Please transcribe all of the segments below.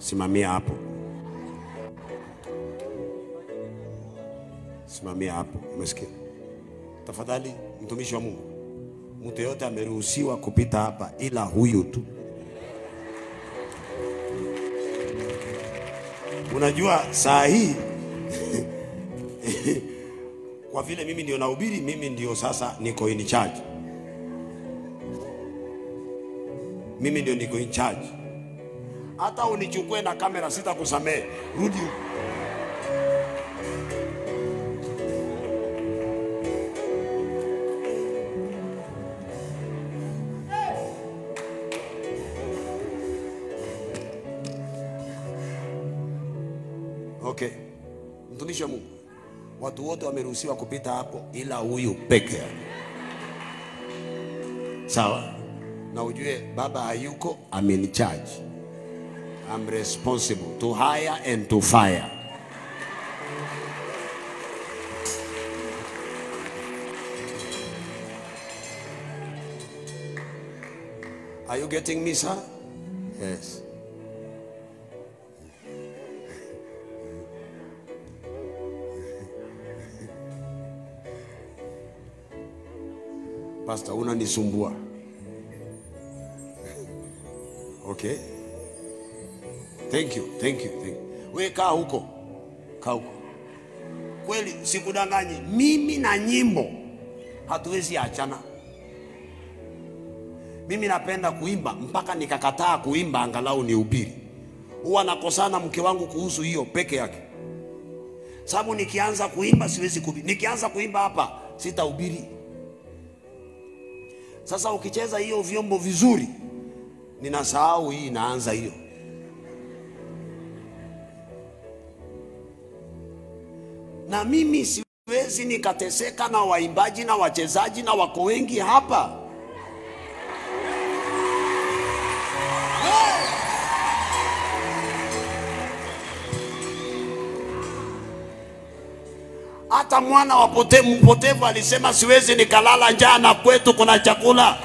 Simamia hapo. Simamia hapo, umesikia? Tafadhali mtumishi wa Mungu, mtu yote ameruhusiwa kupita hapa ila huyu tu. Unajua saa hii kwa vile mimi ndio nahubiri, mimi ndio sasa niko in charge. Mimi ndio niko in charge. Hata unichukue na kamera sitakusamehe. Rudi huko. Okay. Mtumishi wa Mungu, watu wote wameruhusiwa kupita hapo ila huyu peke yake. Sawa? Na ujue baba hayuko, I'm in charge. I'm responsible to hire and to fire. Are you getting me, sir? Yes. Pastor, unanisumbua. Okay. Thank you, thank you, thank you. We kaa huko. Kaa huko. Kweli sikudanganyi, mimi na nyimbo hatuwezi achana. Mimi napenda kuimba mpaka nikakataa kuimba angalau nihubiri. Huwa nakosana mke wangu kuhusu hiyo peke yake. Sababu nikianza kuimba siwezi kuhubiri. Nikianza kuimba hapa sitahubiri. Sasa ukicheza hiyo vyombo vizuri, ninasahau hii inaanza hiyo. Na mimi siwezi nikateseka na waimbaji na wachezaji na wako wengi hapa. Hata mwana wa mpotevu alisema siwezi nikalala njaa na kwetu kuna chakula.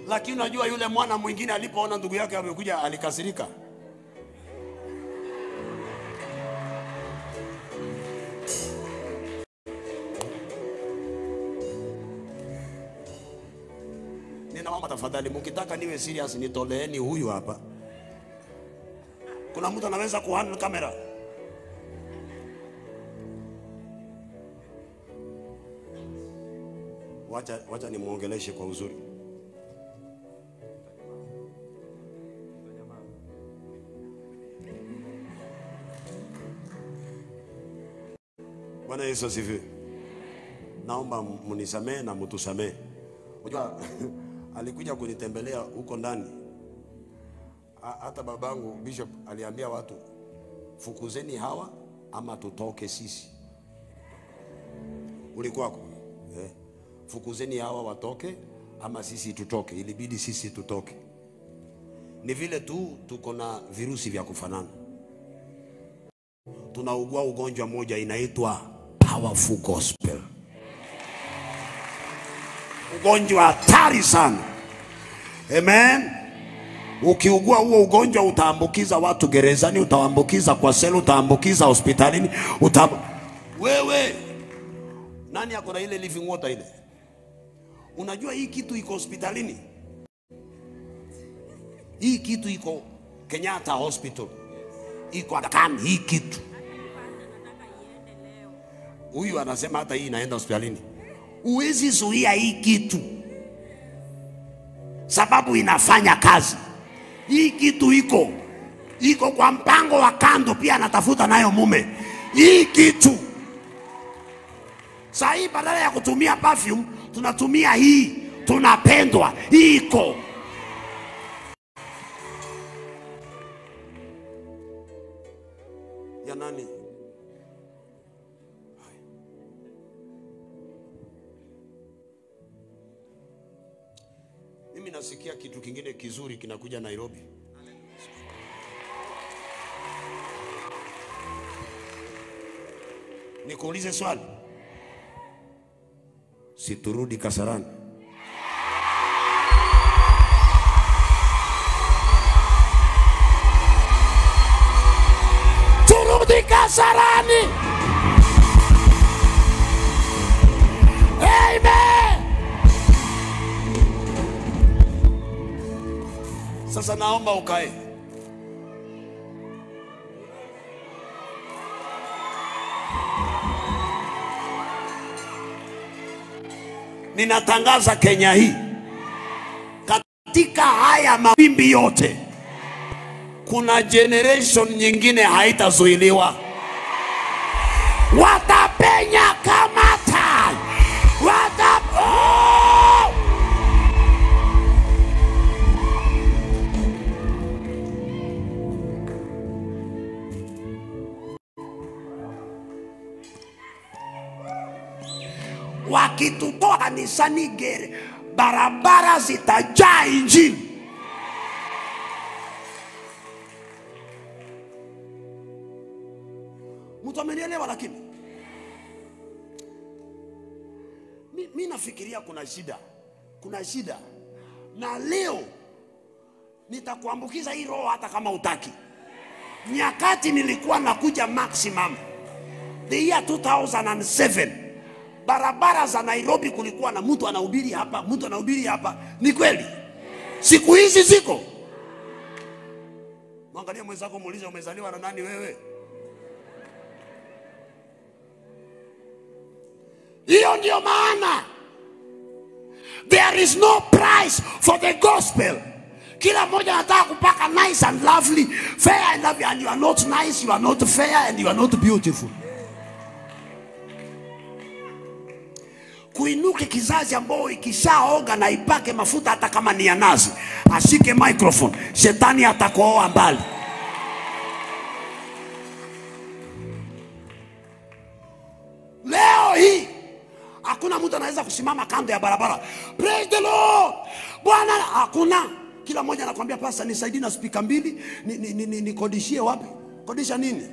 Lakini unajua yule mwana mwingine alipoona ndugu yake amekuja alikasirika. Ninaomba tafadhali mkitaka niwe serious nitoleeni huyu hapa. Kuna mtu anaweza kuhandle kamera? Wacha nimuongeleshe kwa uzuri. Bwana Yesu asifiwe. Naomba mnisamee na mtusamee. Unajua alikuja kunitembelea huko ndani. Hata babangu Bishop aliambia watu, fukuzeni hawa ama tutoke sisi. Ulikuwako? Eh. Fukuzeni hawa watoke ama sisi tutoke. Ilibidi sisi tutoke. Ni vile tu tuko na virusi vya kufanana. Tunaugua ugonjwa moja inaitwa powerful gospel. Ugonjwa hatari sana. Amen. Ukiugua huo ugonjwa utaambukiza watu gerezani, utaambukiza kwa selu, utaambukiza hospitalini, Wewe nani ako na ile living water ile? Unajua hii kitu iko hospitalini? Hii kitu iko Kenyatta Hospital. Iko Aga Khan hii kitu. Huyu anasema hata hii inaenda hospitalini. Huwezi zuia hii kitu, sababu inafanya kazi. Hii kitu iko kwa mpango wa kando, pia anatafuta nayo mume. Hii kitu saa hii badala ya kutumia perfume tunatumia hii, tunapendwa. Hii iko. Ya nani? Mimi nasikia kitu kingine kizuri kinakuja Nairobi. Nikuulize swali. Siturudi Kasarani. Sasa naomba ukae. Ninatangaza Kenya hii, katika haya mawimbi yote, kuna generation nyingine haitazuiliwa. Watapenya kama tai. Oh! Wakitutoa kanisani gere, barabara zitajaa injili. Mtu amenielewa? Lakini mi nafikiria kuna shida, kuna shida. Na leo nitakuambukiza hii roho hata kama utaki. Nyakati nilikuwa nakuja maximum the year 2007, barabara za Nairobi kulikuwa na mtu anahubiri hapa, mtu anahubiri hapa. Ni kweli? Siku hizi ziko. Mwangalie mwenzako, muulize umezaliwa na nani wewe? Hiyo ndio maana there is no price for the gospel. Kila mmoja anataka kupaka nice and lovely, fair and lovely, and you are not nice, you are not fair, and you are not beautiful. Kuinuke kizazi ambao ikishaoga na ipake mafuta hata kama ni ya nazi, ashike microphone, shetani atakuoa mbali. Leo hii hakuna mtu anaweza kusimama kando ya barabara, praise the Lord, Bwana, hakuna. Kila mmoja anakuambia pastor, nisaidie na speaker mbili, nikodishie wapi? Kodisha nini?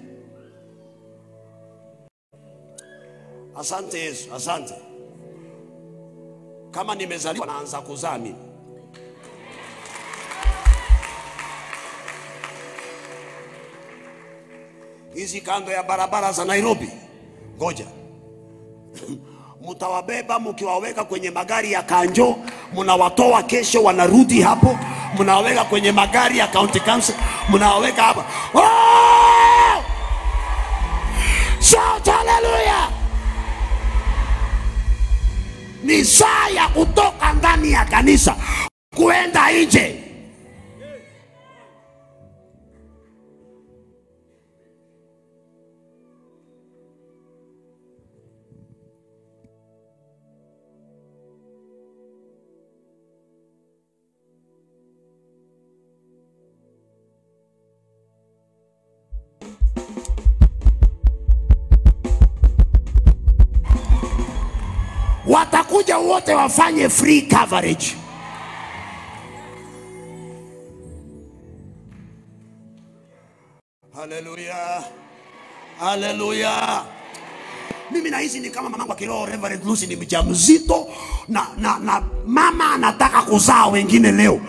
Asante Yesu, asante. Kama nimezaliwa naanza kuzaa mimi. Hizi kando ya barabara za Nairobi, ngoja. Mtawabeba mkiwaweka kwenye magari ya kanjo, mnawatoa kesho wanarudi hapo, mnawaweka kwenye magari ya county council, mnawaweka hapa. Oh! Shout hallelujah! Ni saa ya kutoka ndani ya kanisa kuenda nje. Watakuja wote wafanye free coverage. Hallelujah. Hallelujah. Mimi nahisi ni kama mamangu wa kiroho Reverend Lucy ni mjamzito na mama anataka kuzaa wengine leo.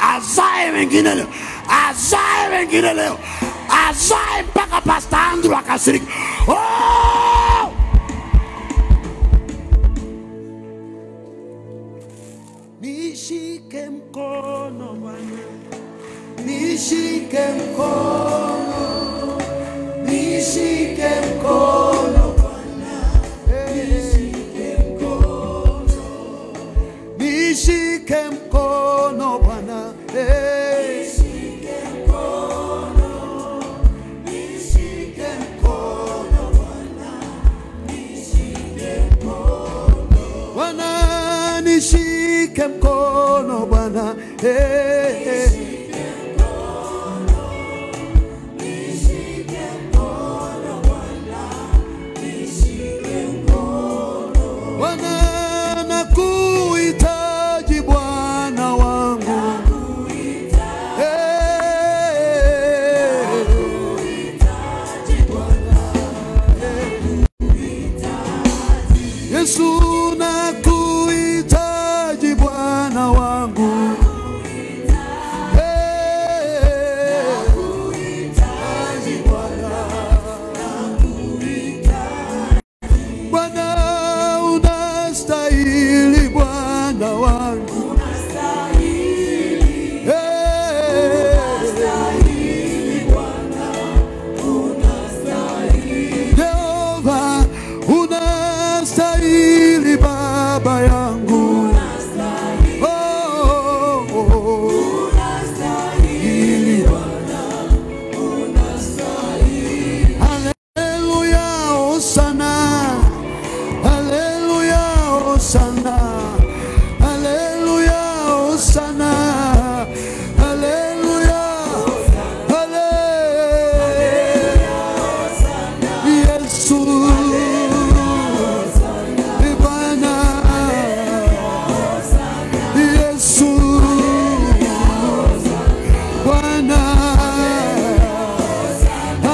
Azae wengine leo. Azae wengine leo. Azae mpaka Pastor Andrew akasirika. Oh! Nishike mkono Bwana, nishike mkono, nishike mkono Bwana, nishike mkono, nishike mkono Bwana, nishike mkono, nishike mkono Bwana, nishike mkono Bwana, nishike mkono Bwana, nishike mkono, nishike mkono Bwana, nishike mkono Bwana, nakuhitaji Bwana wangu, nakuhitaji Bwana, Yesu nakuhitaji Bwana wangu. Baba yangu. Oh, oh, oh. Unastahili Bwana, unastahili. Haleluya, hosana. Haleluya, hosana. Haleluya, hosana. Haleluya, haleluya. Yesu Bwana, Yesu Bwana,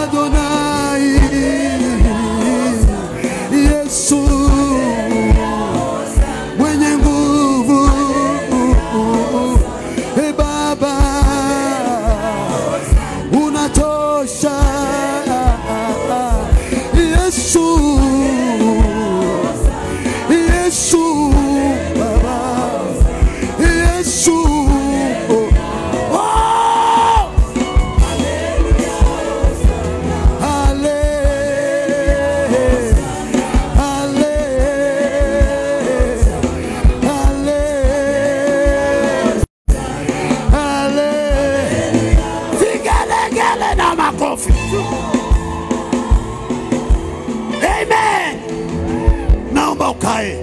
Adonai, Yesu mwenye nguvu, e Baba unatosha, Yesu, Yesu Baba, Yesu. Oh! Ale, ale, ale, ale. Vigelegele na makofi. Amen. Naomba ukae.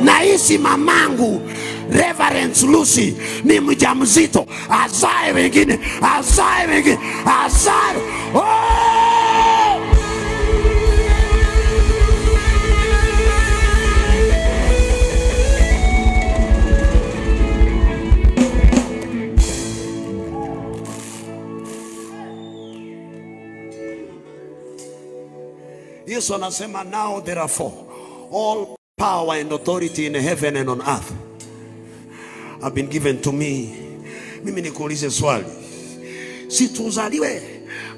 Nahisi mamangu Reverend Lucy ni mjamzito, azae wengine, azae wengine, azae. Oh! Yesu anasema now therefore all power and authority in heaven and on earth have been given to me. Mimi nikuulize swali, si tuzaliwe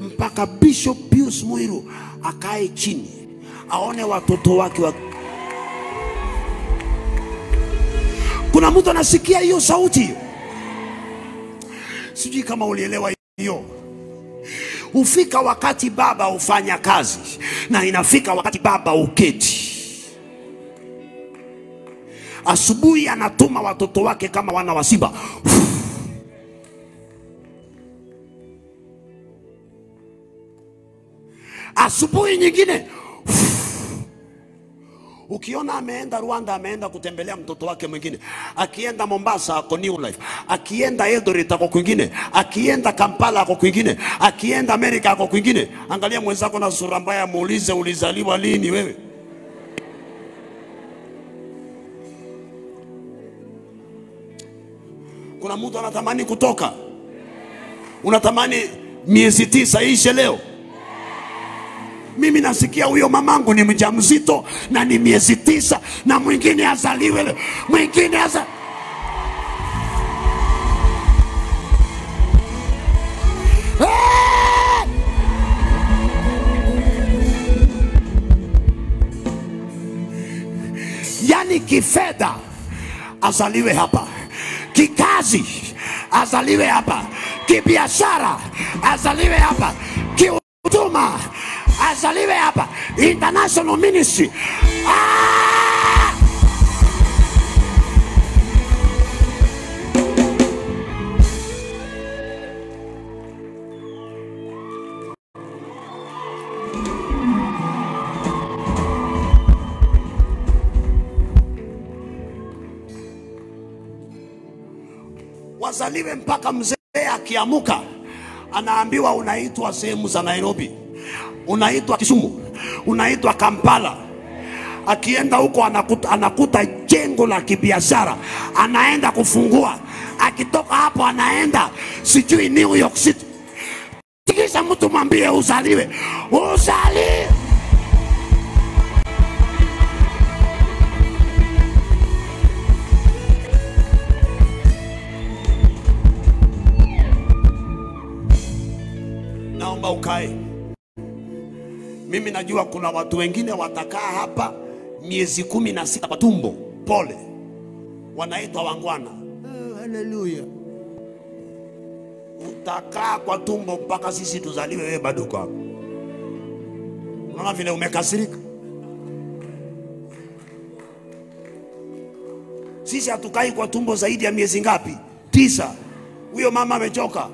mpaka Bishop Pius Muiru akae chini aone watoto wake wa... Kuna mtu anasikia hiyo sauti? Sijui kama ulielewa hiyo. Ufika wakati baba ufanya kazi, na inafika wakati baba uketi. Asubuhi anatuma watoto wake kama wana wa simba. Asubuhi nyingine ukiona ameenda Rwanda, ameenda kutembelea mtoto wake mwingine. Akienda Mombasa ako New Life, akienda Eldoret ako kwingine, akienda Kampala ako kwingine, akienda Amerika ako kwingine. Angalia mwenzako na sura mbaya, muulize ulizaliwa lini wewe? Kuna mtu anatamani kutoka, unatamani miezi 9 ishe leo. Mimi nasikia huyo mamangu ni mjamzito na ni miezi 9, na mwingine azaliwe leo, mwingine aza. Hey! Yani kifedha azaliwe hapa, kikazi azaliwe hapa, kibiashara azaliwe hapa, kihuduma azaliwe hapa, international ministry. Ah! Wazaliwe mpaka mzee akiamuka anaambiwa unaitwa sehemu za Nairobi, unaitwa Kisumu, unaitwa Kampala. Akienda huko anakuta jengo la kibiashara, anaenda kufungua. Akitoka hapo anaenda sijui New York City. Tikisa mtu mwambie uzaliwe, uzaliwe. Naomba ukae. Mimi najua kuna watu wengine watakaa hapa miezi 16 kwa tumbo. Pole. Wanaitwa wangwana. Haleluya. Utakaa kwa tumbo mpaka sisi tuzaliwe, wewe bado uko hapo. Unaona vile umekasirika? Sisi hatukai kwa tumbo zaidi ya miezi ngapi? 9. Huyo mama amechoka.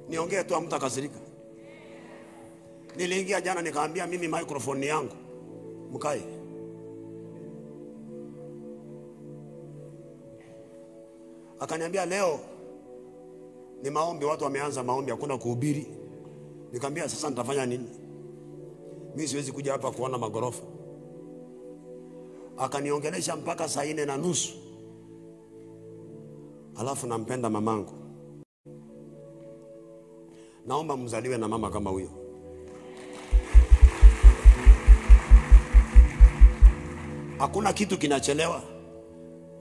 Niongee tu hamtakasirika. Niliingia jana nikaambia mimi microphone yangu mkae. Akaniambia leo ni maombi, watu wameanza maombi, hakuna kuhubiri. Nikamwambia sasa nitafanya nini? Mimi siwezi kuja hapa kuona magorofa. Akaniongelesha mpaka 4:30. Alafu nampenda mamangu. Naomba mzaliwe na mama kama huyo. Hakuna kitu kinachelewa.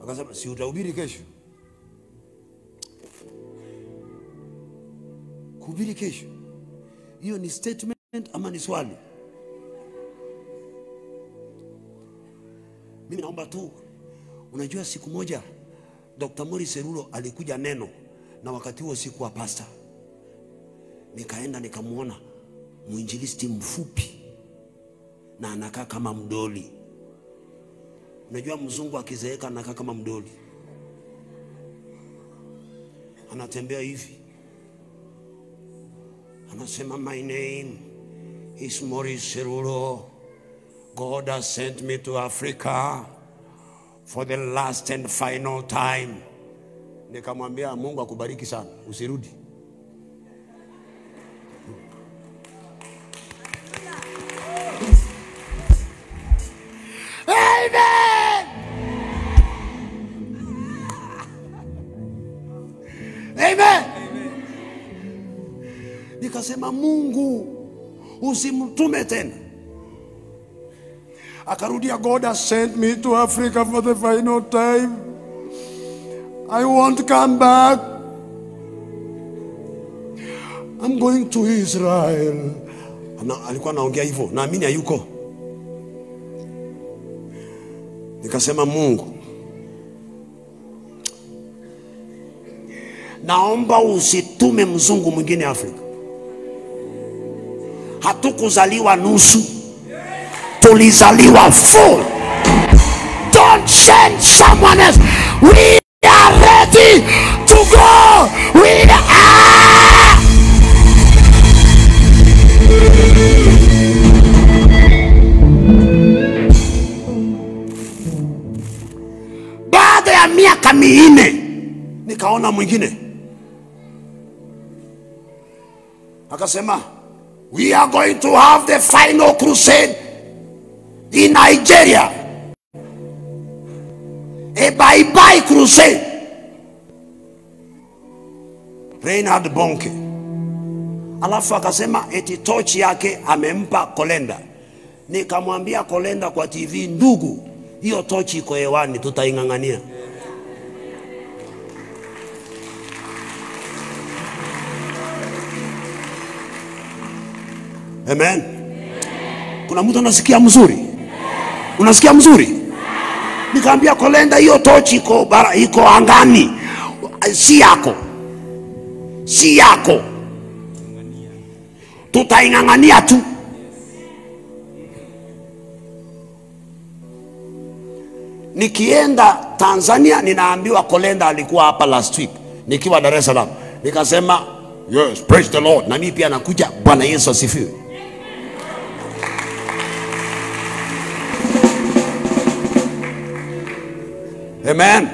Akasema si utahubiri kesho? Kuhubiri kesho? Hiyo ni statement ama ni swali? Mimi naomba tu. Unajua siku moja Dr. Morris Serulo alikuja neno, na wakati huo sikuwa pastor. Nikaenda nikamuona mwinjilisti mfupi na anakaa kama mdoli. Unajua mzungu akizeeka anakaa kama mdoli. Anatembea hivi. Anasema my name is Morris Serulo. God has sent me to Africa for the last and final time. Nikamwambia Mungu akubariki sana, usirudi. Amen. Amen. Nikasema Mungu usimtume tena. Akarudia, God has sent me to Africa for the final time. I won't come back. I'm going to Israel. Alikuwa anaongea hivyo, naamini hayuko. Nikasema Mungu, naomba usitume mzungu mwingine Afrika. Hatukuzaliwa nusu, tulizaliwa full. Don't send someone else. We are ready to go. We are. Baada ya miaka 4 nikaona mwingine. Akasema we are going to have the final crusade in Nigeria. A bye-bye crusade. Reinhard Bonnke. Alafu akasema eti tochi yake amempa Kolenda. Nikamwambia Kolenda kwa TV, ndugu, hiyo tochi iko hewani, tutaingangania. Amen. Kuna mtu anasikia mzuri? Unasikia mzuri? Nikamwambia Kolenda, hiyo tochi iko bara, iko angani, si yako, si yako, tutaingangania tu. Nikienda Tanzania ninaambiwa Kolenda alikuwa hapa last week nikiwa Dar es Salaam. Nikasema yes, praise the Lord. Na mimi pia nakuja, Bwana Yesu asifiwe. Amen.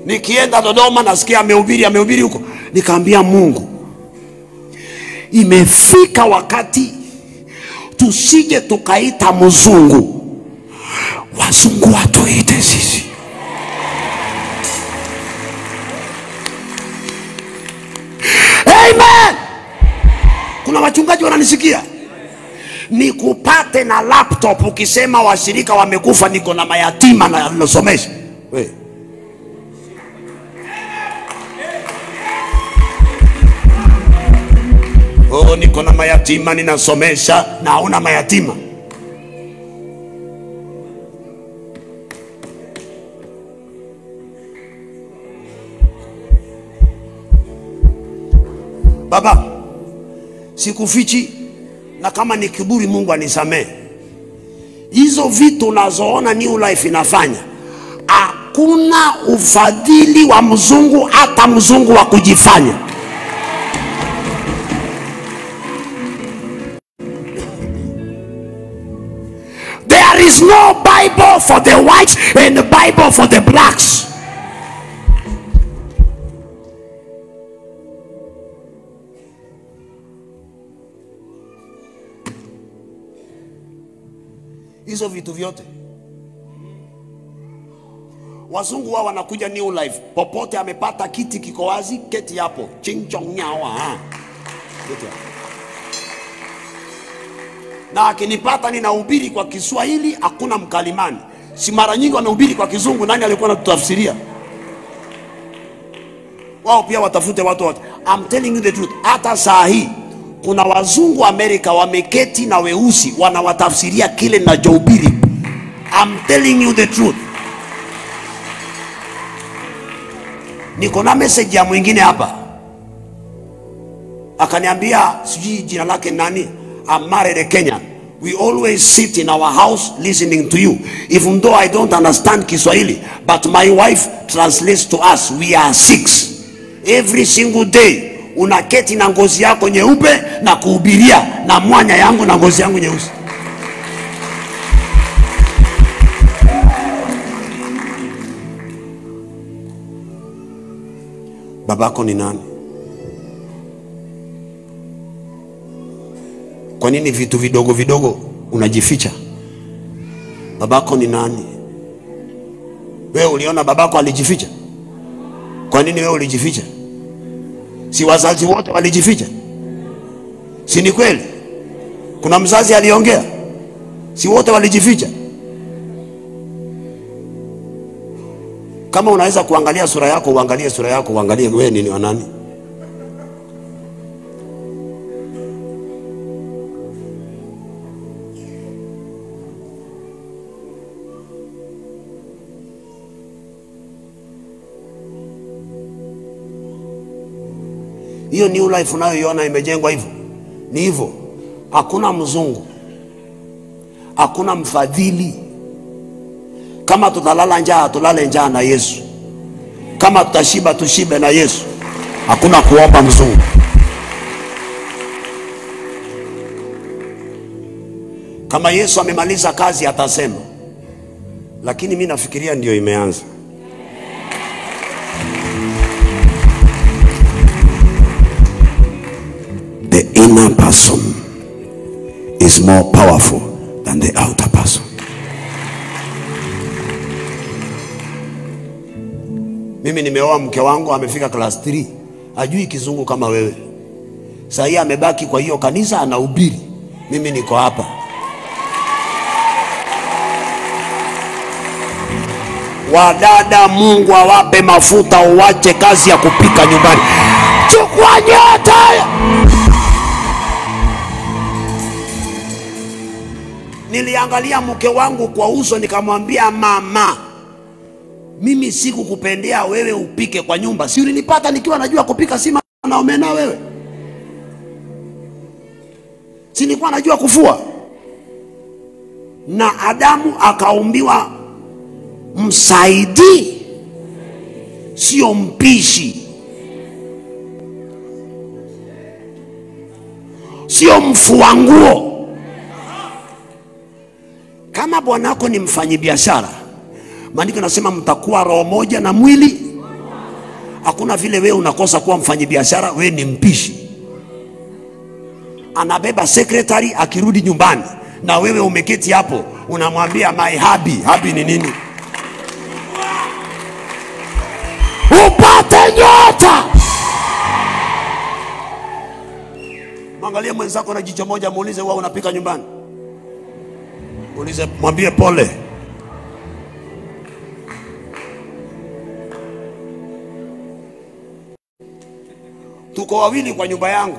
Nikienda Dodoma nasikia amehubiri, amehubiri huko. Nikaambia Mungu, imefika wakati tusije tukaita mzungu, wazungu watuite sisi. Amen. Kuna wachungaji wananisikia? Nikupate na laptop ukisema washirika wamekufa, niko na mayatima na nasomesha. We. Oh, niko na mayatima ninasomesha, na hauna mayatima. Baba, sikufichi, na kama ni kiburi Mungu anisamee. Hizo vitu unazoona New Life inafanya, hakuna ufadhili wa mzungu, hata mzungu wa kujifanya. There is no Bible for the whites and the Bible for the blacks. Hizo vitu vyote wazungu wao wanakuja New Life, popote amepata kiti kiko wazi, keti hapo, ching chong nyawa, keti hapo. Na akinipata ninahubiri kwa Kiswahili, hakuna mkalimani. Si mara nyingi wanahubiri kwa Kizungu, nani alikuwa anatutafsiria? Wao pia watafute watu wote. I'm telling you the truth. Hata saa hii kuna wazungu Amerika wameketi na weusi wanawatafsiria kile ninachohubiri. I'm telling you the truth. Niko na message ya mwingine hapa. Akaniambia sijui jina lake nani, I'm married a Kenyan. We always sit in our house listening to you. Even though I don't understand Kiswahili, but my wife translates to us. We are 6. Every single day unaketi na ngozi yako nyeupe na kuhubiria na mwanya yangu na ngozi yangu nyeusi. Babako ni nani? Kwa nini vitu vidogo vidogo unajificha? Babako ni nani? Wewe uliona babako alijificha? Kwa nini wewe ulijificha? Si wazazi wote walijificha? Si ni kweli? Kuna mzazi aliongea? Si wote walijificha? Kama unaweza kuangalia sura yako, uangalie sura yako, uangalie wewe ni nani. Hiyo New Life unayoiona imejengwa hivyo. Ni hivyo. Hakuna mzungu. Hakuna mfadhili. Kama tutalala njaa, tulale njaa na Yesu. Kama tutashiba, tushibe na Yesu. Hakuna kuomba mzungu. Kama Yesu amemaliza kazi atasema. Lakini mimi nafikiria ndio imeanza. The inner person is more powerful than the outer person. Mimi nimeoa mke wangu amefika class 3. Hajui Kizungu kama wewe. Sasa hii amebaki kwa hiyo kanisa anahubiri. Mimi niko hapa. Wadada, Mungu awape mafuta, uache kazi ya kupika nyumbani. Chukua nyota. Niliangalia mke wangu kwa uso nikamwambia, mama, mimi sikukupendea wewe upike kwa nyumba. Si ulinipata nikiwa najua kupika sima na omena wewe? Si nilikuwa najua kufua? Na Adamu akaumbiwa msaidi, sio mpishi, sio mfua nguo. Kama bwanako ni mfanyibiashara, maandiko yanasema mtakuwa roho moja na mwili. Hakuna vile wewe unakosa kuwa mfanyibiashara, wewe ni mpishi. Anabeba secretary akirudi nyumbani, na wewe umeketi hapo unamwambia my hubby. Hubby ni nini? Upate nyota. Mwangalie mwenzako na jicho moja, muulize wewe unapika nyumbani. Muulize, mwambie pole. Tuko wawili kwa nyumba yangu.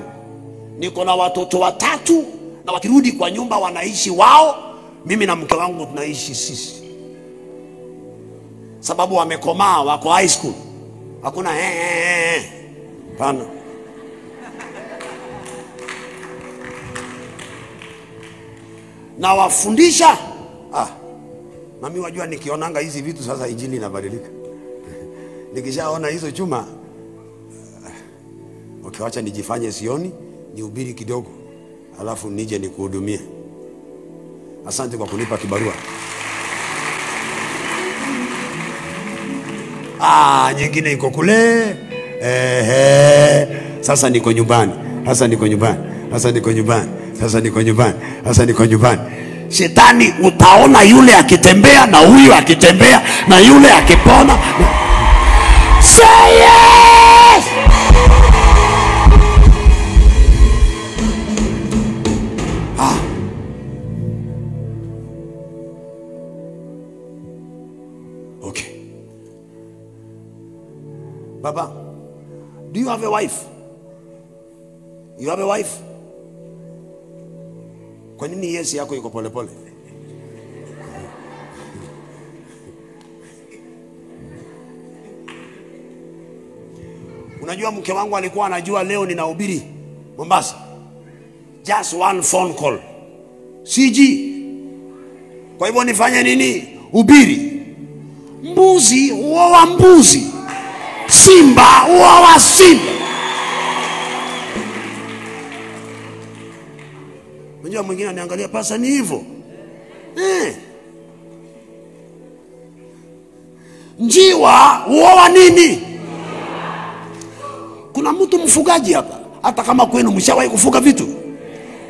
Niko na watoto watatu, na wakirudi kwa nyumba wanaishi wao, mimi na mke wangu tunaishi sisi. Sababu wamekomaa, wako high school. Hakuna Pana. Na wafundisha. Na mimi wajua nikionanga hizi vitu sasa injili inabadilika. Nikishaona hizo chuma, okay, wacha nijifanye sioni, nihubiri kidogo, alafu nije nikuhudumie. Asante kwa kunipa kibarua. Nyingine iko kule. Sasa niko nyumbani. Sasa niko nyumbani. Sasa niko nyumbani. Sasa niko nyumbani. Sasa niko nyumbani. Shetani utaona yule akitembea na huyu akitembea na yule akipona. Say yes! Okay. Baba, do you have a wife? You have a wife? Kwa nini yes yako iko pole pole? Unajua mke wangu alikuwa anajua leo ninahubiri Mombasa. Just one phone call. CG. Kwa hivyo nifanye nini? Hubiri. Mbuzi huoa mbuzi. Simba huoa simba. Unajua mwingine aniangalia, pasa ni hivyo. Njiwa huoa nini? Kuna mtu mfugaji hapa. Hata kama kwenu mshawahi kufuga vitu.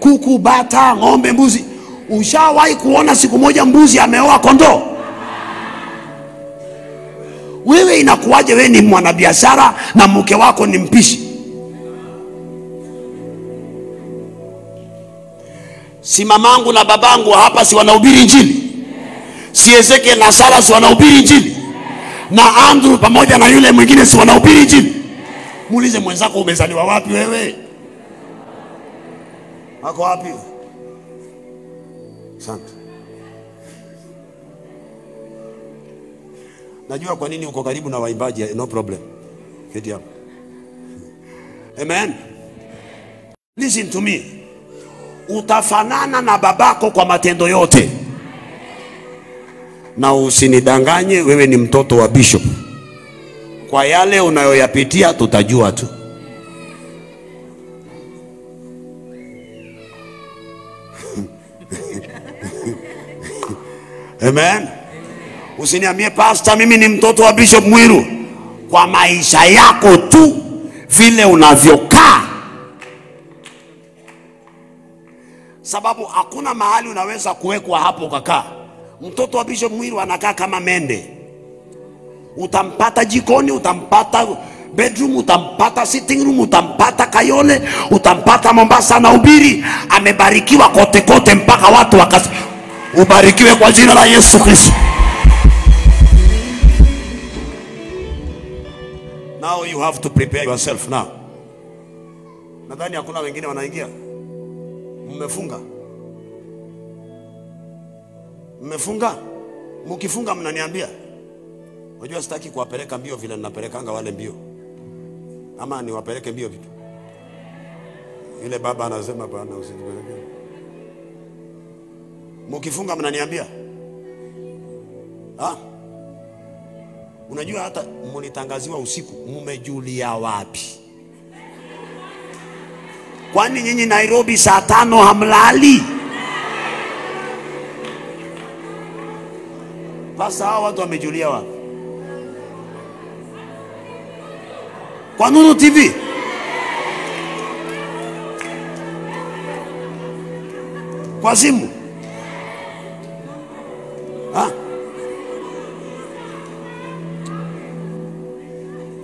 Kuku, bata, ng'ombe, mbuzi. Ushawahi kuona siku moja mbuzi ameoa kondoo? Wewe inakuwaje wewe ni mwanabiashara na mke wako ni mpishi? Si mamangu na babangu hapa si wanahubiri injili? Si Ezekiel na Sara si wanahubiri injili? Na Andrew pamoja na yule mwingine si wanahubiri injili? Muulize mwenzako umezaliwa wapi wewe? Ako wapi? Asante. Najua kwa nini uko karibu na waimbaji, no problem. Keti hapo. Amen. Listen to me. Utafanana na babako kwa matendo yote. Na usinidanganye, wewe ni mtoto wa bishop. Kwa yale unayoyapitia tutajua tu. Amen. Usiniambie pastor mimi ni mtoto wa Bishop Mwiru. Kwa maisha yako tu vile unavyokaa. Sababu hakuna mahali unaweza kuwekwa hapo ukakaa. Mtoto wa Bishop Mwiru anakaa kama mende. Utampata jikoni, utampata bedroom, utampata sitting room, utampata Kayole, utampata Mombasa na ubiri. Amebarikiwa kote kote mpaka watu wakas. Ubarikiwe kwa jina la Yesu Kristo. Now you have to prepare yourself now. Nadhani hakuna wengine wanaingia. Mmefunga. Mmefunga? Mkifunga mnaniambia. Unajua sitaki kuwapeleka mbio vile ninapelekanga wale mbio. Ama niwapeleke mbio vipi? Yule baba anasema bwana usitupeleke. Mkifunga mnaniambia. Ah? Unajua hata mlitangaziwa usiku, mmejulia wapi? Kwani nyinyi Nairobi saa 5 hamlali? Basa hawa watu wamejulia wapi? Kwa Nuru TV? Kwa simu? Ha?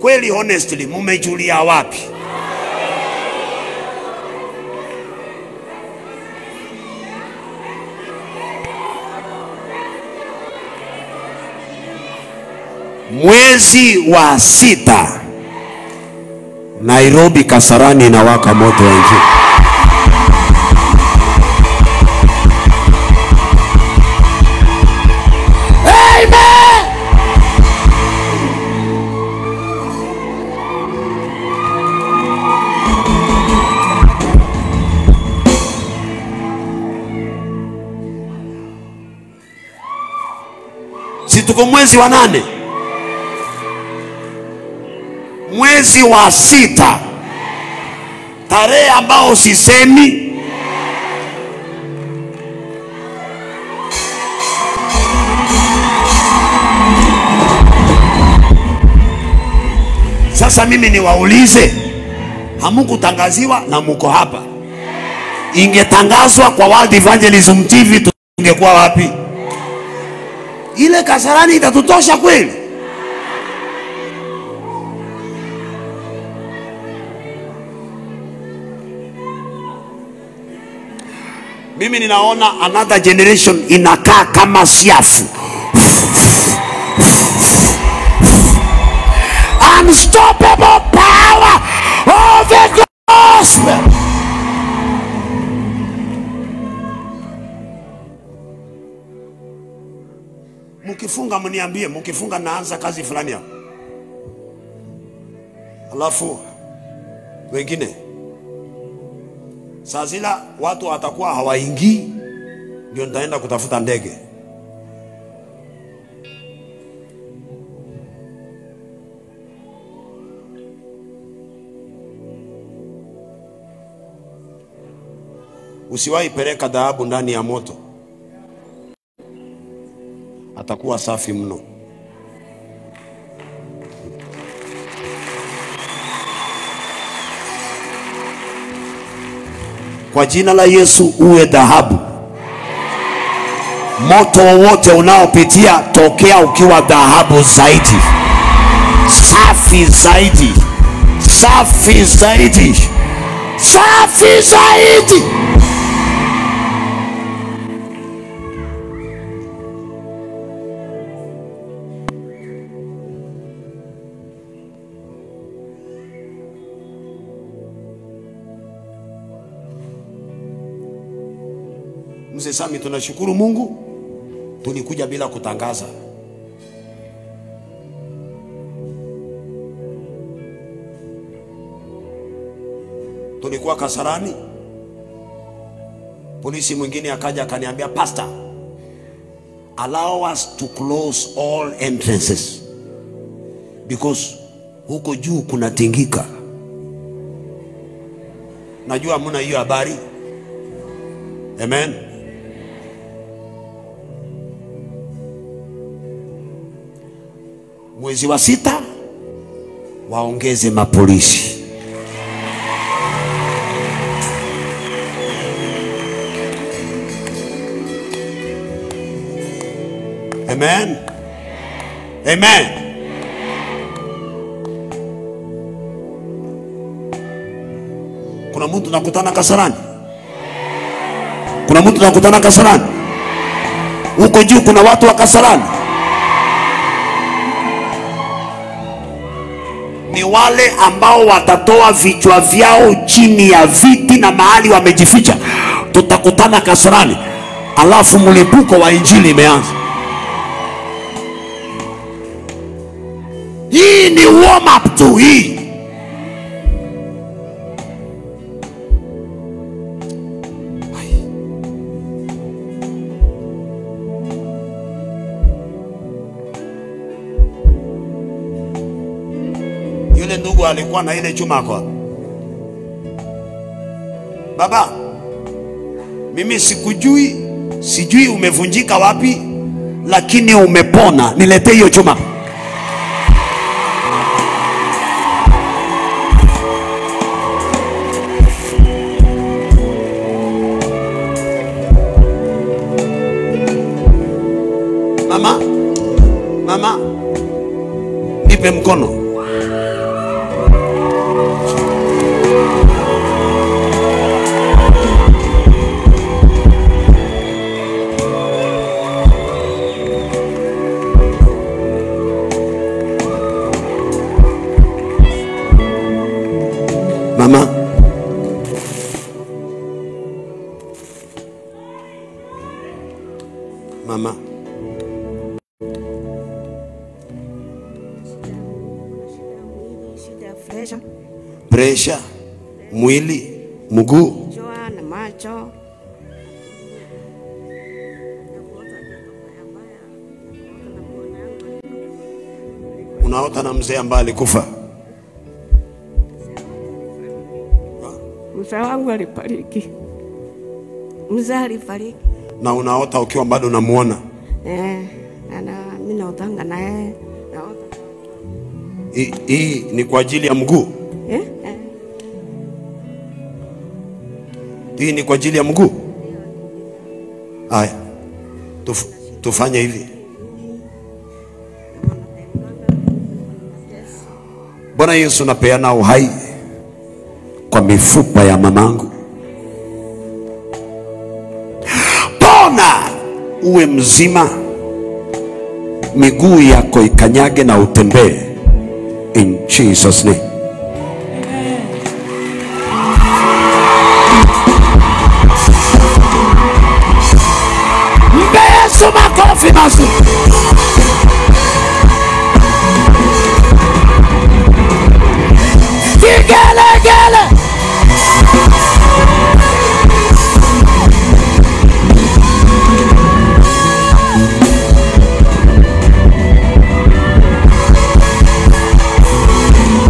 Kweli honestly, mumejulia wapi? Mwezi wa 6 Nairobi Kasarani inawaka moto wa injili. Amen. Si tuko mwezi wa 8? Mwezi wa 6. Tarehe ambao sisemi. Sasa mimi niwaulize, hamukutangaziwa na muko hapa. Ingetangazwa kwa World Evangelism TV tungekuwa wapi? Ile Kasarani itatutosha kweli? Mimi ninaona another generation inakaa kama siafu. Unstoppable power of the gospel. Mkifunga mniambie, mkifunga naanza kazi fulani hapo. Alafu wengine saa zila watu watakuwa hawaingii, ndio nitaenda kutafuta ndege. Usiwahi peleka dhahabu ndani ya moto, atakuwa safi mno. Kwa jina la Yesu uwe dhahabu. Moto wote unaopitia tokea ukiwa dhahabu zaidi, safi zaidi, safi zaidi, safi zaidi. Mzee Sami, tunashukuru Mungu tulikuja bila kutangaza. Tulikuwa Kasarani, polisi mwingine akaja akaniambia, Pastor, allow us to close all entrances because huko juu kuna tingika. Najua hamna hiyo habari. Amen. Mwezi wa 6 waongeze mapolisi. Amen. Amen. Kuna mtu nakutana Kasarani? Kuna mtu nakutana Kasarani? Huko juu kuna watu wa Kasarani? Ni wale ambao watatoa vichwa vyao chini ya viti na mahali wamejificha. Tutakutana Kasarani, alafu mlipuko wa injili imeanza. Hii ni warm up tu hii. Yule ndugu alikuwa na ile chuma kwa baba, mimi sikujui, sijui umevunjika wapi, lakini umepona, niletee hiyo chuma. Mama, mama, nipe mkono. Mama, mama, presha, mwili, mguu, kichwa na macho. Unaota na mzee ambaye alikufa? Mzee wangu alifariki. Mzee alifariki. Na unaota ukiwa bado unamuona? Na mimi naotanga naye. Naota. Hii ni kwa ajili ya mguu? Hii ni kwa ajili ya mguu? Haya. Tufanye hivi. Bwana Yesu, napeana uhai kwa mifupa ya mamangu. Pona, uwe mzima, miguu yako ikanyage na utembee. In Jesus name. Mpe Yesu makofi mazuri. Vigelegele.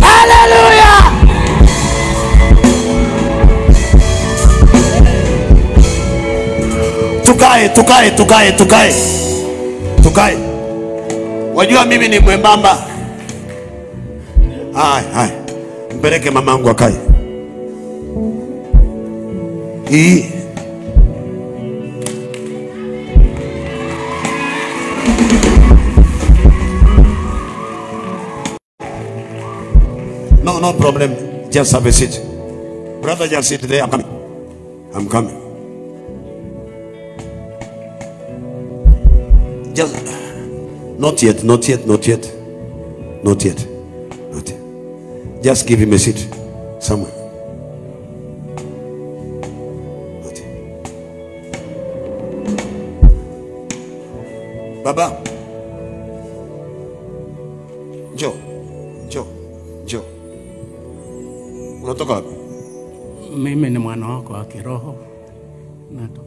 Hallelujah. Tukae, tukae, tukae, tukae. Tukae. Wajua mimi ni mwembamba. Hai, hai. Mpeleke mamangu akae. Hii No, no problem. Just have a seat. Brother, just sit there. I'm coming. I'm coming. Just not yet, not yet, not yet. Not yet. Not yet. Just give him a seat somewhere. Not yet. Baba. Njoo. Njoo. Njoo. Unatoka wapi? Mimi ni mwana wako wa kiroho.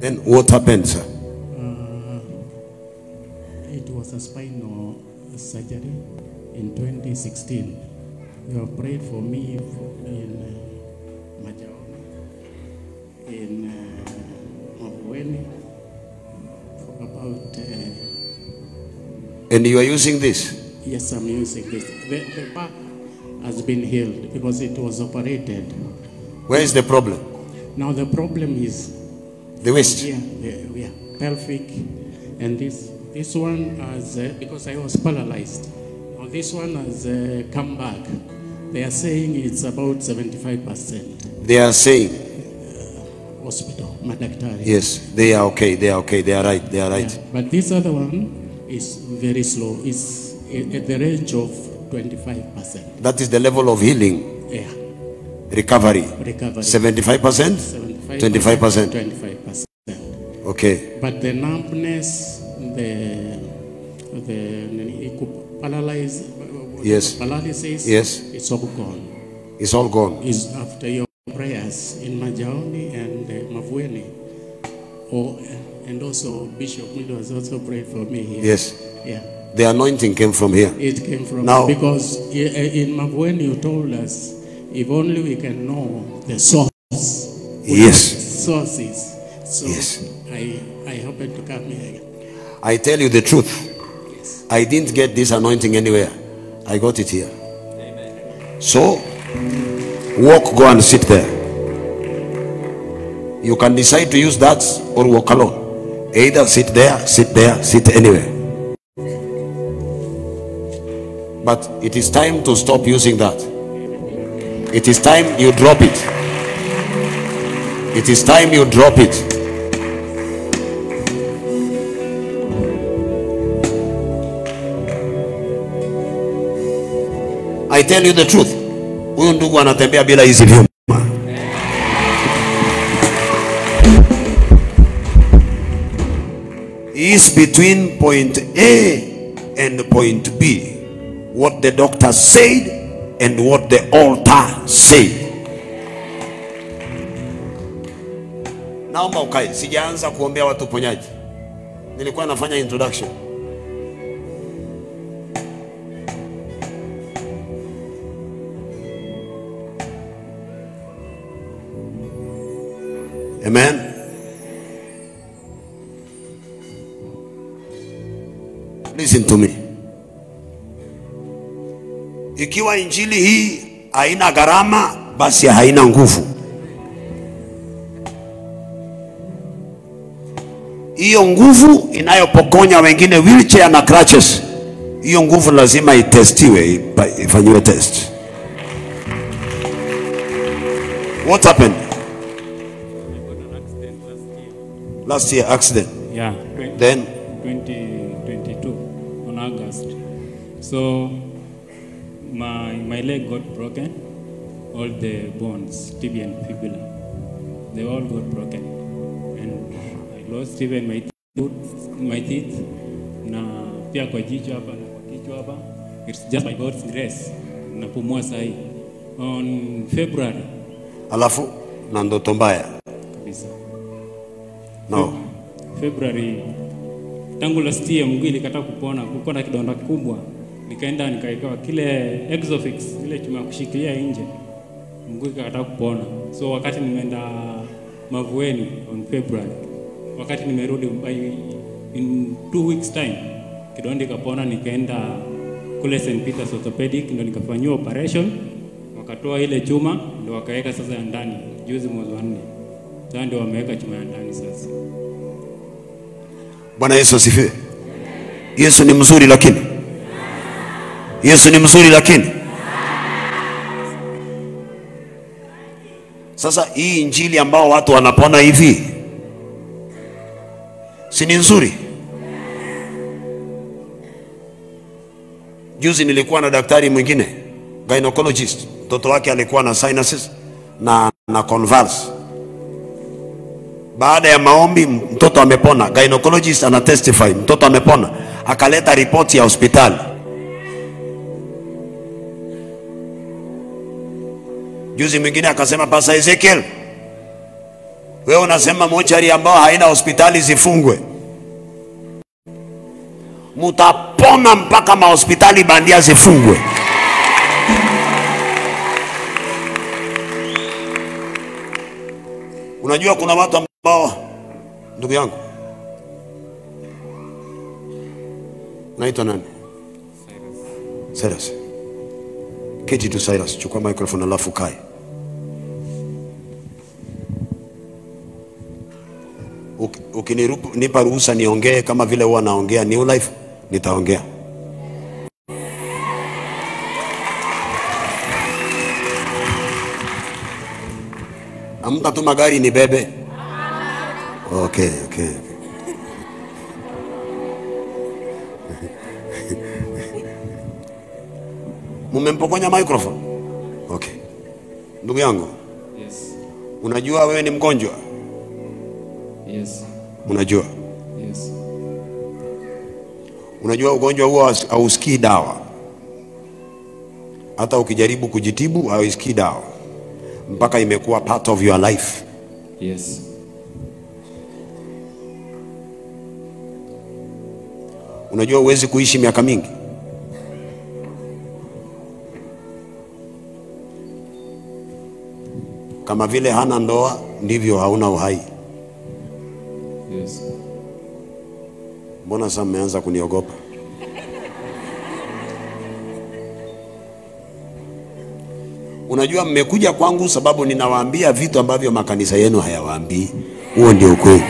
Then what happened, sir? It was a spinal surgery in 2016. You have prayed for me in Majaoni, in Mavueni, for about... And you are using this? Yes, I'm using this. The back has been healed because it was operated. Where is the problem? Now the problem is... The waist? Yeah, pelvic. And this one has, because I was paralyzed. Now this one has come back. They are saying it's about 75%. They are saying? Hospital, madaktari. Yes, they are okay, they are okay, they are right, they are right. Yeah, but this other one is very slow. It's at the range of 25%. That is the level of healing. Yeah. Recovery. Recovery. 75%? 75%. 25%. 25%. Okay. But the numbness, the paralysis, yes. Paralysis, yes. It's all gone. It's all gone. It's after your prayers in Majaoni and Mavueni, and also Bishop Mwilu has also prayed for me here. Yes. Yeah. The anointing came from here. It came from now, because in Mavueni you told us if only we can know the source. Yes. Sources. So yes. I happened to come here. I tell you the truth. Yes. I didn't get this anointing anywhere. I got it here. Amen. So, walk, go and sit there. You can decide to use that or walk alone. Either sit there, sit there, sit anywhere. But it is time to stop using that. It is time you drop it. It is time you drop it. I tell you the truth. Huyu ndugu anatembea bila hizi vyuma. He is between point A and point B. What the doctor said and what the altar said. Naomba ukae. Sijaanza kuombea watu ponyaji. Nilikuwa nafanya introduction. Amen. Listen to me. Ikiwa injili hii haina gharama, basi haina nguvu. Hiyo nguvu inayopokonya wengine wheelchair na crutches, hiyo nguvu lazima itestiwe, ifanyiwe test. What happened? I got an accident last year. Last year accident. Yeah. Then 2022 on August. So my leg got broken, all the bones, tibia and fibula, they all got broken, and I lost even my tooth, my teeth, na pia kwa jicho hapa na kwa kichwa hapa. It's just by God's grace napumua sahi. On February. Alafu na ndoto mbaya kabisa. No. February tangu last year mguu ilikataa kupona, kulikuwa na kidonda kikubwa. Nikaenda nikawekewa kile Exofix, ile chuma ya kushikilia nje. Mguu ikakataa kupona. So wakati nimeenda Mavueni on February, wakati nimerudi by in 2 weeks time kidonda ikapona. Nikaenda kule St. Peter's Orthopedic ndo nikafanyiwa operation, wakatoa ile chuma ndo wakaweka sasa ya ndani juzi mwezi wa 4. Sasa ndio wameweka chuma ya ndani sasa. Bwana Yesu asifiwe. Yesu ni mzuri lakini. Yesu ni mzuri lakini. Sasa hii injili ambao watu wanapona hivi, si ni nzuri? Juzi nilikuwa na daktari mwingine, gynecologist. Mtoto wake alikuwa na sinuses na convulse. Baada ya maombi mtoto amepona. Gynecologist ana testify mtoto amepona. Akaleta ripoti ya hospitali. Juzi mwingine akasema, Pastor Ezekiel, wewe unasema mochari ambao haina hospitali zifungwe. Mutapona mpaka mahospitali bandia zifungwe. Unajua kuna watu ambao, ndugu yangu, naitwa nani? Cyrus. Cyrus. Keti tu Cyrus, chukua microphone alafu kae. Ukinipa ruhusa niongee kama vile huwa naongea New Life, nitaongea. Hamtatuma gari nibebe? Okay, okay. Mumempokonya microphone? Okay. Ndugu yangu. Yes. Unajua wewe ni mgonjwa? Yes. Unajua? Yes. Unajua ugonjwa huo hausikii dawa. Hata ukijaribu kujitibu hausikii dawa. Mpaka imekuwa part of your life. Yes. Unajua huwezi kuishi miaka mingi. Kama vile hana ndoa, ndivyo hauna uhai. Yes. Mbona sasa mmeanza kuniogopa? Unajua mmekuja kwangu sababu ninawaambia vitu ambavyo makanisa yenu hayawaambii. Huo ndio ukweli.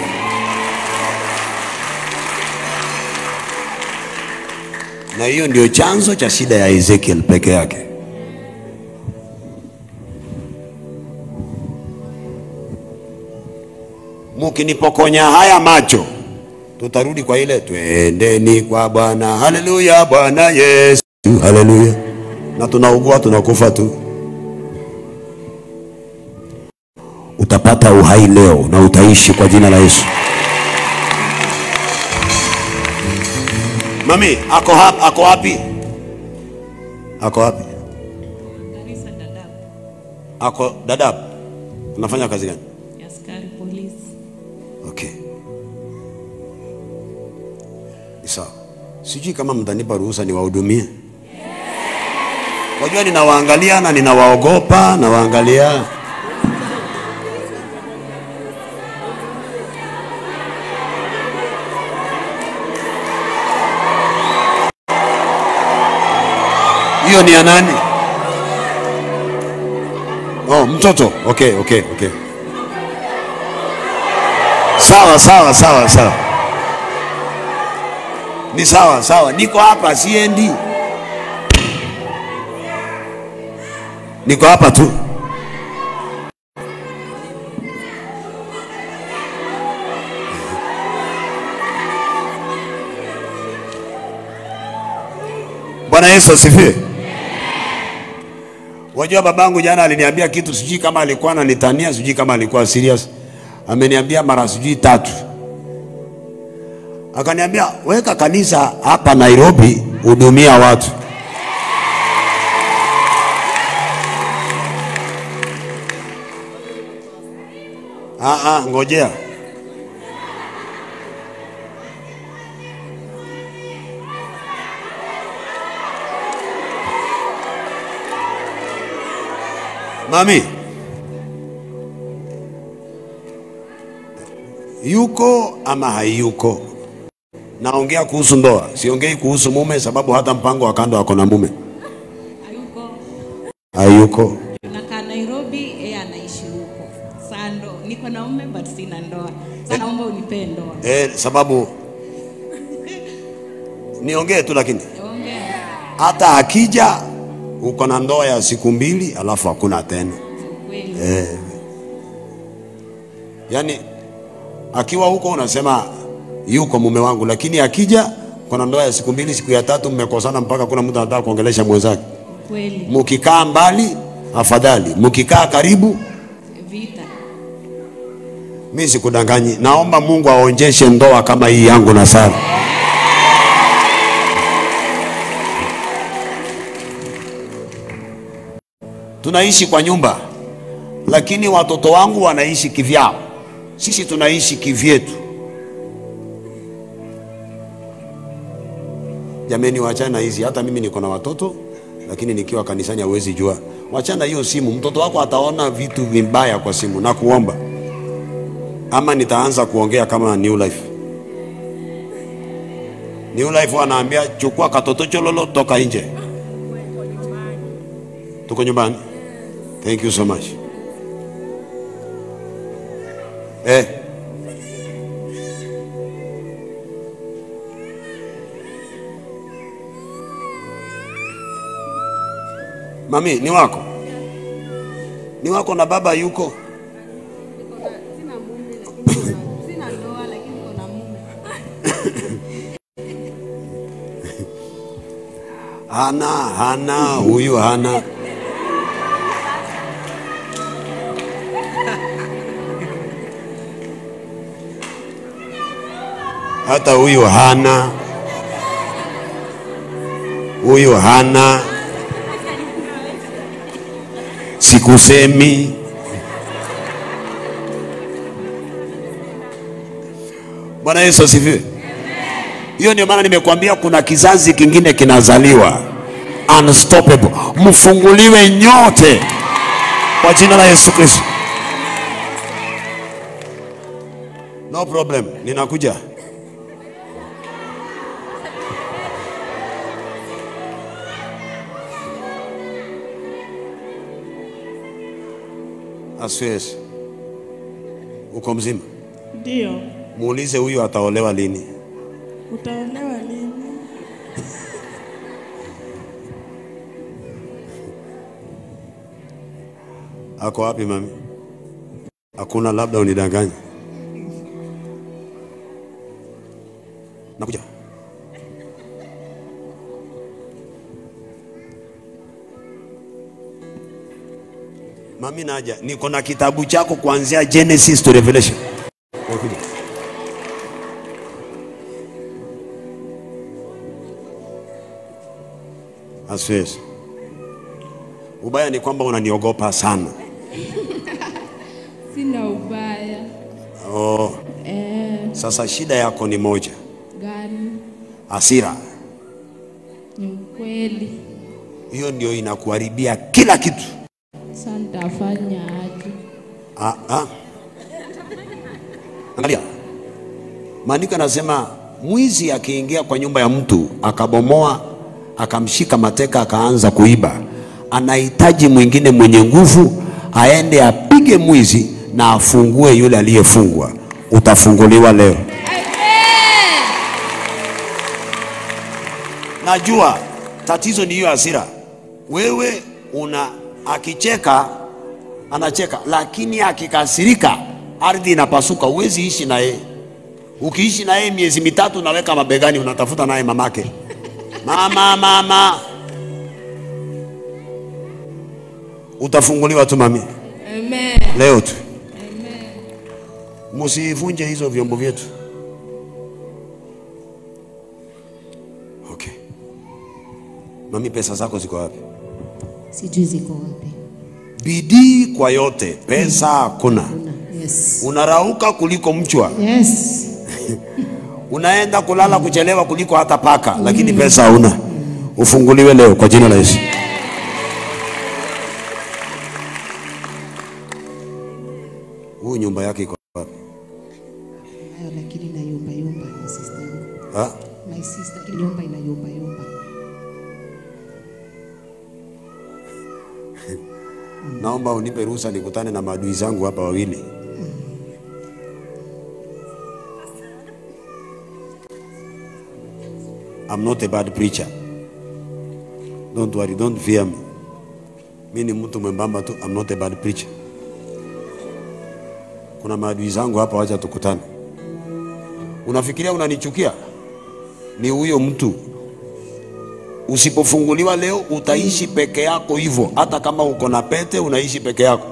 Na hiyo ndio chanzo cha shida ya Ezekiel peke yake. Mukinipokonya haya macho, tutarudi kwa ile twendeni kwa Bwana, haleluya, Bwana Yesu, haleluya. Na tunaugua tunakufa tu. Utapata uhai leo na utaishi kwa jina la Yesu. Mami, ako hapa, ako wapi? Ako wapi? Kanisa Dadaab. Ako Dadaab. Unafanya kazi gani? Askari polisi. Okay. Sawa. Sijui kama mtanipa ruhusa niwahudumie. Wajua ninawaangalia na ninawaogopa, nawaangalia. Hiyo ni ya nani? Oh, mtoto. Okay, okay, okay. Sawa, sawa, sawa, sawa. Ni sawa, sawa. Niko hapa, siendi. Niko hapa tu. Bwana Yesu asifiwe. Wajua babangu jana aliniambia kitu, sijui kama alikuwa ananitania, sijui kama alikuwa serious. Ameniambia mara sijui 3. Akaniambia weka kanisa hapa Nairobi, hudumia watu. Ngojea. Mami, yuko ama hayuko? Naongea kuhusu ndoa, siongei kuhusu mume, sababu hata mpango wa kando ako na mume. Hayuko. Hayuko. Nakaa Nairobi, yeye anaishi huko. Sando, niko na mume but sina ndoa. Sasa naomba unipe ndoa. Sababu niongee tu lakini. Ongea. Hata akija uko na ndoa ya siku 2 alafu hakuna tena. Yaani akiwa huko unasema yuko mume wangu, lakini akija kuna ndoa ya siku 2, siku ya 3 mmekosana mpaka kuna mtu anataka kuongelesha mwenzake. Kweli. Mkikaa mbali afadhali, mkikaa karibu vita. Mimi sikudanganyi, naomba Mungu aonjeshe ndoa kama hii yangu na Sara. Tunaishi kwa nyumba, lakini watoto wangu wanaishi kivyao. Sisi tunaishi kivyetu. Jameni, wachana hizi. Hata mimi niko na watoto, lakini nikiwa kanisani hawezi jua. Wachana hiyo simu. Mtoto wako ataona vitu vibaya kwa simu na kuomba. Ama nitaanza kuongea kama New Life. New Life wanaambia chukua katoto chololo toka nje. Tuko nyumbani. Thank you so much. Mami, ni wako? Ni wako na baba yuko? Sina mume lakini sina ndoa lakini niko na mume. Hana, hana, huyu hana. Hata huyu hana. Huyu hana. Sikusemi. Bwana Yesu asifiwe. Hiyo ndio maana nimekuambia kuna kizazi kingine kinazaliwa. Unstoppable. Mfunguliwe nyote kwa jina la Yesu Kristo. No problem. Ninakuja. Asifiwe. Uko mzima? Ndio. Muulize huyu ataolewa lini? Utaolewa lini? Ako wapi mami? Hakuna, labda unidanganya. Nakuja. Mami naja, niko na kitabu chako kuanzia Genesis to Revelation. Nakuja. Asifiwe. Ubaya ni kwamba unaniogopa sana. Sina ubaya. Oh. Sasa shida yako ni moja. Gani? Hasira. Ni ukweli. Hiyo ndio inakuharibia kila kitu. Sasa nitafanya aje? Angalia. Maandiko yanasema mwizi akiingia kwa nyumba ya mtu akabomoa, akamshika mateka akaanza kuiba. Anahitaji mwingine mwenye nguvu aende apige mwizi na afungue yule aliyefungwa. Utafunguliwa leo. Najua tatizo ni hiyo hasira. Wewe una akicheka anacheka, lakini akikasirika ardhi inapasuka. Huwezi ishi na yeye. Ukiishi na yeye miezi mitatu unaweka mabegani, unatafuta naye mamake. Mama, mama. Utafunguliwa tu mami. Amen. Leo tu. Amen. Msivunje hizo vyombo vyetu. Okay. Mami, pesa zako ziko wapi? Sijui ziko wapi. Bidii kwa yote, pesa hakuna. Yes. Unarauka kuliko mchwa. Yes. Unaenda kulala kuchelewa kuliko hata paka, lakini pesa hauna. Ufunguliwe leo kwa jina la Yesu. Huyu nyumba yake iko wapi? Nayo lakini na yumba yumba ni sister yangu. Ha? My sister, nyumba ina yumba yumba. Naomba unipe ruhusa nikutane na maadui zangu hapa wawili. I'm not a bad preacher. Don't worry, don't fear me. Mimi ni mtu mwembamba tu, I'm not a bad preacher. Kuna maadui zangu hapa, wacha tukutane. Unafikiria unanichukia? Ni huyo mtu. Usipofunguliwa leo utaishi peke yako hivyo. Hata kama uko na pete unaishi peke yako.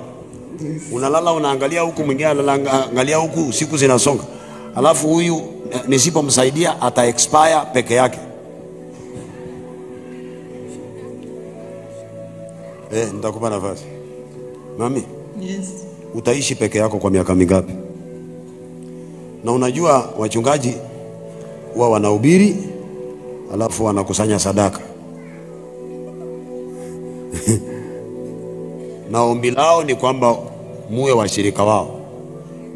Unalala unaangalia huku, mwingine anaangalia huku, siku zinasonga. Alafu huyu nisipomsaidia ata expire peke yake. Nitakupa nafasi. Mami? Yes. Utaishi peke yako kwa miaka mingapi? Na unajua wachungaji huwa wanahubiri alafu wanakusanya sadaka. Na ombi lao ni kwamba muwe washirika wao.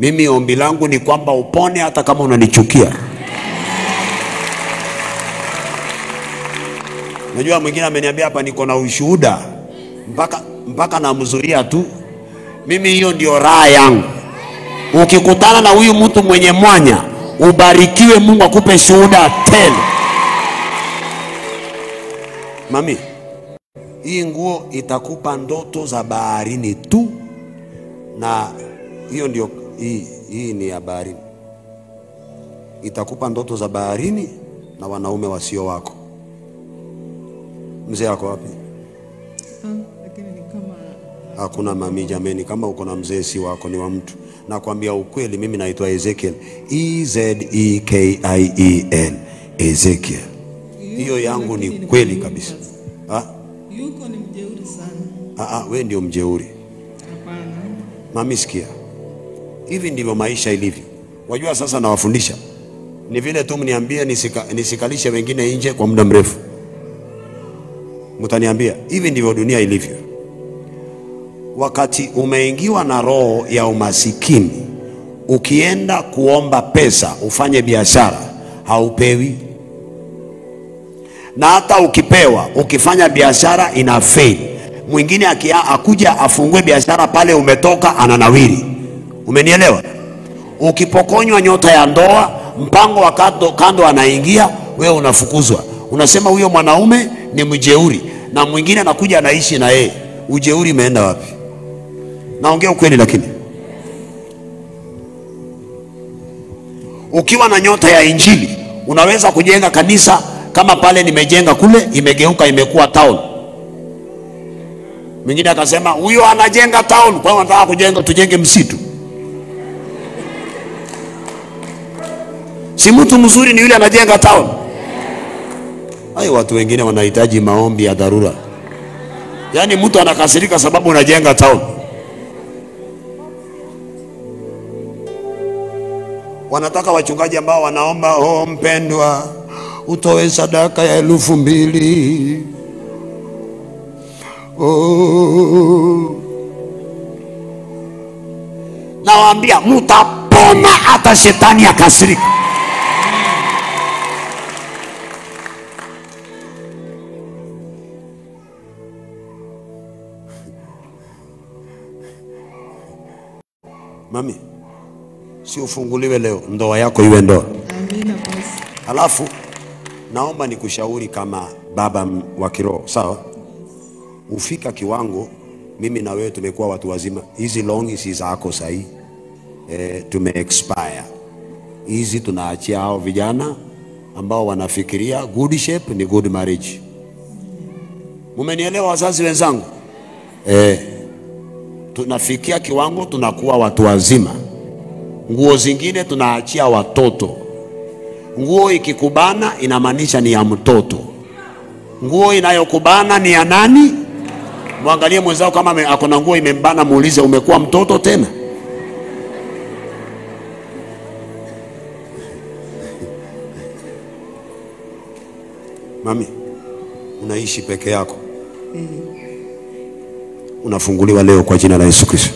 Mimi ombi langu ni kwamba upone hata kama unanichukia. Najua mwingine ameniambia hapa niko na ushuhuda mpaka namzuria tu. Mimi hiyo ndio raha yangu. Ukikutana na huyu mtu mwenye mwanya, ubarikiwe, Mungu akupe shuhuda tele. Mami, hii nguo itakupa ndoto za baharini tu. Na hiyo ndio hii ni ya baharini. Itakupa ndoto za baharini na wanaume wasio wako. Mzee wako wapi? Lakini ni kama hakuna mami jameni, kama uko na mzee si wako, ni wa mtu. Nakwambia ukweli, mimi naitwa Ezekiel. E Z E K I E L, Ezekiel. Hiyo yangu ni kweli kabisa. Ha? Yuko ni mjeuri sana. Wewe ndio mjeuri. Hapana. Mami sikia. Hivi ndivyo maisha ilivyo. Wajua sasa nawafundisha. Ni vile tu mniambie nisikalishe wengine nje kwa muda mrefu. Mtaniambia hivi ndivyo dunia ilivyo. Wakati umeingiwa na roho ya umasikini, ukienda kuomba pesa ufanye biashara, haupewi. Na hata ukipewa, ukifanya biashara ina fail. Mwingine akuja afungue biashara pale umetoka ananawiri. Umenielewa? Ukipokonywa nyota ya ndoa, mpango wa kando anaingia, wewe unafukuzwa. Unasema huyo mwanaume ni mjeuri, na mwingine anakuja anaishi na yeye. Ujeuri imeenda wapi? Naongea ukweli lakini. Ukiwa na nyota ya injili, unaweza kujenga kanisa kama pale nimejenga kule, imegeuka imekuwa town. Mwingine akasema huyo anajenga town, kwa hiyo anataka kujenga tujenge msitu. Si mtu mzuri ni yule anajenga town. Hai, watu wengine wanahitaji maombi ya dharura. Yaani mtu anakasirika sababu unajenga town. Wanataka wachungaji ambao wanaomba, oh mpendwa, utoe sadaka ya 2000. Oh. Nawaambia mutapona hata shetani akasirika. Mami, si ufunguliwe leo, ndoa yako iwe ndoa. Amina pastor. Alafu naomba nikushauri kama baba wa kiroho, sawa? Ufika kiwango, mimi na wewe tumekuwa watu wazima. Hizi longi si zako sahi. Tume expire. Hizi tunaachia hao vijana ambao wanafikiria good shape ni good marriage. Mumenielewa wazazi wenzangu? Tunafikia kiwango tunakuwa watu wazima. Nguo zingine tunaachia watoto. Nguo ikikubana inamaanisha ni ya mtoto. Nguo inayokubana ni ya nani? Mwangalie mwenzao kama ako na nguo imembana, muulize umekuwa mtoto tena? Mami, unaishi peke yako. Unafunguliwa leo kwa jina la Yesu Kristo.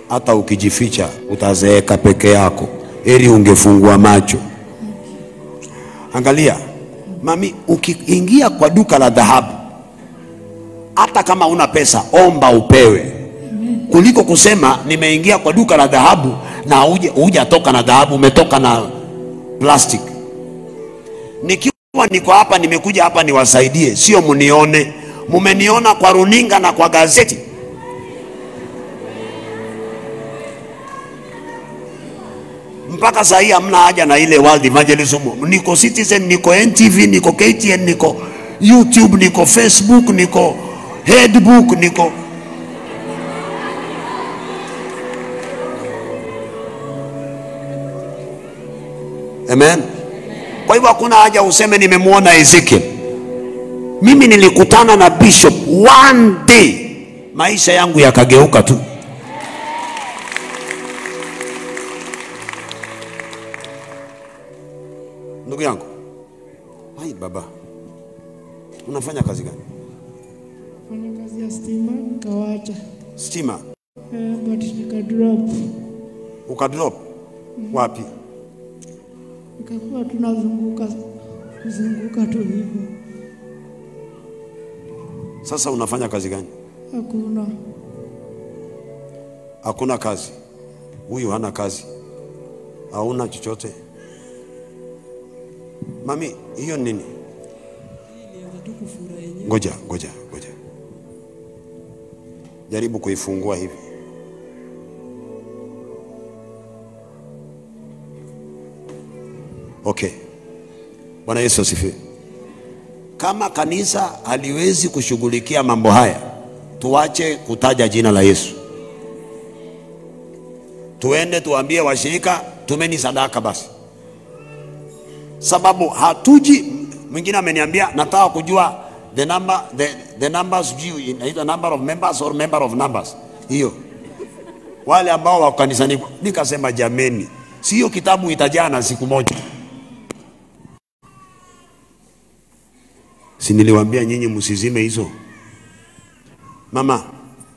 Hata ukijificha utazeeka peke yako. Heri ungefungua macho. Angalia, mami, ukiingia kwa duka la dhahabu, hata kama una pesa, omba upewe. Kuliko kusema nimeingia kwa duka la dhahabu na hujatoka na dhahabu, umetoka na plastic. Nikiwa niko hapa, nimekuja hapa niwasaidie, sio mnione. Mumeniona kwa runinga na kwa gazeti. Mpaka saa hii hamna haja na ile World Evangelism. Niko Citizen, niko NTV, niko KTN, niko YouTube, niko Facebook, niko Headbook, niko Amen. Kwa hivyo hakuna haja useme nimemuona Ezekiel. Mimi nilikutana na bishop one day, maisha yangu yakageuka tu. Ndugu yangu, hai baba, unafanya kazi gani? Nafanya kazi ya stima, nikawacha. Stima? But nikadrop. Ukadrop? Wapi? Nikakuwa tunazunguka kuzunguka tu hivyo. Sasa unafanya kazi gani? Hakuna. Hakuna kazi. Huyu hana kazi. Hauna chochote. Mami, hiyo nini? Ngoja, ngoja, ngoja. Jaribu kuifungua hivi. Okay. Bwana Yesu asifiwe. Kama kanisa haliwezi kushughulikia mambo haya, tuache kutaja jina la Yesu. Tuende tuambie washirika, tumeni sadaka basi. Sababu hatuji. Mwingine ameniambia nataka kujua the number, the numbers, inaitwa number of members or member of numbers. Hiyo. Wale ambao wako kanisani, nikasema jameni, sio kitabu itajaa na siku moja. Si niliwaambia nyinyi msizime hizo? Mama,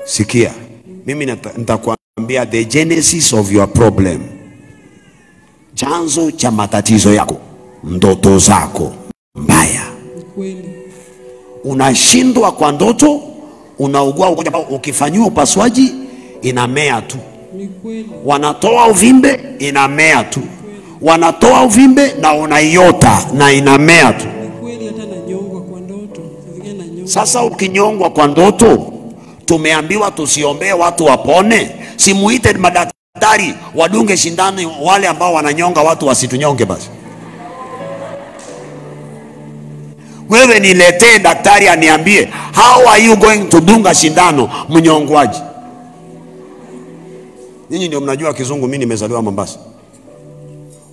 sikia. Mimi nitakwambia the genesis of your problem. Chanzo cha matatizo yako, ndoto zako mbaya. Kweli. Unashindwa kwa ndoto, unaugua ugonjwa ambao ukifanyiwa upasuaji inamea tu. Ni kweli. Wanatoa uvimbe, inamea tu. Wanatoa uvimbe na unaiota na inamea tu. Ni kweli, hata nanyongwa kwa ndoto. Sasa ukinyongwa kwa ndoto, tumeambiwa tusiombee watu wapone. Simuite madaktari wadunge shindano wale ambao wananyonga watu wasitunyonge basi. Wewe niletee daktari aniambie how are you going to dunga shindano mnyongwaji? Ninyi ndio mnajua kizungu, mimi nimezaliwa Mombasa.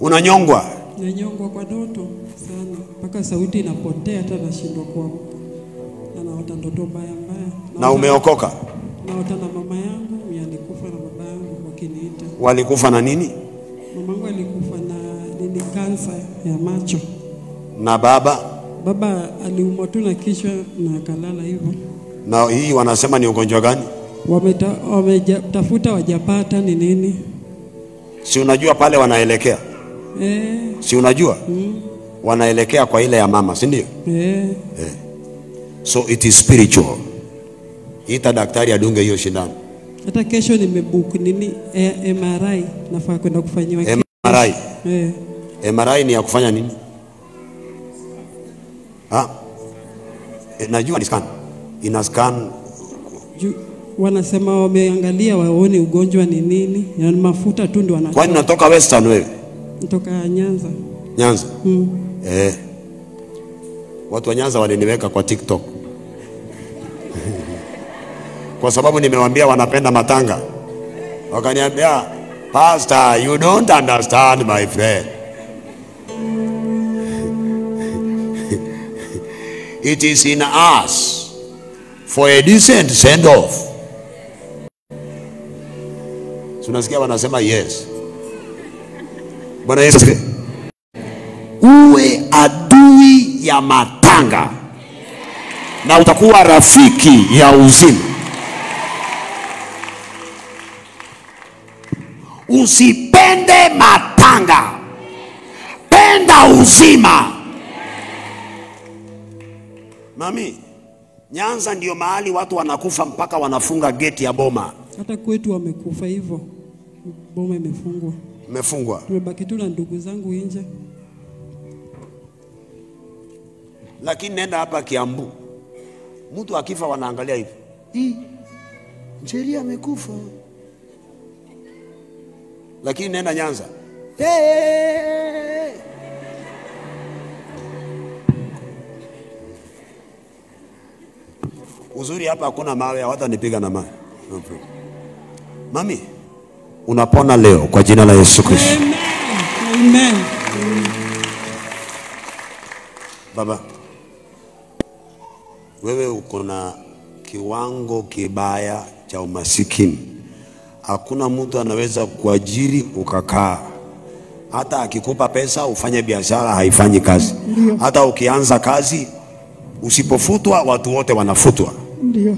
Unanyongwa? Nanyongwa kwa ndoto sana mpaka sauti inapotea, hata nashindwa kuamka. Na naota ndoto mbaya mbaya. Na umeokoka? Naota na mama yangu, mimi alikufa na baba yangu wakiniita. Walikufa na nini? Mamangu alikufa na nini, kansa ya macho. Na baba? Baba aliumwa tu na kichwa na akalala hivyo. Na hii wanasema ni ugonjwa gani? Wametafuta wajapata ni nini? Si unajua pale wanaelekea? Si unajua? Wanaelekea kwa ile ya mama, si ndio? So it is spiritual. Ita daktari adunge hiyo shindano. Hata kesho nimebook nini MRI, nafaa kwenda kufanyiwa MRI. MRI ni ya kufanya nini? Najua ni scan. Ina scan. Wanasema wameangalia waone ugonjwa ni nini. Yaani mafuta tu ndio wanatoa. Kwani unatoka Western wewe? Natoka Nyanza. Nyanza? Watu wa Nyanza waliniweka kwa TikTok. Kwa sababu nimewaambia wanapenda matanga. Wakaniambia, Pastor, you don't understand my friend. It is in us for a decent send off. Tunasikia wanasema yes. Bwana Yesu asifiwe. Uwe adui ya matanga na utakuwa rafiki ya uzima. Usipende matanga, penda uzima. Mami, Nyanza ndio mahali watu wanakufa mpaka wanafunga geti ya boma. Hata kwetu wamekufa hivyo. Boma imefungwa. Imefungwa. Tumebaki tu na ndugu zangu nje. Lakini nenda hapa Kiambu, mtu akifa wanaangalia hivi. Hii Njeri amekufa. Lakini nenda Nyanza. Hey! Uzuri hapa hakuna mawe, hawatanipiga na mawe. No problem. Mami, unapona leo kwa jina la Yesu Kristo. Amen. Amen. Baba, wewe uko na kiwango kibaya cha umasikini. Hakuna mtu anaweza kuajiri ukakaa. Hata akikupa pesa ufanye biashara haifanyi kazi. Ndiyo. Hata ukianza kazi usipofutwa watu wote wanafutwa. Ndiyo.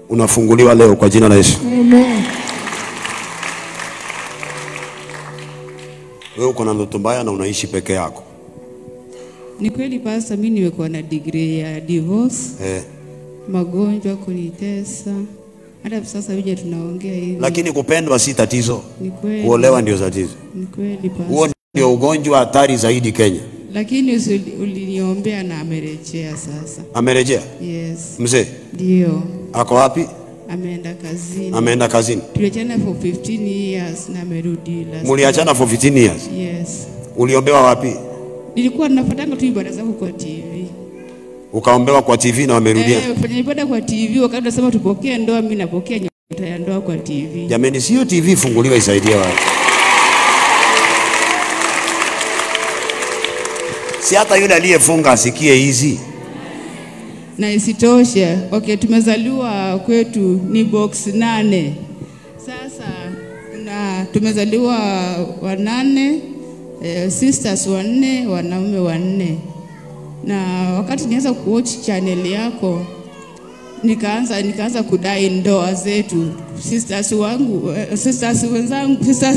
Unafunguliwa leo kwa jina la Yesu. Amen. Wewe uko na ndoto mbaya na unaishi peke yako. Ni kweli pastor, mimi nimekuwa na degree ya divorce. Magonjwa kunitesa. Hata sasa hivi tunaongea hivi. Lakini kupendwa si tatizo. Ni kweli. Kuolewa ndio tatizo. Ni kweli pastor. Huo ndio ugonjwa hatari zaidi Kenya. Lakini uliniombea na amerejea sasa. Amerejea? Yes. Mzee? Ndio. Ako wapi? Ameenda kazini. Ameenda kazini. Tuliachana for 15 years na amerudi last. Muliachana for 15 years? Yes. Uliombewa wapi? Nilikuwa nafuatanga tu ibada zako kwa TV. Ukaombewa kwa TV na wamerudia? Fanya ibada kwa TV, wakati nasema tupokee ndoa, mimi napokea nyota ya ndoa kwa TV. Jamani, sio TV funguliwa isaidie watu. Si hata yule aliyefunga asikie hizi. Na isitoshe, okay, tumezaliwa kwetu ni box 8. Sasa na tumezaliwa 8, sisters 4, wanaume 4. Na wakati nianza kuwatch channel yako nikaanza kudai ndoa zetu. Sisters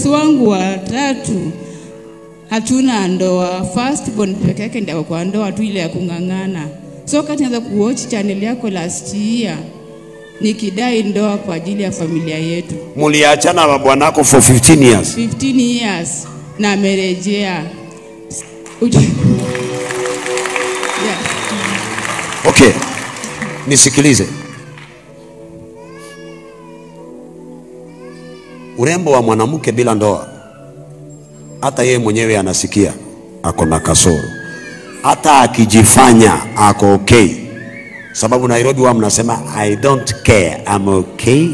wangu watatu hatuna ndoa. First born peke yake ndio kwa ndoa tu ile ya kungangana. So wakati nianza kuwatch channel yako last year nikidai ndoa kwa ajili ya familia yetu. Muliachana na bwanako for 15 years. 15 years na amerejea. Yeah. Okay. Nisikilize. Urembo wa mwanamke bila ndoa, hata yeye mwenyewe anasikia ako na kasoro. Hata akijifanya ako okay. Sababu Nairobi wa mnasema I don't care, I'm okay,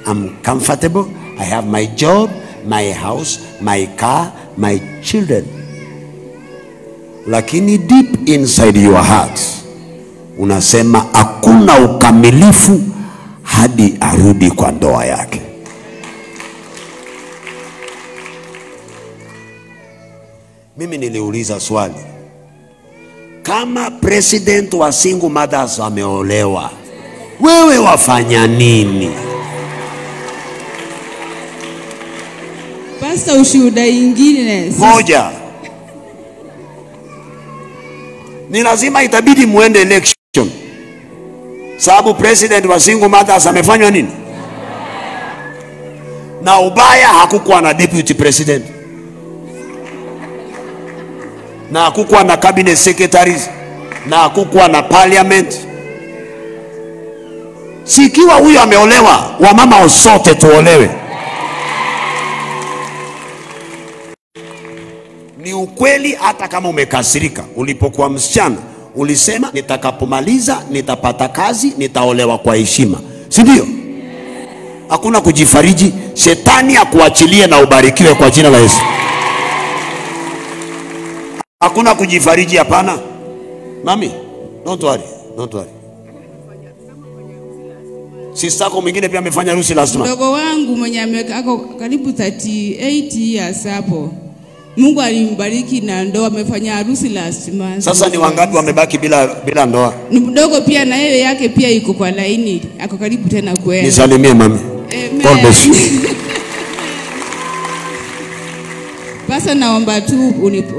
I'm comfortable, I have my job, my house, my car, my children. Lakini deep inside your heart unasema hakuna ukamilifu hadi arudi kwa ndoa yake. Mimi niliuliza swali, kama president wa single mothers ameolewa, wewe wafanya nini? Pastor, ushuhuda ingine moja. Ni lazima itabidi muende election. Sababu president wa single mothers amefanywa nini? Na ubaya hakukuwa na deputy president, na hakukuwa na cabinet secretaries, na hakukuwa na parliament. Sikiwa huyo ameolewa, wamama sote tuolewe. Ni ukweli, hata kama umekasirika. Ulipokuwa msichana ulisema nitakapomaliza nitapata kazi, nitaolewa kwa heshima, si ndio? Hakuna kujifariji. Shetani akuachilie na ubarikiwe kwa jina la Yesu. Hakuna kujifariji, hapana. Mami, don't worry, don't worry. Sister yako mwingine pia amefanya harusi last month. Mdogo wangu mwenye ako karibu 38 years hapo. Mungu alimbariki na ndoa, amefanya harusi last month. Sasa ni wangapi wamebaki bila ndoa? Ni mdogo pia na yeye yake pia iko kwa laini, ako karibu tena kwenda. Nisalimie mami. God bless you. Basa naomba tu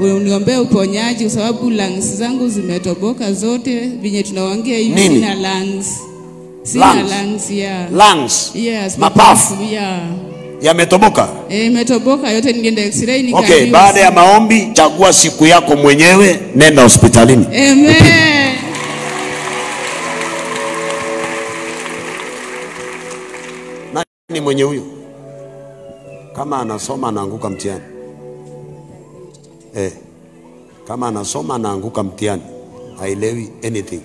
uniombee uponyaji kwa sababu lungs zangu zimetoboka zote, vinye tunaongea hivi sina lungs. Sina lungs, yeah. Lungs. Yes, mapafu. Yeah. Yametoboka? Imetoboka yote, nilienda x-ray nikaambiwa. Okay, baada ya maombi chagua siku yako mwenyewe, nenda hospitalini. Amen. Nani mwenye huyo? Kama anasoma anaanguka mtihani. Kama anasoma anaanguka mtihani. Haelewi anything.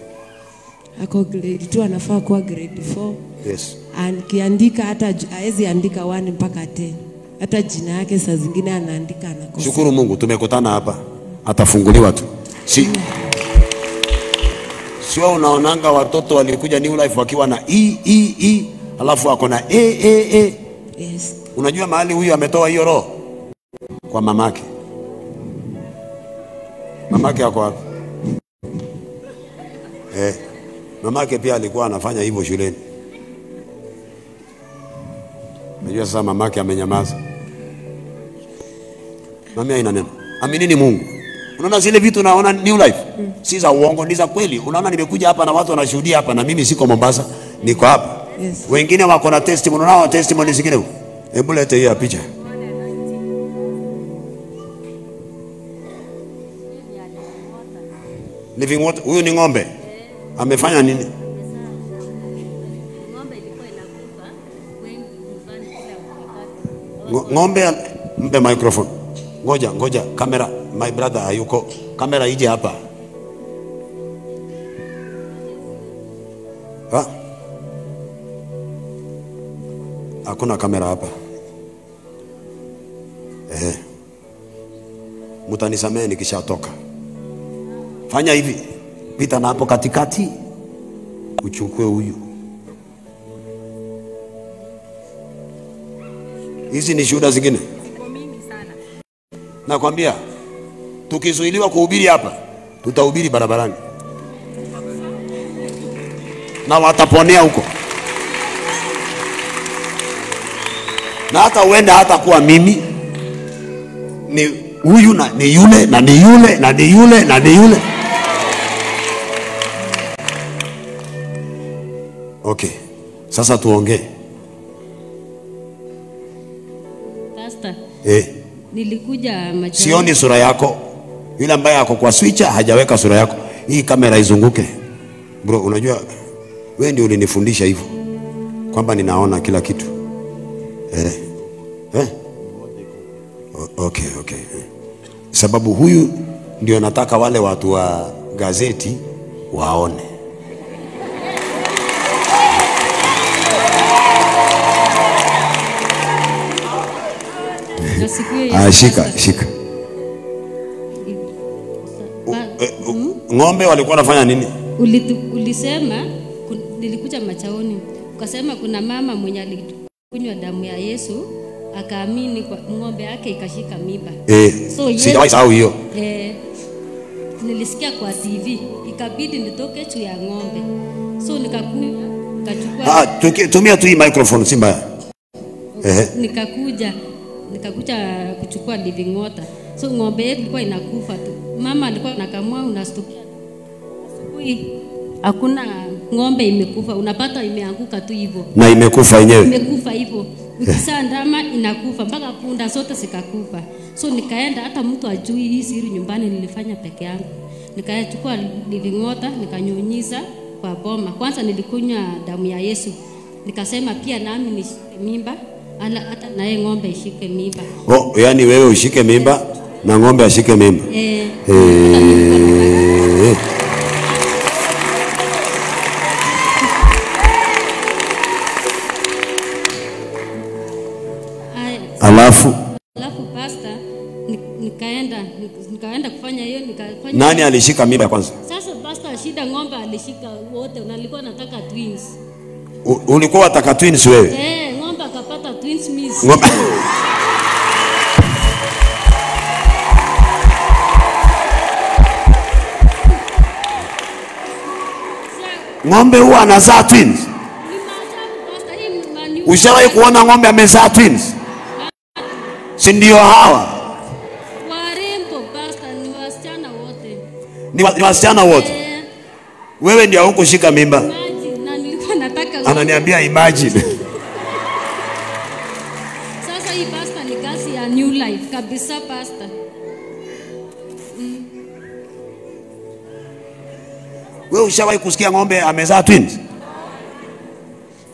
Ako grade 2, anafaa kuwa grade 4. Yes. Akiandika hata haezi andika 1 mpaka 10. Hata jina yake saa zingine anaandika anakosa. Shukuru Mungu tumekutana hapa. Atafunguliwa tu. Si sio unaonanga watoto walikuja New Life wakiwa na E E E alafu wako na A A A. Yes. Unajua mahali huyu ametoa hiyo roho? Kwa mamake. Mamake yako wapi? Mamake pia alikuwa anafanya hivyo shuleni. Unajua sasa mamake amenyamaza. Mami haina neno. Aminini Mungu. Unaona zile vitu naona New Life? Si za uongo, ni za kweli. Unaona nimekuja hapa na watu wanashuhudia hapa na mimi siko Mombasa, niko hapa. Yes. Wengine wako na testimony, unaona testimony zingine. Hebu lete hiyo picha. Living water, huyu ni ng'ombe. Amefanya nini? Ng'ombe ilikuwa inakufa wengi nyumbani kila wakati. Ng'ombe, mpe microphone. Ngoja, ngoja, kamera, my brother hayuko. Kamera ije hapa. Ha? Hakuna kamera hapa. Mtanisamehe nikishatoka. Fanya hivi. Pita na hapo katikati. Uchukue huyu. Hizi ni shuhuda zingine. Nakwambia tukizuiliwa kuhubiri hapa, tutahubiri barabarani. Na wataponea huko. Na hata uenda hata kuwa mimi ni huyu na ni yule na ni yule na ni yule na ni yule. Okay. Sasa tuongee. Pastor. Nilikuja macho. Sioni sura yako. Yule ambaye ako kwa switcher hajaweka sura yako. Hii kamera izunguke. Bro, unajua wewe ndio ulinifundisha hivyo. Kwamba ninaona kila kitu. Okay, okay. Sababu huyu ndio nataka wale watu wa gazeti waone. Shika, shika. Ng'ombe walikuwa wanafanya nini? Ulisema nilikuja machaoni. Ukasema kuna mama mwenye alikunywa damu ya Yesu akaamini kwa ng'ombe yake ikashika mimba. So sijawahi sahau hiyo. Nilisikia kwa TV, ikabidi nitoke juu ya ng'ombe. So nikakuja nikachukua. Tumia tu hii microphone si mbaya. Nikakuja kuchukua living water. So ng'ombe yetu ilikuwa inakufa tu. Mama alikuwa anakamua, unastukia asubuhi hakuna Ng'ombe imekufa, unapata imeanguka tu hivyo. Na imekufa yenyewe. Imekufa hivyo. Ukizaa ndama inakufa mpaka punda zote zikakufa. So nikaenda, hata mtu ajui hii siri nyumbani, nilifanya peke yangu. Nikachukua living water nikanyunyiza kwa boma. Kwanza nilikunywa damu ya Yesu. Nikasema pia nami nishike mimba, ala hata naye ng'ombe ishike mimba. Oh, yani wewe ushike mimba na ng'ombe ashike mimba. Alafu pastor nikaenda kufanya hiyo, nikafanya. Nani alishika mimba kwanza? Sasa pastor, shida ng'ombe alishika wote, na nilikuwa nataka twins. Ulikuwa unataka twins wewe? Ng'ombe akapata twins miss. Ng'ombe. Ng'ombe huwa anazaa twins. Ushawahi kuona ng'ombe amezaa twins? Si ndio hawa? Warembo pastor, ni wasichana wote. Ni wasichana wote. Wewe ndio hukushika mimba. Imagine, na nilikuwa nataka. Ananiambia imagine. Sasa hii pastor ni kazi ya new life kabisa pastor. Wewe ushawahi kusikia ng'ombe amezaa twins?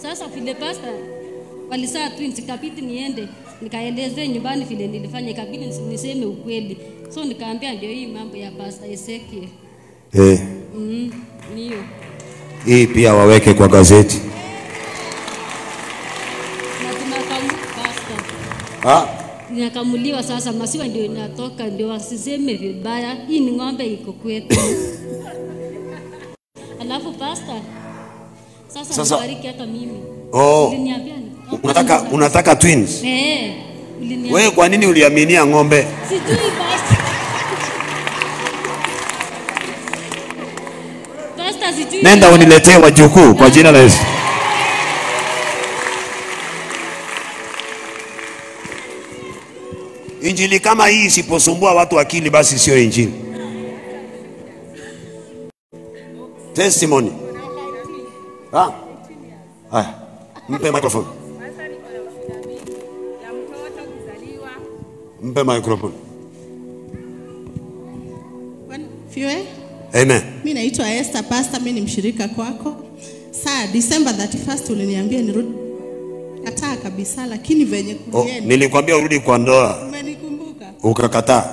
Sasa vile pastor walizaa twins, ikabidi niende nikaeleze nyumbani vile nilifanya, ikabidi niseme ukweli. So nikaambia ndio hii mambo ya Pastor Ezekiel. Ndio. Hii pia waweke kwa gazeti. Na tunakamu pastor. Inakamuliwa sasa, maziwa ndio inatoka, ndio wasiseme vibaya. Hii ni ng'ombe iko kwetu. Alafu pastor sasa nibariki hata mimi. Oh. Unataka twins? Wewe kwa nini uliaminia ng'ombe? Sijui pastor. Pastor sijui. Nenda uniletee wajukuu kwa jina la Yesu. Injili kama hii isiposumbua watu akili basi sio injili. Testimony. Mpe microphone. Mpe microphone. Fiwe? Amen. Mimi naitwa Esther pastor, mimi ni mshirika kwako. Saa December 31st uliniambia nirudi. Kataa kabisa, lakini venye kulienda. Nilikwambia urudi kwa ndoa. Umenikumbuka? Ukakataa.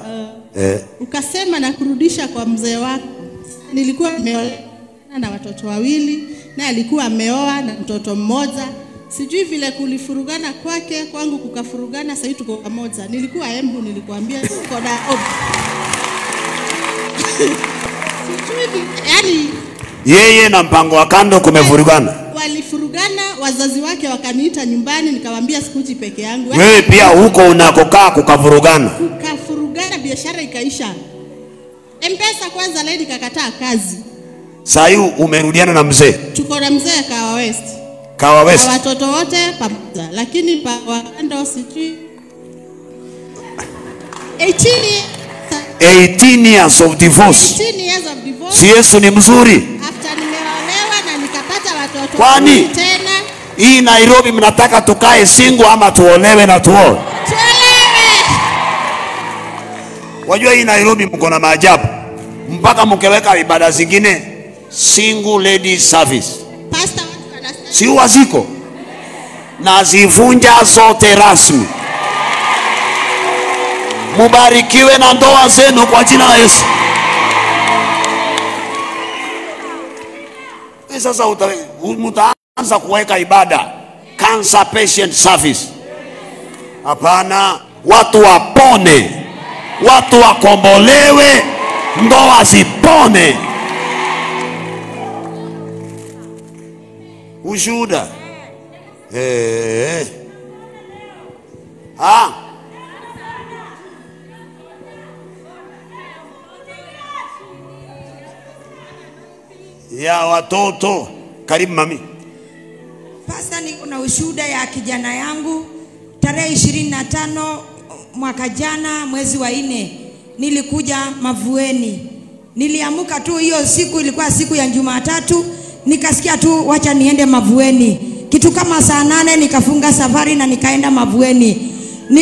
Ukasema na kurudisha kwa mzee wako. Nilikuwa nimeolewa na watoto wawili, na alikuwa ameoa na mtoto mmoja. Sijui vile kulifurugana kwake, kwangu kukafurugana, sasa tuko pamoja. Nilikuwa Embu, nilikuambia tuko na Sijui yani yeye na mpango wa kando kumevurugana. Walifurugana, wazazi wake wakaniita nyumbani, nikawaambia sikuji peke yangu. Wewe pia huko unakokaa kukavurugana. Kukafurugana, biashara ikaisha. M-Pesa kwanza lady kakataa kazi. Sasa hiyo umerudiana na mzee. Tuko na mzee Kawa West. Kawa West. Na watoto wote pamoja, lakini pa kando sijui 18 years of divorce. 18 years of divorce. Si Yesu ni mzuri. After nimeolewa na nikapata watoto. Kwani tena hii Nairobi mnataka tukae single ama tuolewe na tuoe? Tuolewe. Wajua hii Nairobi mko na maajabu. Mpaka mkeweka ibada zingine single lady service. Pastor watu wanasema si waziko. Na zivunja zote rasmi. Mubarikiwe na ndoa zenu kwa jina la Yesu. Sasa mtaanza kuweka ibada cancer patient service. Hapana, watu wapone, watu wakombolewe, ndoa zipone. Ushuhuda. Ya watoto. Karibu mami. Pastor, niko na ushuhuda ya kijana yangu. Tarehe 25 mwaka jana mwezi wa 4 nilikuja Mavueni. Niliamuka tu hiyo siku, ilikuwa siku ya Jumatatu, Nikasikia tu wacha niende Mavueni. Kitu kama saa 8 nikafunga safari na nikaenda Mavueni.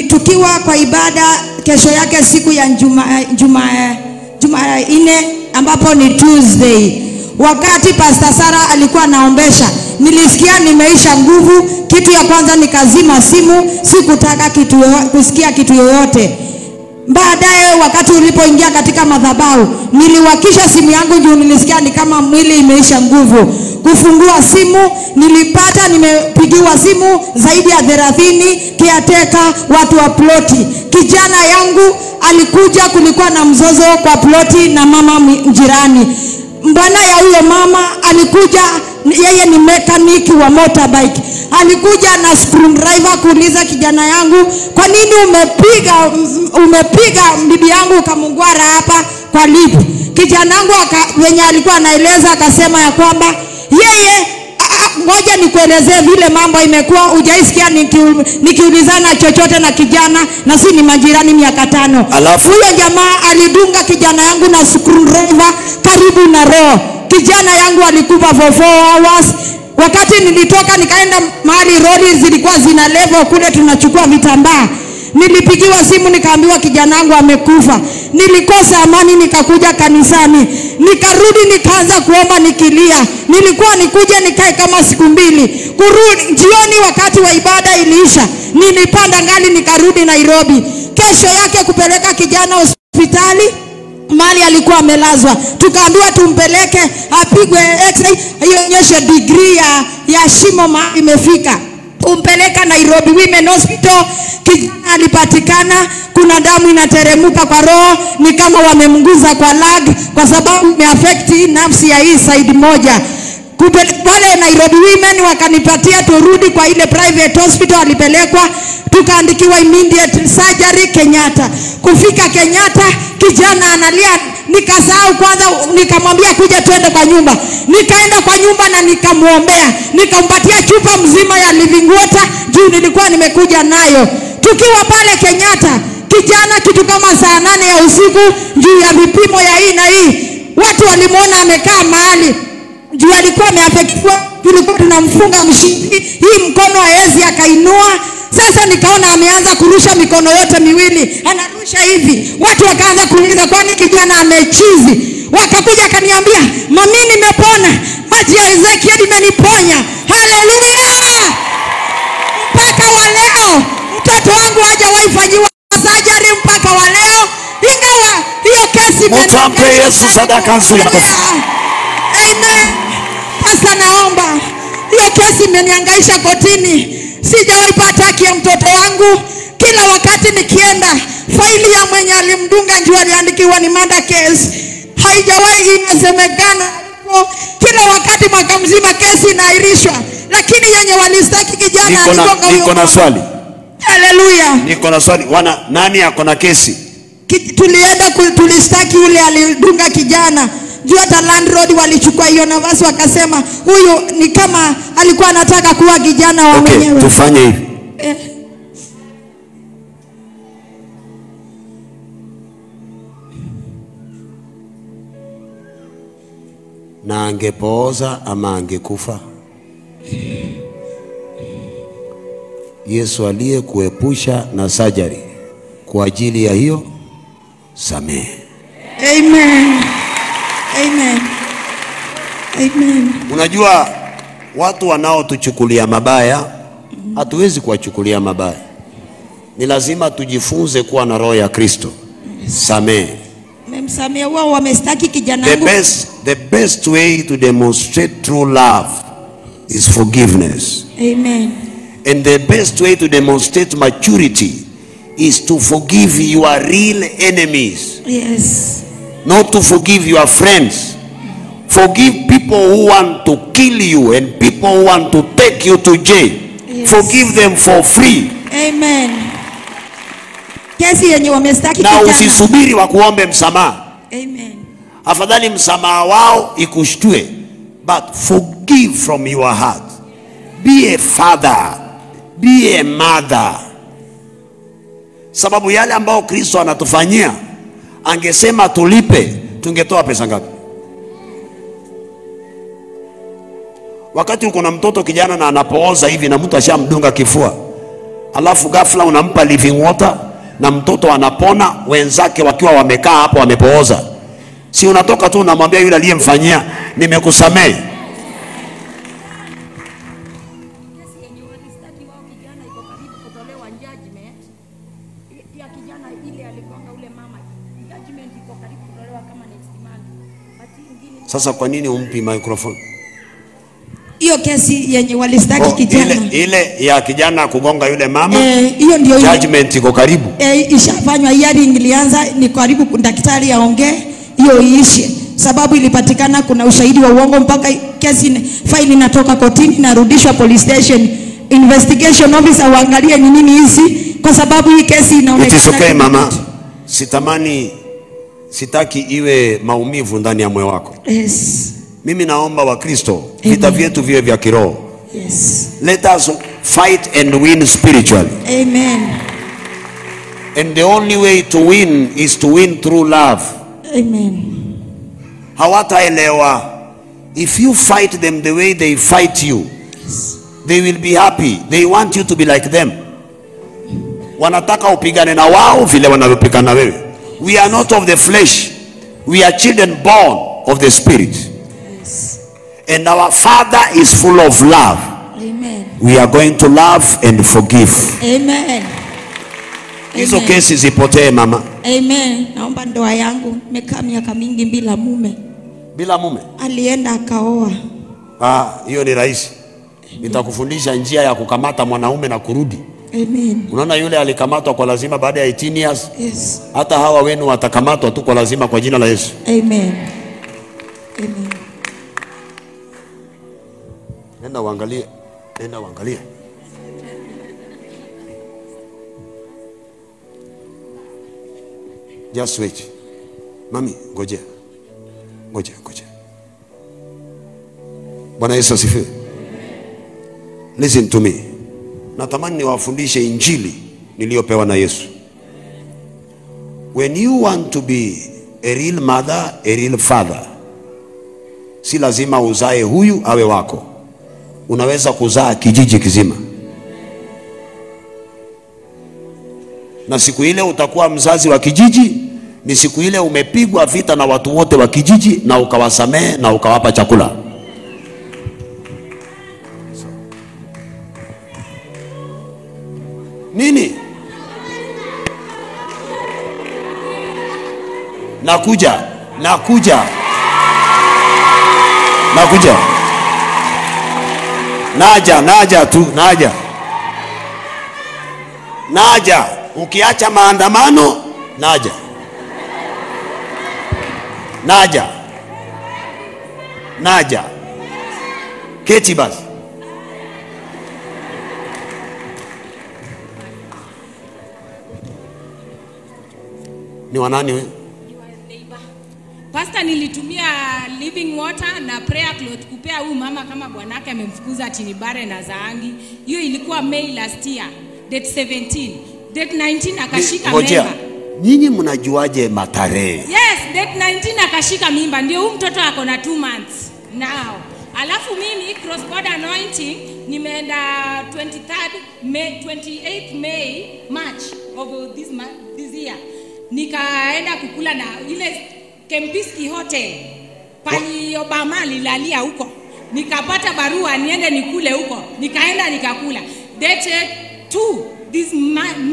Tukiwa kwa ibada kesho yake siku ya Jumanne ambapo ni Tuesday. Wakati Pastor Sara alikuwa anaombesha, nilisikia nimeisha nguvu. Kitu ya kwanza nikazima simu, sikutaka kusikia kitu yoyote. Baadaye wakati ulipoingia katika madhabahu, niliwakisha simu yangu juu nilisikia ni kama mwili imeisha nguvu. Kufungua simu, nilipata nimepigiwa simu zaidi ya 30 caretaker, watu wa ploti. Kijana yangu alikuja, kulikuwa na mzozo kwa ploti na mama jirani. Mbwana ya huyo mama alikuja, yeye ni mechanic wa motorbike. Alikuja na screwdriver kuuliza kijana yangu, kwa nini umepiga bibi yangu ukamngwara hapa kwa lipu? Kijana yangu wenye alikuwa anaeleza akasema ya kwamba yeye, ngoja nikuelezee vile mambo imekuwa, hujaisikia nikiulizana chochote na kijana, na si ni majirani miaka 5. Huyo jamaa alidunga kijana yangu na screwdriver karibu na roho. Kijana yangu alikufa for 4 hours. Wakati nilitoka nikaenda mahali lori zilikuwa zina level kule tunachukua vitambaa. Nilipigiwa simu nikaambiwa kijana wangu amekufa. Nilikosa amani nikakuja kanisani. Nikarudi nikaanza kuomba nikilia. Nilikuwa nikuje nikae kama siku 2. Kurudi jioni wakati wa ibada iliisha, nilipanda ngali nikarudi Nairobi. Kesho yake kupeleka kijana hospitali mali alikuwa amelazwa. Tukaambiwa tumpeleke apigwe x-ray ionyeshe degree ya shimo mahali imefika. Kumpeleka Nairobi Women Hospital, kijana alipatikana, kuna damu inateremuka kwa roho, ni kama wamemguza kwa lag kwa sababu imeaffect nafsi ya hii side moja. Wale Nairobi Women wakanipatia turudi kwa ile private hospital alipelekwa, tukaandikiwa immediate surgery Kenyatta. Kufika Kenyatta kijana analia, nikasahau kwanza, nikamwambia kuja twende kwa nyumba. Nikaenda kwa nyumba na nikamuombea, nikampatia chupa mzima ya living water juu nilikuwa nimekuja nayo. Tukiwa pale Kenyatta, kijana kitu kama saa 8 ya usiku juu ya vipimo ya hii na hii, watu walimuona amekaa mahali juu alikuwa ameafektiwa, tulikuwa tunamfunga mshipi, hii mkono haezi akainua. Sasa nikaona ameanza kurusha mikono yote miwili, anarusha hivi. Watu wakaanza kuuliza kwani kijana amechizi? Wakakuja akaniambia, mami nimepona, maji ya Ezekiel imeniponya. Haleluya! Mpaka wa leo mtoto wangu hajawahi fanyiwa surgery mpaka wa leo, ingawa hiyo kesi. Mtampe Yesu sadaka nzuri. Amen. Sasa naomba, hiyo kesi imenihangaisha kotini. Sijawahi pata haki ya mtoto wangu. Kila wakati nikienda, faili ya mwenye alimdunga njoo aliandikiwa ni murder case, haijawahi inasemekana. Kila wakati mwaka mzima kesi inaahirishwa, lakini yenye walistaki kijana aligonga huyo. Niko na swali. Haleluya. Niko na swali. Wana nani ako na kesi? Tulienda tulistaki yule alidunga kijana. Juu hata landlord walichukua hiyo nafasi wakasema huyu ni kama alikuwa anataka kuwa kijana wa mwenyewe. Okay, tufanye hivi. Na angepooza ama angekufa? Yesu aliyekuepusha na surgery kwa ajili ya hiyo, samehe. Amen. Amen. Amen. Unajua watu wanaotuchukulia mabaya hatuwezi kuwachukulia mabaya. Ni lazima tujifunze kuwa na roho ya Kristo. Samehe. Memsamehe wao wamestaki kijana wangu. The best way to demonstrate true love is forgiveness. Amen. And the best way to demonstrate maturity is to forgive your real enemies. Yes. Not to forgive your friends. Forgive people who want to kill you and people who want to take you to jail. Yes. Forgive them for free. Amen. Kesi yenye wamestaki na kijana. Usisubiri wakuombe msamaha. Amen. Afadhali msamaha wao ikushtue. But forgive from your heart. Be a father. Be a mother. Sababu yale ambao Kristo anatufanyia, angesema tulipe, tungetoa pesa ngapi? Wakati uko na mtoto kijana na anapooza hivi na mtu ashamdunga kifua, alafu ghafla unampa living water na mtoto anapona, wenzake wakiwa wamekaa hapo wamepooza, si unatoka tu unamwambia yule aliyemfanyia, nimekusamehe. Sasa kwa nini umpi microphone? Hiyo kesi yenye walistaki kijana. Ile ya kijana kugonga yule mama. Hiyo ndio judgment iko karibu. Ishafanywa, hearing ilianza, ni karibu daktari aongee hiyo iishe. Sababu ilipatikana kuna ushahidi wa uongo mpaka kesi faili inatoka kotini inarudishwa police station. Investigation officer waangalie ni nini hizi, kwa sababu hii kesi inaonekana. It is okay mama. Sitamani, sitaki iwe maumivu ndani ya moyo wako. Yes. Mimi naomba wa Kristo vita vyetu viwe vya kiroho. Yes. Let us fight and win spiritually. Amen. And the only way to win is to win through love. Amen. Hawataelewa. If you fight them the way they fight you, yes, they will be happy. They want you to be like them. Wanataka upigane na wao vile wanavyopigana wewe. We are not of the flesh. We are children born of the Spirit. Yes. And our Father is full of love. Amen. We are going to love and forgive. Amen. Hizo kesi zipotee mama. Amen. Naomba ndoa yangu, nimekaa miaka mingi bila mume. Bila mume? Alienda akaoa. Ah, hiyo ni rahisi. Nitakufundisha njia ya kukamata mwanaume na kurudi. Amen. Unaona yule alikamatwa kwa lazima baada ya 18 years. Yes. Hata hawa wenu watakamatwa tu kwa lazima kwa jina la Yesu. Amen. Amen. Nenda uangalie. Nenda uangalie. Just wait. Mami, ngoja. Ngoja, ngoja. Bwana Yesu asifiwe. Listen to me. Natamani niwafundishe injili niliyopewa na Yesu. When you want to be a real mother, a real father, si lazima uzae huyu awe wako. Unaweza kuzaa kijiji kizima. Na siku ile utakuwa mzazi wa kijiji, ni siku ile umepigwa vita na watu wote wa kijiji na ukawasamehe na ukawapa chakula. Nini? Nakuja, nakuja. Nakuja. Naja, naja tu, naja. Naja, ukiacha maandamano, naja. Naja. Naja. Keti basi. Ni wanani wewe? Pastor, nilitumia living water na prayer cloth kupea huyu mama kama bwanake amemfukuza Tinibare na Zaangi. Hiyo ilikuwa May last year, date 17. Date 19 akashika mimba. Nyinyi mnajuaje matarehe? Yes, date 19 akashika mimba. Ndio huyu mtoto ako na 2 months now. Alafu mimi cross border anointing nimeenda 23rd May, 28th May, March of this month, this year. Nikaenda kukula na ile Kempiski Hotel pali Obama alilalia huko. Nikapata barua niende nikule huko. Nikaenda nikakula. Date 2 this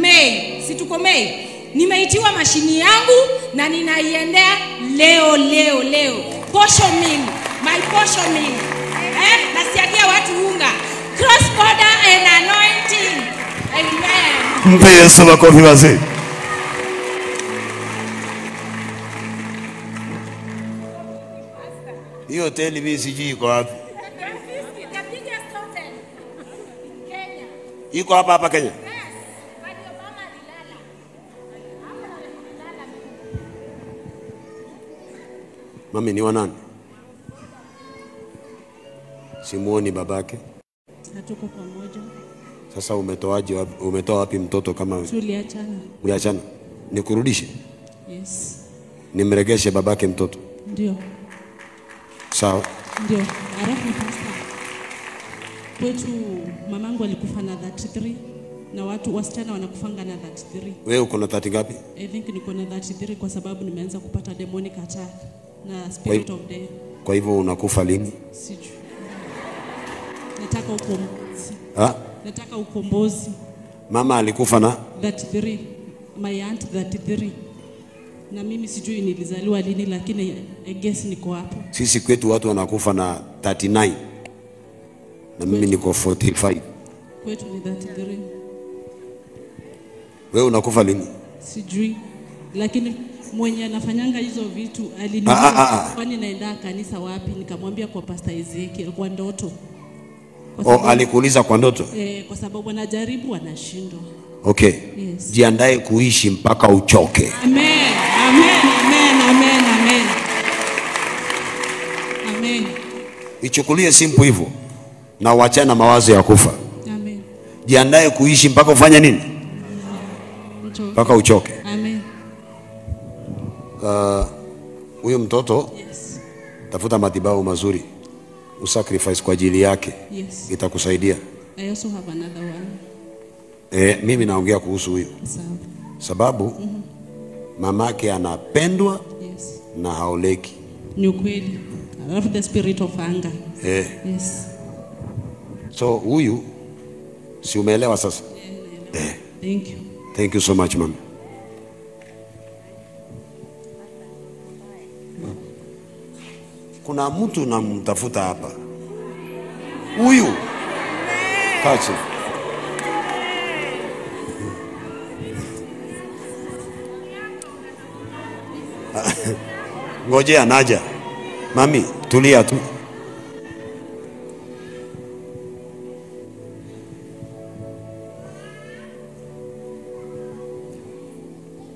May, si tuko May. Nimeitiwa mashini yangu na ninaiendea leo leo leo. Posho meal, my posho meal. Nasiagia watu unga. Cross border and anointing. Amen. Mpe Yesu makofi wazee. Hiyo hoteli mimi sijui iko wapi. The biggest hotel in Kenya. Iko hapa hapa Kenya. Yes. Pali Obama alilala. Hapo alilala. Mami ni wa nani? Simuoni babake. Hatuko pamoja. Sasa umetoaje wapi? Umetoa wapi mtoto kama tuliachana? Uliachana? Nikurudishe? Yes. Nimregeshe babake mtoto? Ndio. Sawa. Ndio. Alafu pastor, Kwetu mamangu alikufa na 33 na watu wasichana wanakufanga na 33. Wewe uko na 30 ngapi? I think niko na 33 kwa sababu nimeanza kupata demonic attack na spirit of death. Kwa hivyo unakufa lini? Sijui. Nataka ukombozi. Ha? Nataka ukombozi. Mama alikufa na 33. My aunt 33. Na mimi sijui nilizaliwa lini, lakini I guess niko hapo. Sisi kwetu watu wanakufa na 39. Na mimi niko 45. Kwetu ni 33. Wewe unakufa lini? Sijui. Lakini mwenye anafanyanga hizo vitu aliniuliza kwani naenda kanisa wapi, nikamwambia kwa Pastor Ezekiel kwa ndoto. Kwa alikuuliza kwa ndoto? Kwa sababu anajaribu anashindwa. Okay. Yes. Jiandae kuishi mpaka uchoke. Amen. Amen. Amen. Amen. Amen. Amen. Ichukulie simple hivyo na uachane na mawazo ya kufa. Amen. Jiandae kuishi mpaka ufanye nini? Mpaka uchoke. Amen. Huyu mtoto, yes, tafuta matibabu mazuri. Usacrifice kwa ajili yake. Yes. Itakusaidia. I also have another one. Mimi naongea kuhusu huyu. Sababu mamake anapendwa, yes, na haoleki. Ni ukweli. I love the spirit of anger. Yes. So huyu si umeelewa sasa? Yeah. Thank you. Thank you so much, ma'am. Kuna mtu namtafuta hapa. Huyu. Kachi. Ngojea naja. Mami, tulia tu.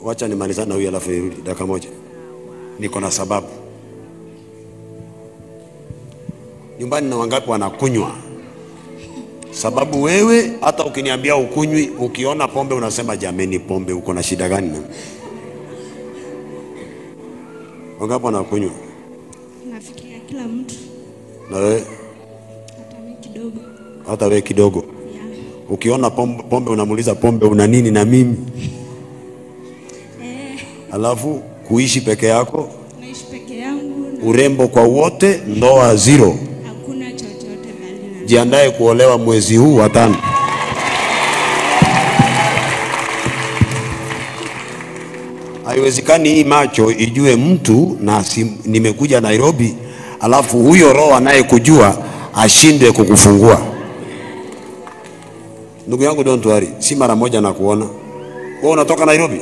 Wacha nimalizane na huyu alafu nirudi dakika moja. Niko na sababu. Nyumbani na wangapi wanakunywa? Sababu wewe hata ukiniambia ukunywi, ukiona pombe unasema jameni pombe, uko na shida gani? Wangapi wanakunywa? Nafikiria kila mtu. Na wewe? Hata mimi kidogo. Hata wewe kidogo. Yeah. Ukiona pombe unamuuliza pombe una nini na mimi? Alafu kuishi peke yako? Naishi peke yangu. Na urembo kwa wote, ndoa zero. Hakuna chochote bali na. Jiandae kuolewa mwezi huu wa 5. Haiwezekani hii macho ijue mtu na nimekuja Nairobi alafu huyo roho anayekujua ashindwe kukufungua. Ndugu yangu, don't worry, si mara moja na kuona. Wewe unatoka Nairobi?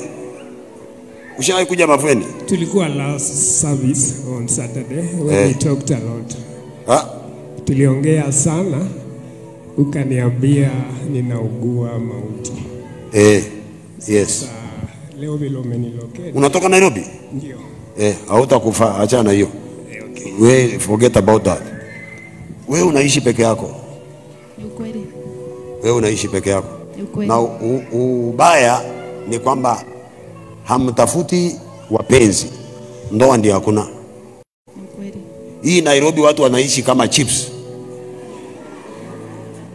Ushawahi kuja Mavueni? Tulikuwa last service on Saturday when we talked a lot. Ha? Tuliongea sana, ukaniambia ninaugua mauti. Yes. Sasa, leo vile umenilokea. Unatoka Nairobi? Ndio. Hautakufa, achana na hiyo. Okay. We forget about that. Wewe unaishi peke yako? Ni ukweli. Wewe unaishi peke yako. Ni ukweli. Na ubaya ni kwamba hamtafuti wapenzi. Ndoa ndio hakuna. Kweli. Hii Nairobi watu wanaishi kama chips.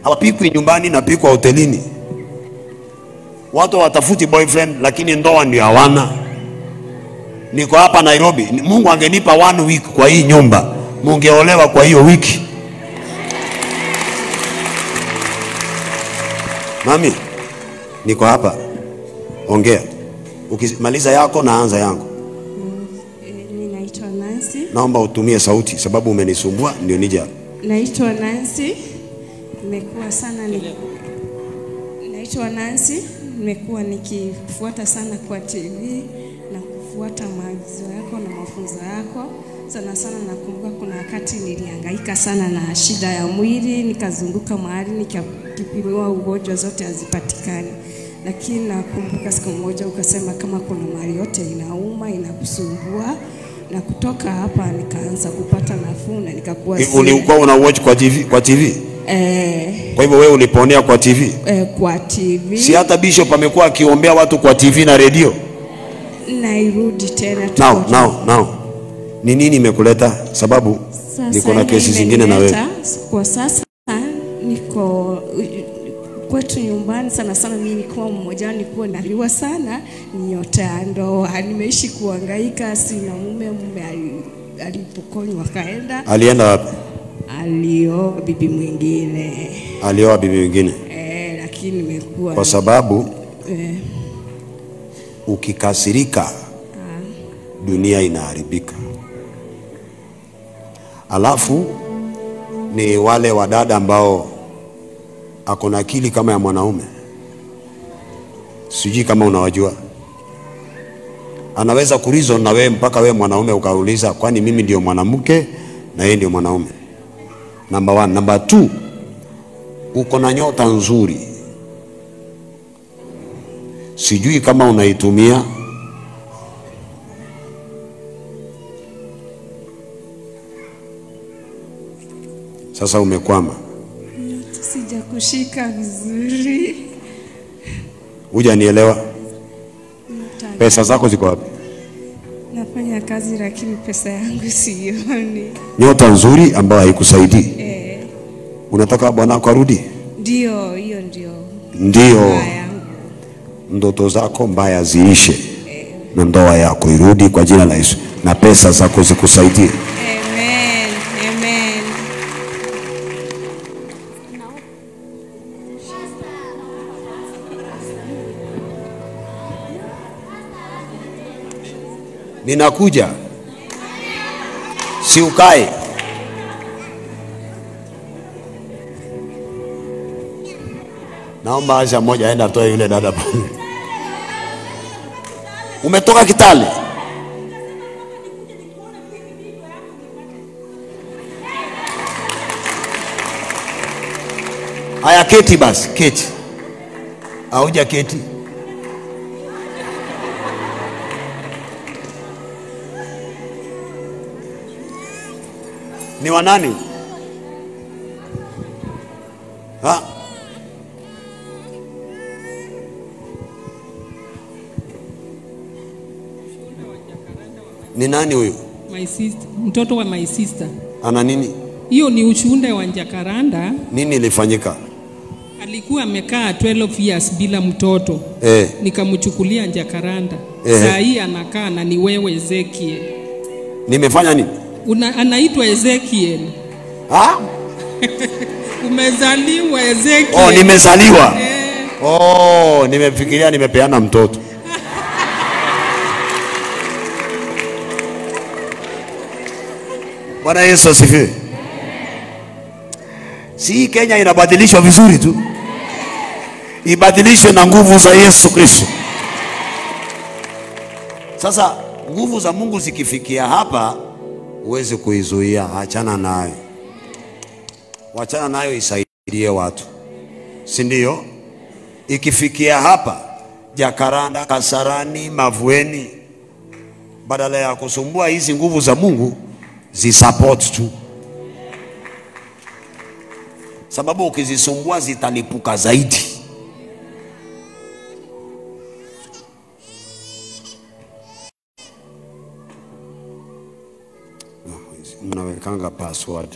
Hawapikwi nyumbani na pikwa hotelini. Watu hawatafuti boyfriend lakini ndoa ndio hawana. Niko hapa Nairobi, Mungu angenipa 1 week kwa hii nyumba, mungeolewa kwa hiyo wiki. Mami, niko hapa. Ongea. Ukimaliza yako naanza yangu. Mimi naitwa Nancy. Naomba utumie sauti sababu umenisumbua ndio nije hapa. Naitwa Nancy. Naitwa Nancy. Nimekuwa nikifuata sana kwa TV na kufuata maagizo yako na mafunzo yako. Sana sana nakumbuka kuna wakati nilihangaika sana na shida ya mwili, nikazunguka mahali nikipimiwa ugonjwa zote hazipatikani. Lakini nakumbuka siku moja ukasema kama kuna mahali yote inauma, inakusumbua, na kutoka hapa nikaanza kupata nafuu na nikakuwa. Ulikuwa una watch kwa TV, kwa TV? Kwa hivyo wewe uliponea kwa TV? Kwa TV. Si hata bishop amekuwa akiombea watu kwa TV na radio? Nairudi tena tu. Now. Ni nini imekuleta? Sababu niko na kesi zingine na wewe. Kwa sasa Tuko kwetu nyumbani sana sana, mimi nilikuwa mmoja, nilikuwa naliwa sana nyota ya ndoa. Nimeishi kuhangaika, sina mume. Mume alipokonywa akaenda. Alienda wapi? Alioa bibi mwingine. Alioa bibi mwingine. Lakini nimekuwa kwa sababu ukikasirika dunia inaharibika. Alafu ni wale wadada ambao akona akili kama ya mwanaume. Sijui kama unawajua. Anaweza kureason na wewe mpaka wewe mwanaume ukauliza, kwani mimi ndio mwanamke na yeye ndio mwanaume? Number 1. Number 2, uko na nyota nzuri. Sijui kama unaitumia. Sasa umekwama. Sijakushika vizuri. Hujanielewa? Pesa zako ziko wapi? Nafanya kazi lakini pesa yangu sioni. Nyota nzuri ambayo haikusaidii. Unataka bwanako arudi? Ndio, hiyo ndio. Ndio. Ndoto zako mbaya ziishe. Na ndoa yako irudi kwa jina la Yesu, na pesa zako zikusaidie. Amen. Amen. Ninakuja. Si ukae. Naomba acha mmoja aende atoe yule dada pale. Umetoka Kitale? Haya, keti basi, keti. Hauja keti. Ni wanani? Ha? Ni nani huyu? My sister, mtoto wa my sister. Ana nini? Hiyo ni ushuhuda wa Jacaranda. Nini ilifanyika? Alikuwa amekaa 12 years bila mtoto. Nikamchukulia Jacaranda. Saa hii anakaa na ni wewe Ezekiel. Nimefanya nini? Anaitwa Ezekiel. Ha? Umezaliwa Ezekiel. Oh, nimezaliwa. Oh, nimefikiria nimepeana mtoto. Bwana Yesu asifiwe. Si Kenya inabadilishwa vizuri tu. Ibadilishwe na nguvu za Yesu Kristo. Sasa nguvu za Mungu zikifikia hapa, huwezi kuizuia, achana nayo. Wachana nayo, isaidie watu. Si ndio? Ikifikia hapa, Jacaranda, Kasarani, Mavueni, badala ya kusumbua hizi nguvu za Mungu, zisupport tu. Sababu ukizisumbua zitalipuka zaidi. Mnawekanga password.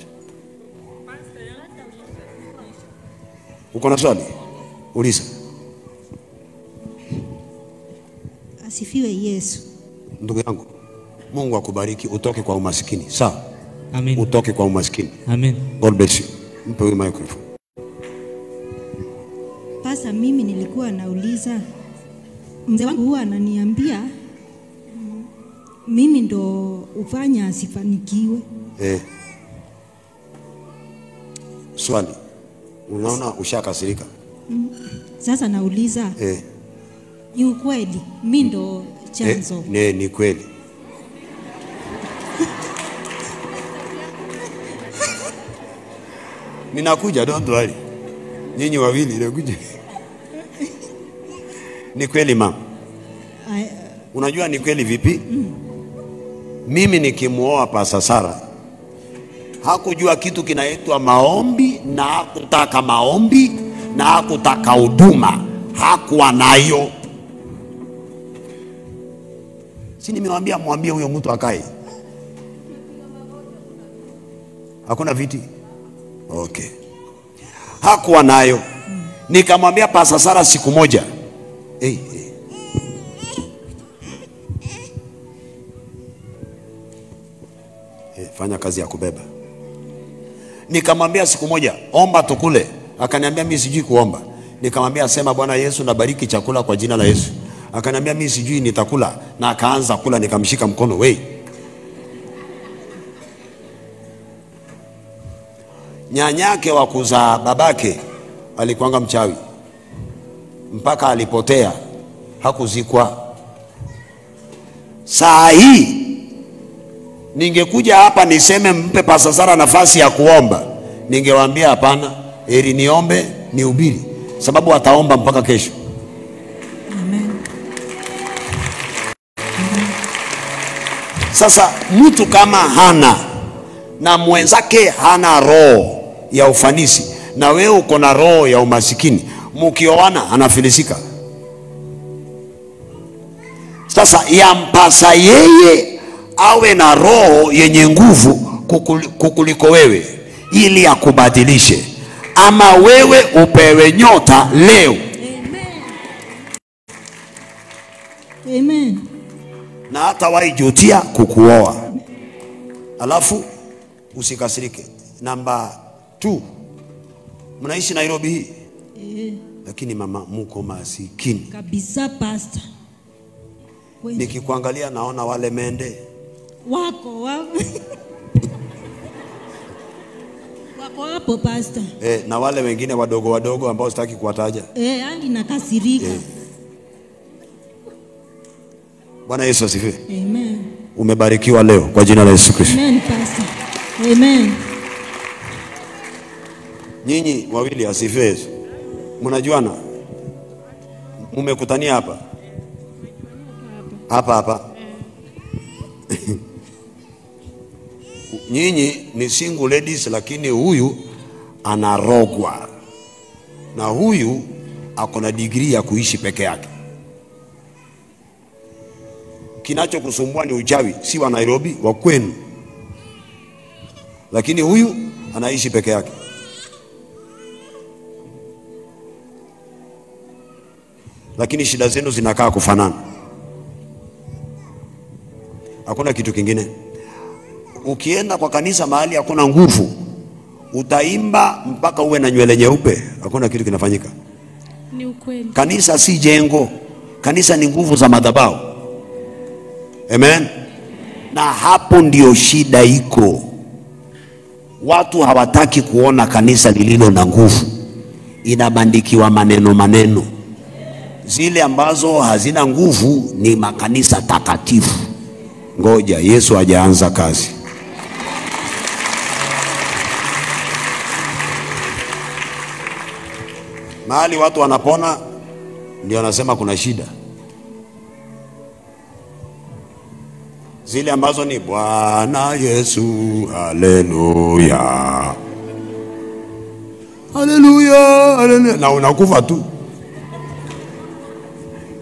Uko na swali? Uliza. Asifiwe Yesu. Ndugu yangu, Mungu akubariki, utoke kwa umasikini. Sawa? Amen. Utoke kwa umasikini. Amen. God bless you. Mpe huyu microphone. Pasa, mimi nilikuwa nauliza, mzee wangu huwa ananiambia mimi ndo ufanya asifanikiwe. Swali. Unaona ushakasirika? Sasa nauliza. Ni ukweli mimi ndo chanzo? Ni kweli. Ninakuja, don't worry. Nyinyi wawili ninakuja. Ni kweli mama. Unajua ni kweli vipi? Mimi nikimuoa Pastor Sara, hakujua kitu kinaitwa maombi, na hakutaka maombi, na hakutaka huduma, hakuwa nayo. Si nimewambia mwambie huyo mtu akae. Hakuna viti. Okay. Hakuwa nayo. Nikamwambia Pastor Sara siku moja. Hey, hey. Hey, fanya kazi ya kubeba. Nikamwambia siku moja, omba tukule. Akaniambia mimi sijui kuomba. Nikamwambia sema Bwana Yesu nabariki chakula kwa jina la Yesu. Akaniambia mimi sijui nitakula, na akaanza kula, nikamshika mkono, we. Nyanyake wa kuzaa babake alikuanga mchawi. Mpaka alipotea, hakuzikwa. Saa hii ningekuja hapa niseme mpe Pastor Sara nafasi ya kuomba, ningewaambia hapana, heri niombe nihubiri, sababu ataomba mpaka kesho. Amen. Sasa mtu kama hana na mwenzake hana roho ya ufanisi, na wewe uko na roho ya umasikini, mkioana anafilisika. Sasa yampasa yeye awe na roho yenye nguvu kukuliko wewe, ili akubadilishe, ama wewe upewe nyota leo. Amen. Amen. Na hata waijutia kukuoa. Alafu usikasirike. Namba 2. Mnaishi Nairobi hii? Lakini mama muko masikini. Kabisa pastor. Nikikuangalia naona wale mende wako wako. Wako hapo pastor. Na wale wengine wadogo wadogo ambao sitaki kuwataja. Andi nakasirika. Bwana Yesu asifiwe. Amen. Umebarikiwa leo kwa jina la Yesu Kristo. Amen pastor. Amen. Nyinyi wawili asifiwe Yesu. Mnajuana? Mmekutania hapa? Hapa hapa. Nyinyi ni single ladies, lakini huyu anarogwa. Na huyu ako na degree ya kuishi peke yake. Kinachokusumbua ni uchawi, si wa Nairobi, wa kwenu. Lakini huyu anaishi peke yake. Lakini shida zenu zinakaa kufanana. Hakuna kitu kingine. Ukienda kwa kanisa mahali hakuna nguvu, utaimba mpaka uwe na nywele nyeupe, hakuna kitu kinafanyika. Ni ukweli. Kanisa si jengo. Kanisa ni nguvu za madhabahu. Amen. Na hapo ndio shida iko. Watu hawataki kuona kanisa lililo na nguvu. Inabandikiwa maneno maneno. Zile ambazo hazina nguvu ni makanisa takatifu. Ngoja, Yesu hajaanza kazi. Mahali watu wanapona ndio wanasema kuna shida. Zile ambazo ni Bwana Yesu, haleluya, haleluya, haleluya, na unakufa tu.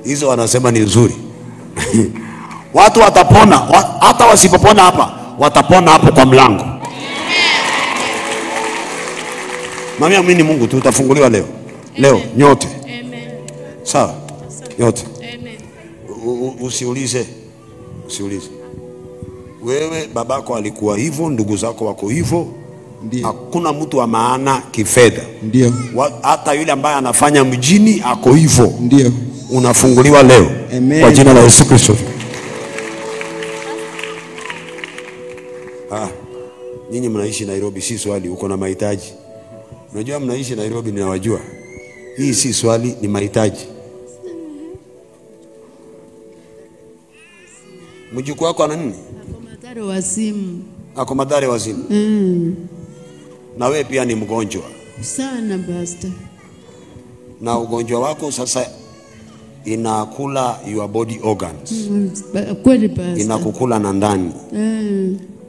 Hizo wanasema ni nzuri. Watu watapona, hata wasipopona hapa, watapona hapo kwa mlango. Mami, amini Mungu tu, utafunguliwa leo. Leo nyote. Amen. Sawa? Nyote. Amen. Usiulize. Usiulize. Wewe babako alikuwa hivyo, ndugu zako wako hivyo. Hakuna mtu wa maana kifedha. Ndio. Hata yule ambaye anafanya mjini ako hivyo. Ndio. Unafunguliwa leo. Amen. Kwa jina la Yesu Kristo. Nyinyi mnaishi Nairobi, si swali, uko na mahitaji. Unajua mnaishi Nairobi, ninawajua. Hii si swali, ni mahitaji. Mjukuu wako ana nini? Ako Mathare wazimu. Ako Mathare wazimu. Na wewe pia ni mgonjwa. Sana pastor. Na ugonjwa wako sasa inakula your body organs. Kweli pastor. Inakukula na ndani.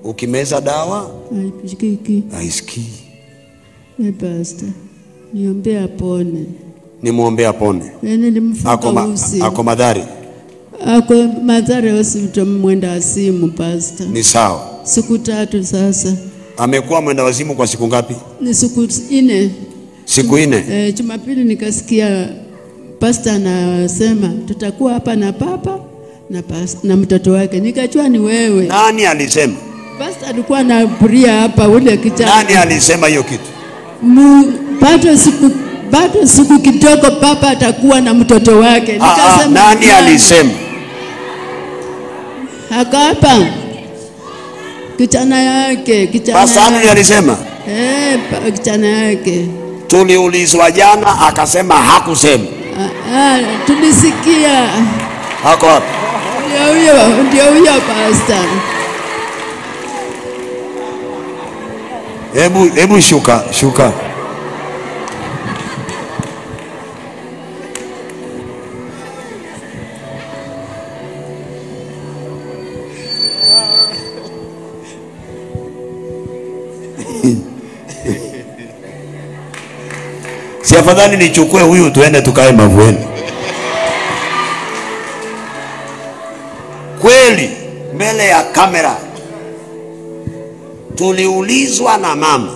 Ukimeza dawa haisikiki. Haisikii. Pastor, niombe apone. Nimuombe apone. Nilimfunga Ako Mathare. Ako Mathare hospital, mwenda wazimu pastor. Ni sawa. Siku 3 sasa. Amekuwa mwenda wazimu kwa siku ngapi? Ni siku 4. Siku 4. Jumapili nikasikia pastor anasema tutakuwa hapa na papa na mtoto wake. Nikajua ni wewe. Nani alisema? Pastor alikuwa anahubiria hapa ule kijana. Nani alisema hiyo kitu? Bado siku kidogo papa atakuwa na mtoto wake. Nikasema nani alisema? Hapa. Kijana yake, kijana. Pastor nani alisema? Kijana yake. Tuliulizwa jana akasema hakusema. Tulisikia. Hako wapi? Ndio huyo pastor. Hebu shuka. Si afadhali nichukue huyu tuende tukae Mavueni. Kweli mbele ya kamera tuliulizwa na mama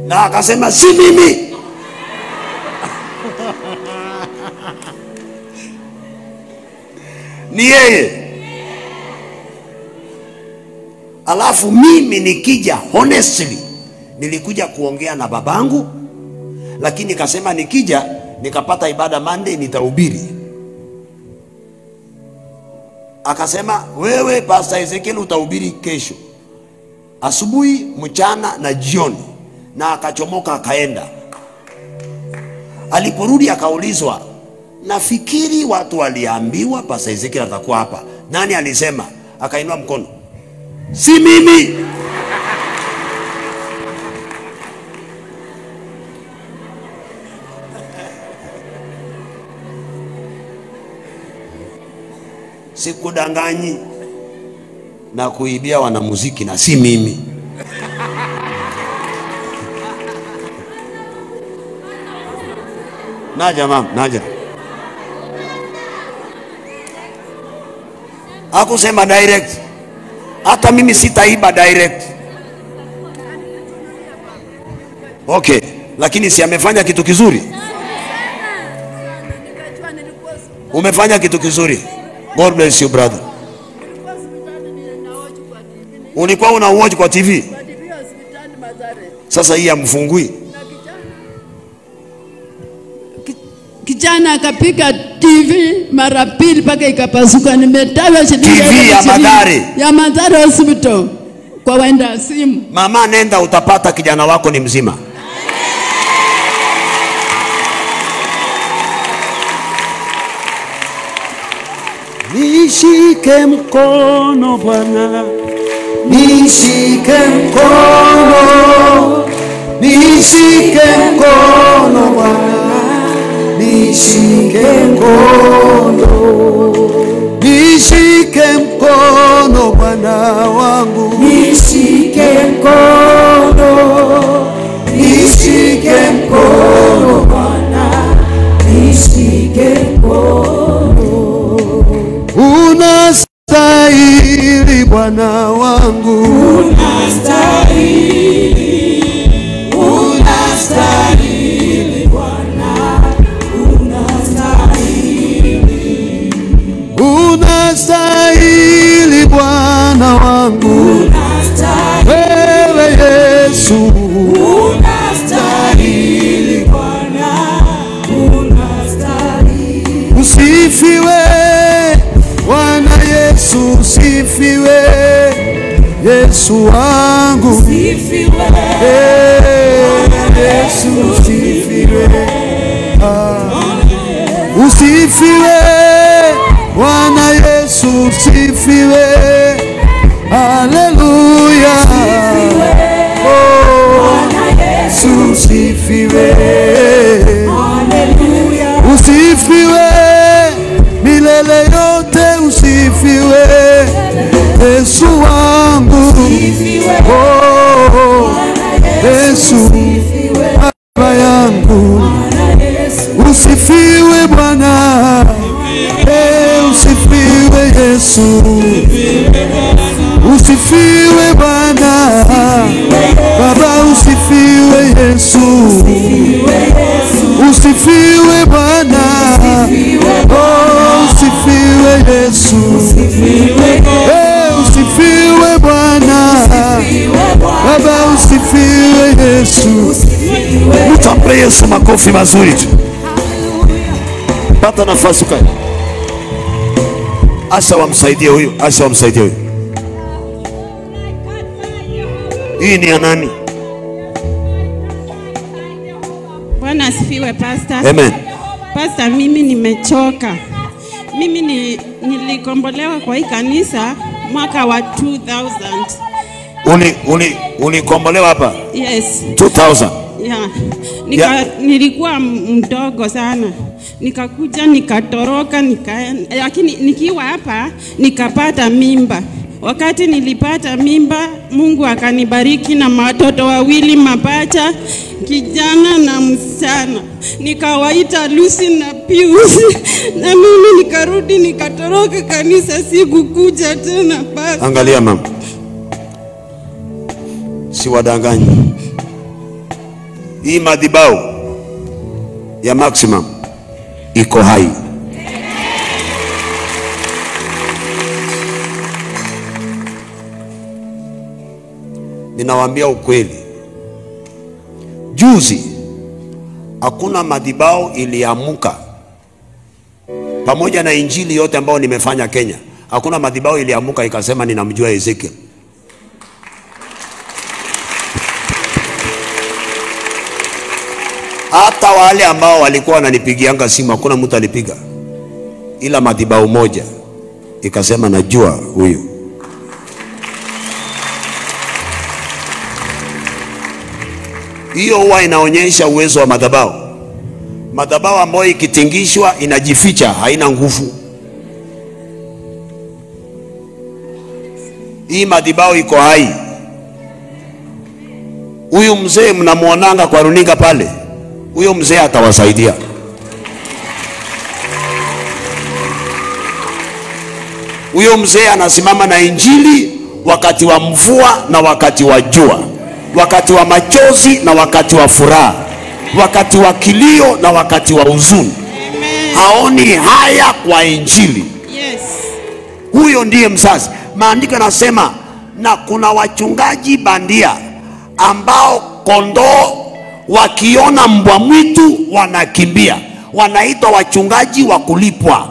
na akasema si mimi. Ni yeye. Alafu mimi nikija, honestly, nilikuja kuongea na babangu, lakini nikasema nikija nikapata ibada Monday nitahubiri. Akasema wewe Pastor Ezekiel utahubiri kesho asubuhi, mchana na jioni. Na akachomoka akaenda. Aliporudi akaulizwa, nafikiri watu waliambiwa Pastor Ezekiel atakuwa hapa. Nani alisema? Akainua mkono, si mimi. Sikudanganyi na kuibia wanamuziki na si mimi. Naja mama, naja. Hakusema direct. Hata mimi sitaiba direct. Okay, lakini si amefanya kitu kizuri? Umefanya kitu kizuri. God bless you brother. Ulikuwa una watch kwa TV? Sasa hii hamfungui. Kijana akapiga TV mara pili mpaka ikapasuka. Nimetawa shilingi TV ya Mathare. Ya Mathare hospital kwa waenda simu. Mama nenda utapata kijana wako ni mzima. Nishike mkono Bwana, nishike mkono, nishike mkono Bwana, nishike mkono, nishike mkono Bwana wangu, nishike mkono, nishike mkono Bwana, nishike mkono. Unastahili Bwana wangu, unastahili, unastahili Bwana, unastahili, unastahili Bwana wangu, unastahili wewe Yesu, unastahili Bwana, unastahili. Usifiwe Bwana Yesu, usifiwe Yesu wangu, usifiwe Yesu, usifiwe, usifiwe Bwana Yesu, usifiwe, haleluya, Bwana Yesu, usifiwe, haleluya, usifiwe milele yote, usifiwe Yesu wangu, oh Yesu Baba yangu, usifiwe Bwana, usifiwe Yesu, usifiwe Bwana Baba Makofi mazuri tu. Pata nafasi ukae. Asa wamsaidie huyu, asa wamsaidie huyu. Hii ni ya nani? Bwana asifiwe, Pastor. Amen. Pastor, mimi nimechoka. Mimi nilikombolewa kwa hii kanisa mwaka wa 2000. Ulikombolewa hapa? Yes. 2000. Yeah. Nilikuwa mdogo sana. Nikakuja nikatoroka lakini nikiwa hapa nikapata mimba. Wakati nilipata mimba, Mungu akanibariki na watoto wawili mapacha, kijana na msichana. Nikawaita Lucy na Pius. Na mimi nikarudi nikatoroka kanisa, sikukuja tena basi. Angalia mama. Siwadanganyi. Hii madhabahu ya Maximum iko hai. Ninawaambia ukweli. Juzi hakuna madhabahu iliamuka, pamoja na injili yote ambayo nimefanya Kenya, hakuna madhabahu iliamuka ikasema ninamjua Ezekiel. Hata wale ambao walikuwa wananipigianga simu hakuna mtu alipiga, ila madhabahu moja ikasema najua huyu. Hiyo huwa inaonyesha uwezo wa madhabahu. Madhabahu ambayo ikitingishwa inajificha, haina nguvu. Hii madhabahu iko hai. Huyu mzee mnamuonanga kwa runinga pale, huyo mzee atawasaidia. Huyo mzee anasimama na injili wakati wa mvua na wakati wa jua, wakati wa machozi na wakati wa furaha, wakati wa kilio na wakati wa huzuni. Haoni haya kwa injili. Yes. Huyo ndiye mzazi. Maandiko yanasema na kuna wachungaji bandia ambao kondoo wakiona mbwa mwitu wanakimbia, wanaitwa wachungaji wa kulipwa.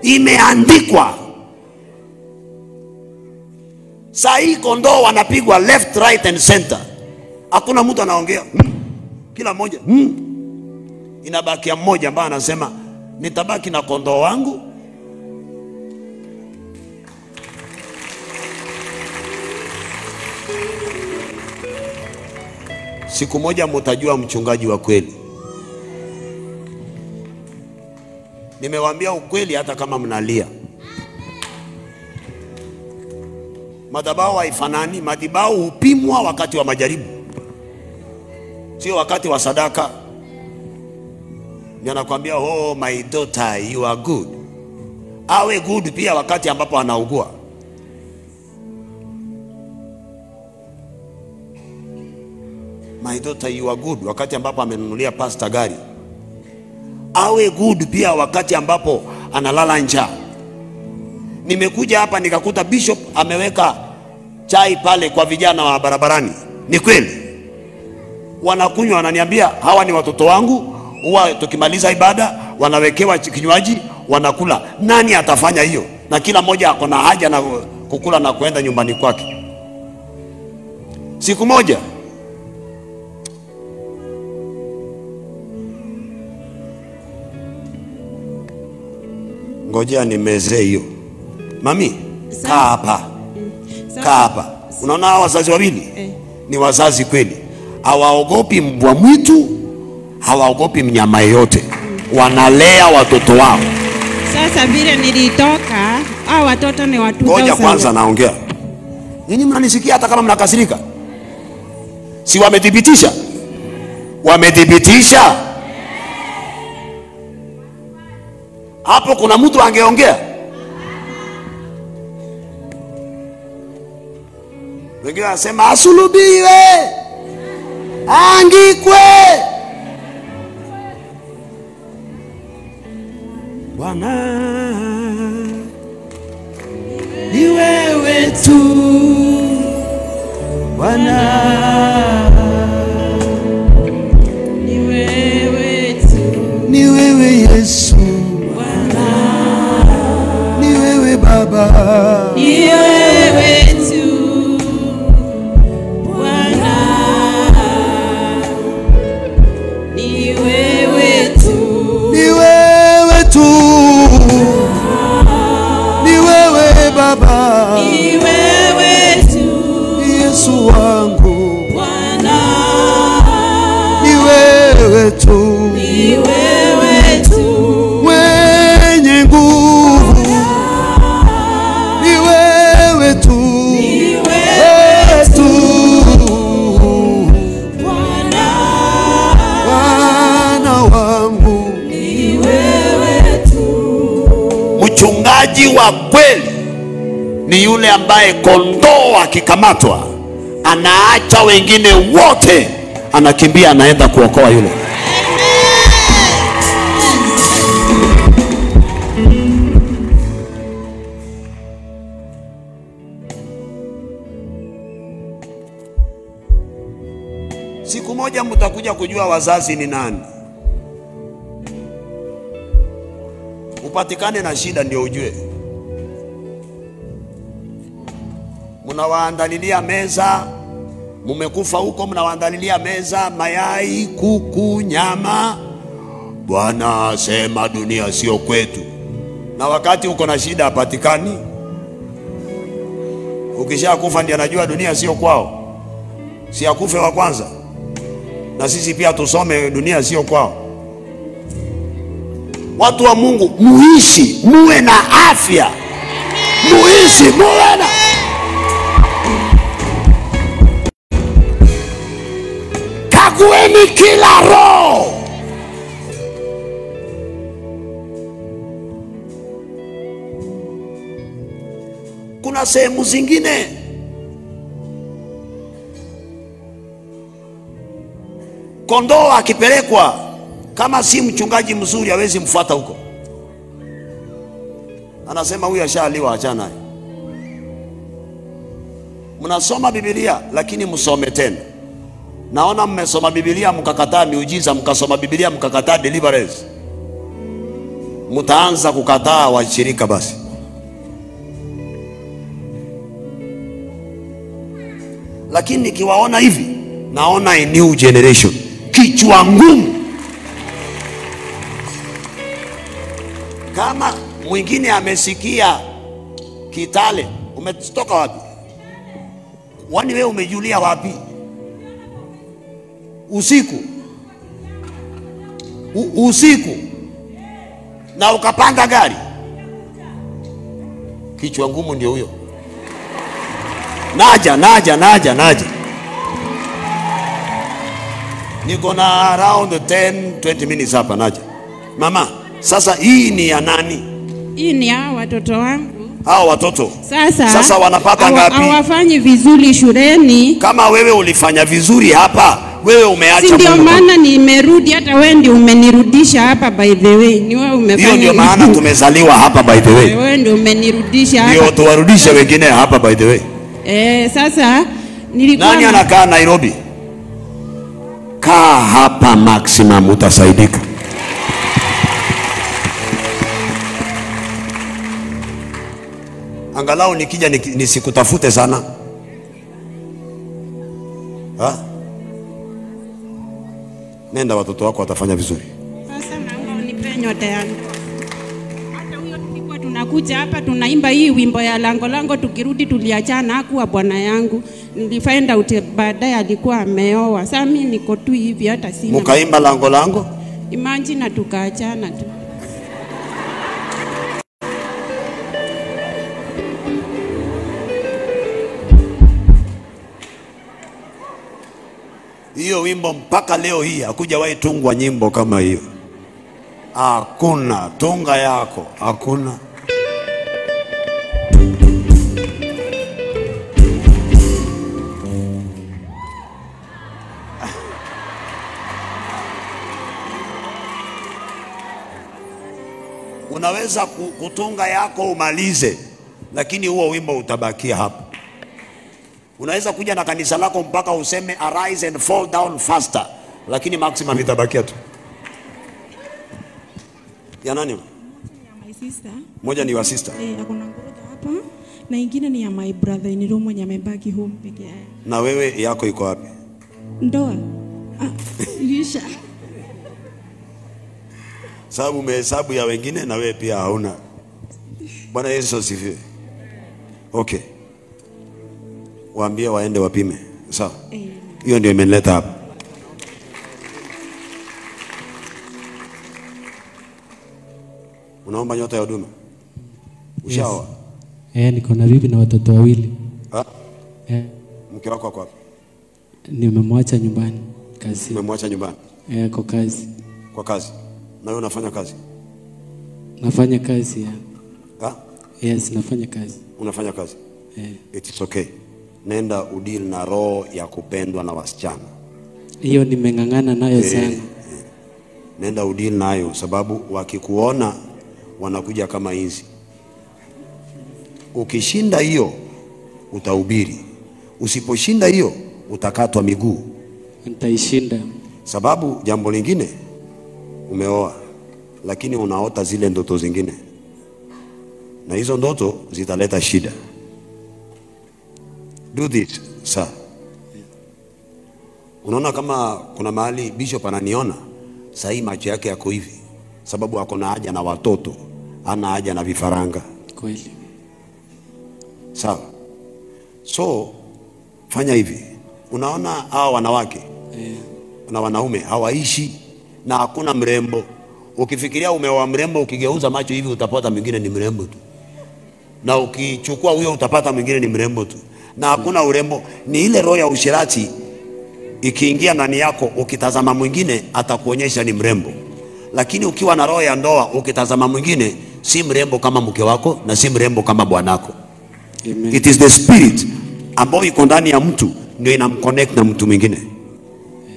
Imeandikwa. Saa hii kondoo wanapigwa left, right and center. Hakuna mtu anaongea. Kila mmoja. Inabakia mmoja ambaye anasema nitabaki na kondoo wangu. Siku moja mtajua mchungaji wa kweli. Nimewaambia ukweli hata kama mnalia. Madhabahu haifanani. Madhabahu hupimwa wakati wa majaribu, sio wakati wa sadaka. Ndio nakwambia, oh my daughter you are good. Awe good pia wakati ambapo anaugua. My daughter you are good wakati ambapo amenunulia pastor gari. Awe good pia wakati ambapo analala njaa. Nimekuja hapa nikakuta bishop ameweka chai pale kwa vijana wa barabarani. Ni kweli. Wanakunywa, wananiambia hawa ni watoto wangu, huwa tukimaliza ibada wanawekewa kinywaji, wanakula. Nani atafanya hiyo? Na kila mmoja ako na haja na kukula na kuenda nyumbani kwake. Siku moja ngojea nimezee hiyo. Mami, kaa hapa. Kaa hapa. Unaona hawa wazazi wawili? Ni wazazi kweli. Hawaogopi mbwa mwitu, hawaogopi mnyama yeyote. Wanalea watoto wao. Sasa vile nilitoka, hao watoto ni watu. Ngoja kwanza naongea. Nyinyi mnanisikia hata kama mnakasirika? Si wamethibitisha? Wamethibitisha? Hapo kuna mtu angeongea? Wengine wanasema asulubiwe, angikwe. Bwana ni wewe tu, Bwana ni wewe. wa kweli ni yule ambaye kondoo akikamatwa anaacha wengine wote, anakimbia anaenda kuokoa yule. Siku moja mtakuja kujua wazazi ni nani. Upatikane na shida ndio ujue. Mnawaandalilia meza, mumekufa huko, mnawaandalilia meza, mayai, kuku, nyama. Bwana asema dunia sio kwetu. Na wakati uko na shida hapatikani. Ukishakufa ndiye anajua dunia sio kwao. Si akufe wa kwanza. Na sisi pia tusome dunia sio kwao. Watu wa Mungu, muishi, muwe na afya. Muishi, muwe na kagueni kila roho. Kuna sehemu zingine kondoo akipelekwa, kama si mchungaji mzuri hawezi mfuata huko. Anasema huyu ashaaliwa, achana naye. Mnasoma Biblia lakini msome tena. Naona mmesoma Biblia mkakataa miujiza, mkasoma Biblia mkakataa deliverance. Mtaanza kukataa washirika basi. Lakini nikiwaona hivi, naona a new generation. Kichwa ngumu. Kama mwingine amesikia Kitale, umetoka wapi? Wani wewe umejulia wapi? Usiku. Usiku. Na ukapanda gari. Kichwa ngumu ndio huyo. Naja, naja, naja, naja. Niko na around 10, 20 minutes hapa naja. Mama, sasa hii ni ya nani? Hii ni ya watoto wangu. Hao watoto. Sasa wanapata ngapi? Hawafanyi vizuri shuleni. Kama wewe ulifanya vizuri hapa, wewe umeacha Mungu. Ndio maana nimerudi, hata wewe ndio umenirudisha hapa by the way. Ni wewe umefanya. Hiyo ndio maana tumezaliwa hapa by the way. Wewe ndio umenirudisha hapa. Ndio tuwarudishe wengine hapa by the way. Sasa nilikuwa nani anakaa Nairobi? Kaa hapa maximum utasaidika. Angalau nikija nisikutafute sana. Ha? Nenda, watoto wako watafanya vizuri. Sasa naomba unipe nyota yangu. Hata huyo tulikuwa tunakuja hapa tunaimba hii wimbo ya lango lango, tukirudi tuliachana, hakuwa bwana yangu. Nilifind out baadaye alikuwa ameoa. Sasa mimi niko tu hivi hata sina. Mkaimba lango lango? Imagine tukaachana tu. Hiyo wimbo mpaka leo hii hakujawahi tungwa nyimbo kama hiyo. Hakuna tunga yako, hakuna. Unaweza kutunga yako umalize, lakini huo wimbo utabakia hapo. Unaweza kuja na kanisa lako mpaka useme arise and fall down faster, lakini maximum itabakia tu. Ya nani? My sister. Moja ni wa sister. Akona nguruka hapa na ingine ni ya my brother in law mwenye amebaki home peke yake. Na wewe yako iko wapi? Ndoa. Ilisha. Sababu umehesabu ya wengine na wewe pia hauna. Bwana Yesu asifiwe. Okay. Waambie waende wapime. Sawa. Hiyo ndio imenileta hapa. Unaomba nyota ya huduma? Ushaoa? Yes. Niko na bibi na watoto wawili. Ha? Mke wako ako wapi? Nimemwacha nyumbani kazi. Nimemwacha nyumbani? Kwa kazi. Kwa kazi. Na wewe unafanya kazi? Nafanya kazi ya. Ha? Yes, nafanya kazi. Unafanya kazi? It is okay. Nenda udeal na roho ya kupendwa na wasichana. Hiyo nimeng'ang'ana nayo sana. Nenda udeal nayo, sababu wakikuona wanakuja kama inzi. Ukishinda hiyo utahubiri. Usiposhinda hiyo utakatwa miguu. Nitaishinda. Sababu jambo lingine, umeoa lakini unaota zile ndoto zingine, na hizo ndoto zitaleta shida. Do this, sir. Unaona kama kuna mahali bishop ananiona sahii macho yake yako hivi, sababu ako na haja na watoto, ana haja na vifaranga. Kweli. Sawa. So fanya hivi. Unaona hawa wanawake na wanaume hawaishi na hakuna mrembo. Ukifikiria umeoa mrembo, ukigeuza macho hivi utapata mwingine ni mrembo tu. Na ukichukua huyo utapata mwingine ni mrembo tu. Na hakuna urembo, ni ile roho ya usherati ikiingia ndani yako, ukitazama mwingine atakuonyesha ni mrembo. Lakini ukiwa na roho ya ndoa, ukitazama mwingine si mrembo kama mke wako na si mrembo kama bwanako. Amen. It is the spirit ambayo iko ndani ya mtu ndio inamconnect na mtu mwingine.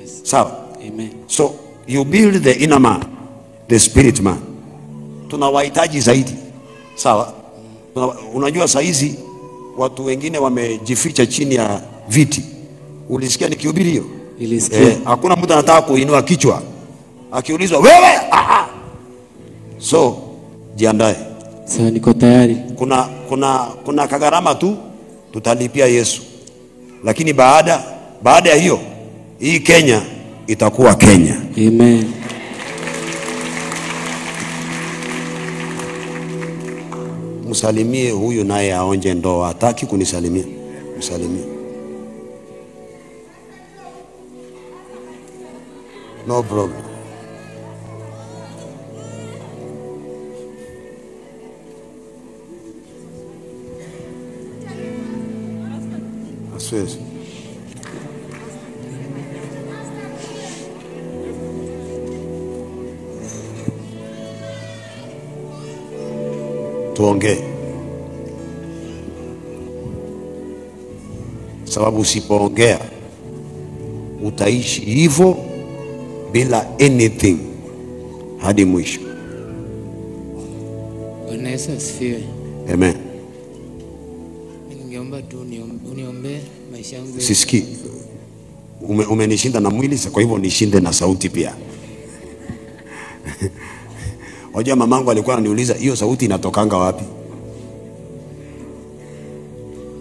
Yes. Sawa? Amen. So you build the inner man, the spirit man. Tunawahitaji zaidi. Sawa? Unajua saa hizi watu wengine wamejificha chini ya viti. Ulisikia nikihubiri hiyo? Nilisikia. Hakuna mtu anataka kuinua kichwa. Akiulizwa wewe, aha. So jiandae. Sawa, niko tayari. Kuna kagarama tu tutalipia Yesu. Lakini baada ya hiyo, hii Kenya itakuwa Kenya. Amen. Msalimie huyu naye aonje ndoa. Hataki kunisalimia. Msalimie. No problem. Asiwezi. Tuongee. Sababu usipoongea utaishi hivyo bila anything hadi mwisho. Bwana Yesu asifiwe. Amen. Ningeomba tu uniombee maisha yangu. Sisikii. Umenishinda na mwili, kwa hivyo nishinde na sauti pia. Wajua mamangu alikuwa ananiuliza hiyo sauti inatokanga wapi?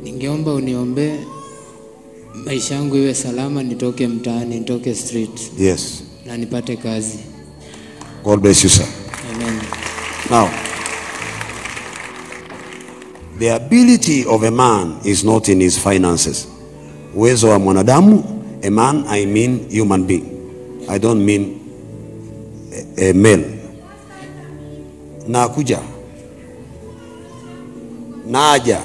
Ningeomba uniombee maisha yangu iwe salama, nitoke mtaani, nitoke street. Yes. Na nipate kazi. God bless you, sir. Amen. Now, the ability of a man is not in his finances. Uwezo wa mwanadamu, a man, I mean human being. I don't mean a male. Na kuja. Naja.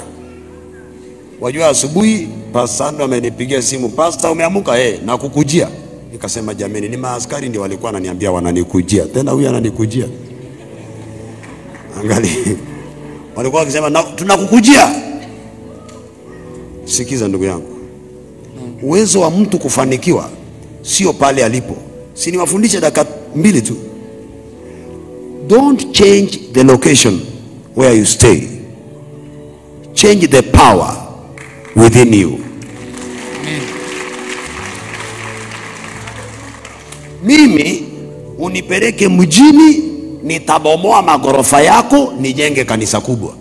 Wajua asubuhi Pastor ndo amenipigia simu, Pastor umeamuka? Na kukujia. Nikasema jameni, ni maaskari ndio walikuwa wananiambia wananikujia. Tena huyu ananikujia. Angalia. Walikuwa wakisema tunakukujia. Sikiza ndugu yangu. Uwezo wa mtu kufanikiwa sio pale alipo. Si niwafundishe dakika 2 tu. Don't change the location where you stay. Change the power within you. Amen. Mimi unipeleke mjini, nitabomoa magorofa yako, nijenge kanisa kubwa.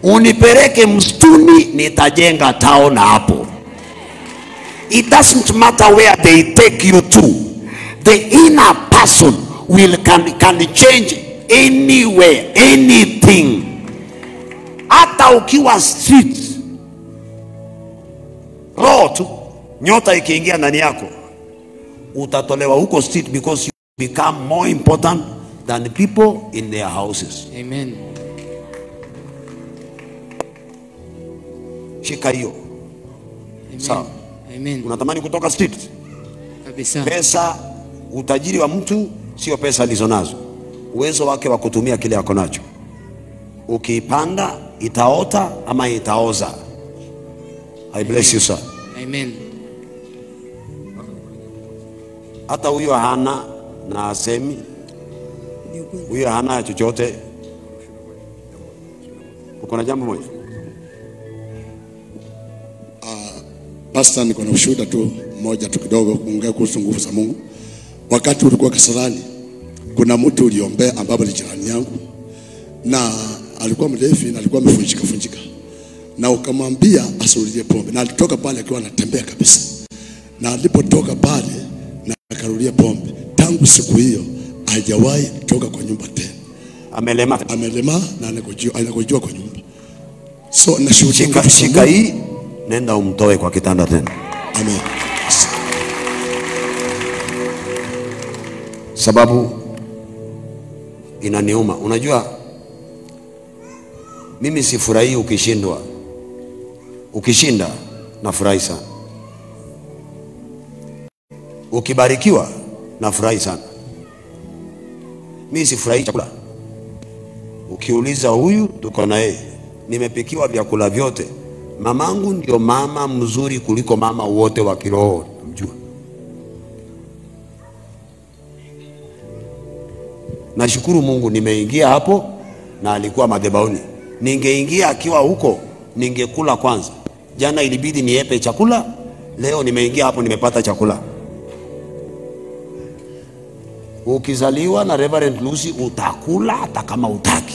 Unipeleke msituni, nitajenga town hapo. It doesn't matter where they take you to. The inner person will can change anywhere, anything. Hata ukiwa street, roho tu, nyota ikiingia ndani yako, utatolewa huko street because you become more important than the people in their houses. Amen. Shika hiyo. Sawa. Amen. Unatamani kutoka street? Kabisa. Pesa, utajiri wa mtu sio pesa alizonazo, uwezo wake wa kutumia kile ako nacho. Ukiipanda itaota ama itaoza. I bless you, sir. Amen. Hata huyo hana na asemi, huyo hana chochote. Uko na jambo moja? Pastor, niko na ushuhuda tu mmoja tu kidogo kuongea kuhusu nguvu za Mungu. Wakati ulikuwa Kasarani, kuna mtu uliombea ambapo ni jirani yangu, na alikuwa mlevi na alikuwa amefunjika funjika, na ukamwambia asirudie pombe, na alitoka pale akiwa anatembea kabisa, na alipotoka pale na akarudia pombe. Tangu siku hiyo hajawahi toka kwa nyumba tena. Amelema, amelema na anakojua kwa nyumba. So nashuhudia, shika hii, nenda umtoe kwa kitanda tena. Amen. Sababu inaniuma. Unajua mimi sifurahii ukishindwa. Ukishinda nafurahi sana. Ukibarikiwa nafurahi sana. Mimi sifurahii chakula. Ukiuliza huyu tuko na yeye, nimepikiwa vyakula vyote. Mamangu ndio mama mzuri kuliko mama wote wa kiroho, mjua. Nashukuru Mungu nimeingia hapo na alikuwa madhabahuni. Ningeingia akiwa huko ningekula kwanza. Jana ilibidi niepe chakula, leo nimeingia hapo nimepata chakula. Ukizaliwa na Reverend Lucy utakula hata kama utaki.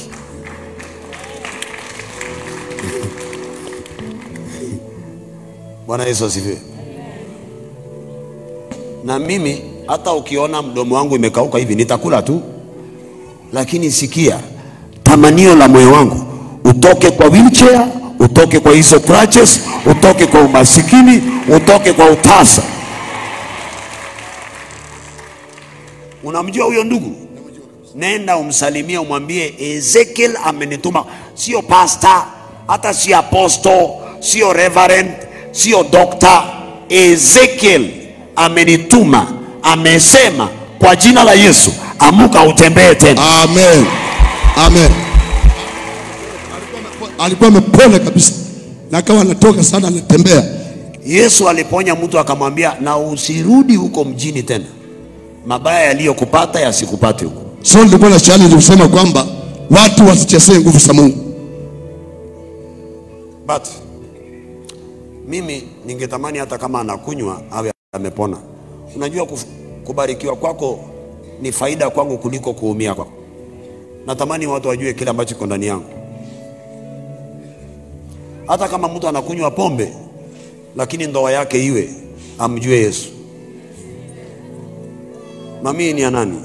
Bwana Yesu asifiwe. Na mimi hata ukiona mdomo wangu imekauka hivi nitakula tu. Lakini sikia, tamanio la moyo wangu utoke kwa wheelchair, utoke kwa hizo crutches, utoke kwa umasikini, utoke kwa utasa. Unamjua huyo ndugu? Nenda umsalimie, umwambie Ezekiel amenituma. Sio pastor, hata si apostle, sio reverend, sio doctor. Ezekiel amenituma, amesema kwa jina la Yesu, amuka utembee tena. Amen. Amen. Alikuwa amepona kabisa. Na akawa anatoka sana anatembea. Yesu aliponya mtu akamwambia, na usirudi huko mjini tena. Mabaya yaliyokupata yasikupate huko. So nilikuwa na challenge kusema kwamba watu wasichezee nguvu za Mungu. But mimi ningetamani hata kama anakunywa awe amepona. Unajua kubarikiwa kwako ni faida kwangu kuliko kuumia kwako. Natamani watu wajue kile ambacho kiko ndani yangu. Hata kama mtu anakunywa pombe, lakini ndoa yake iwe amjue Yesu. Mami ni ya nani?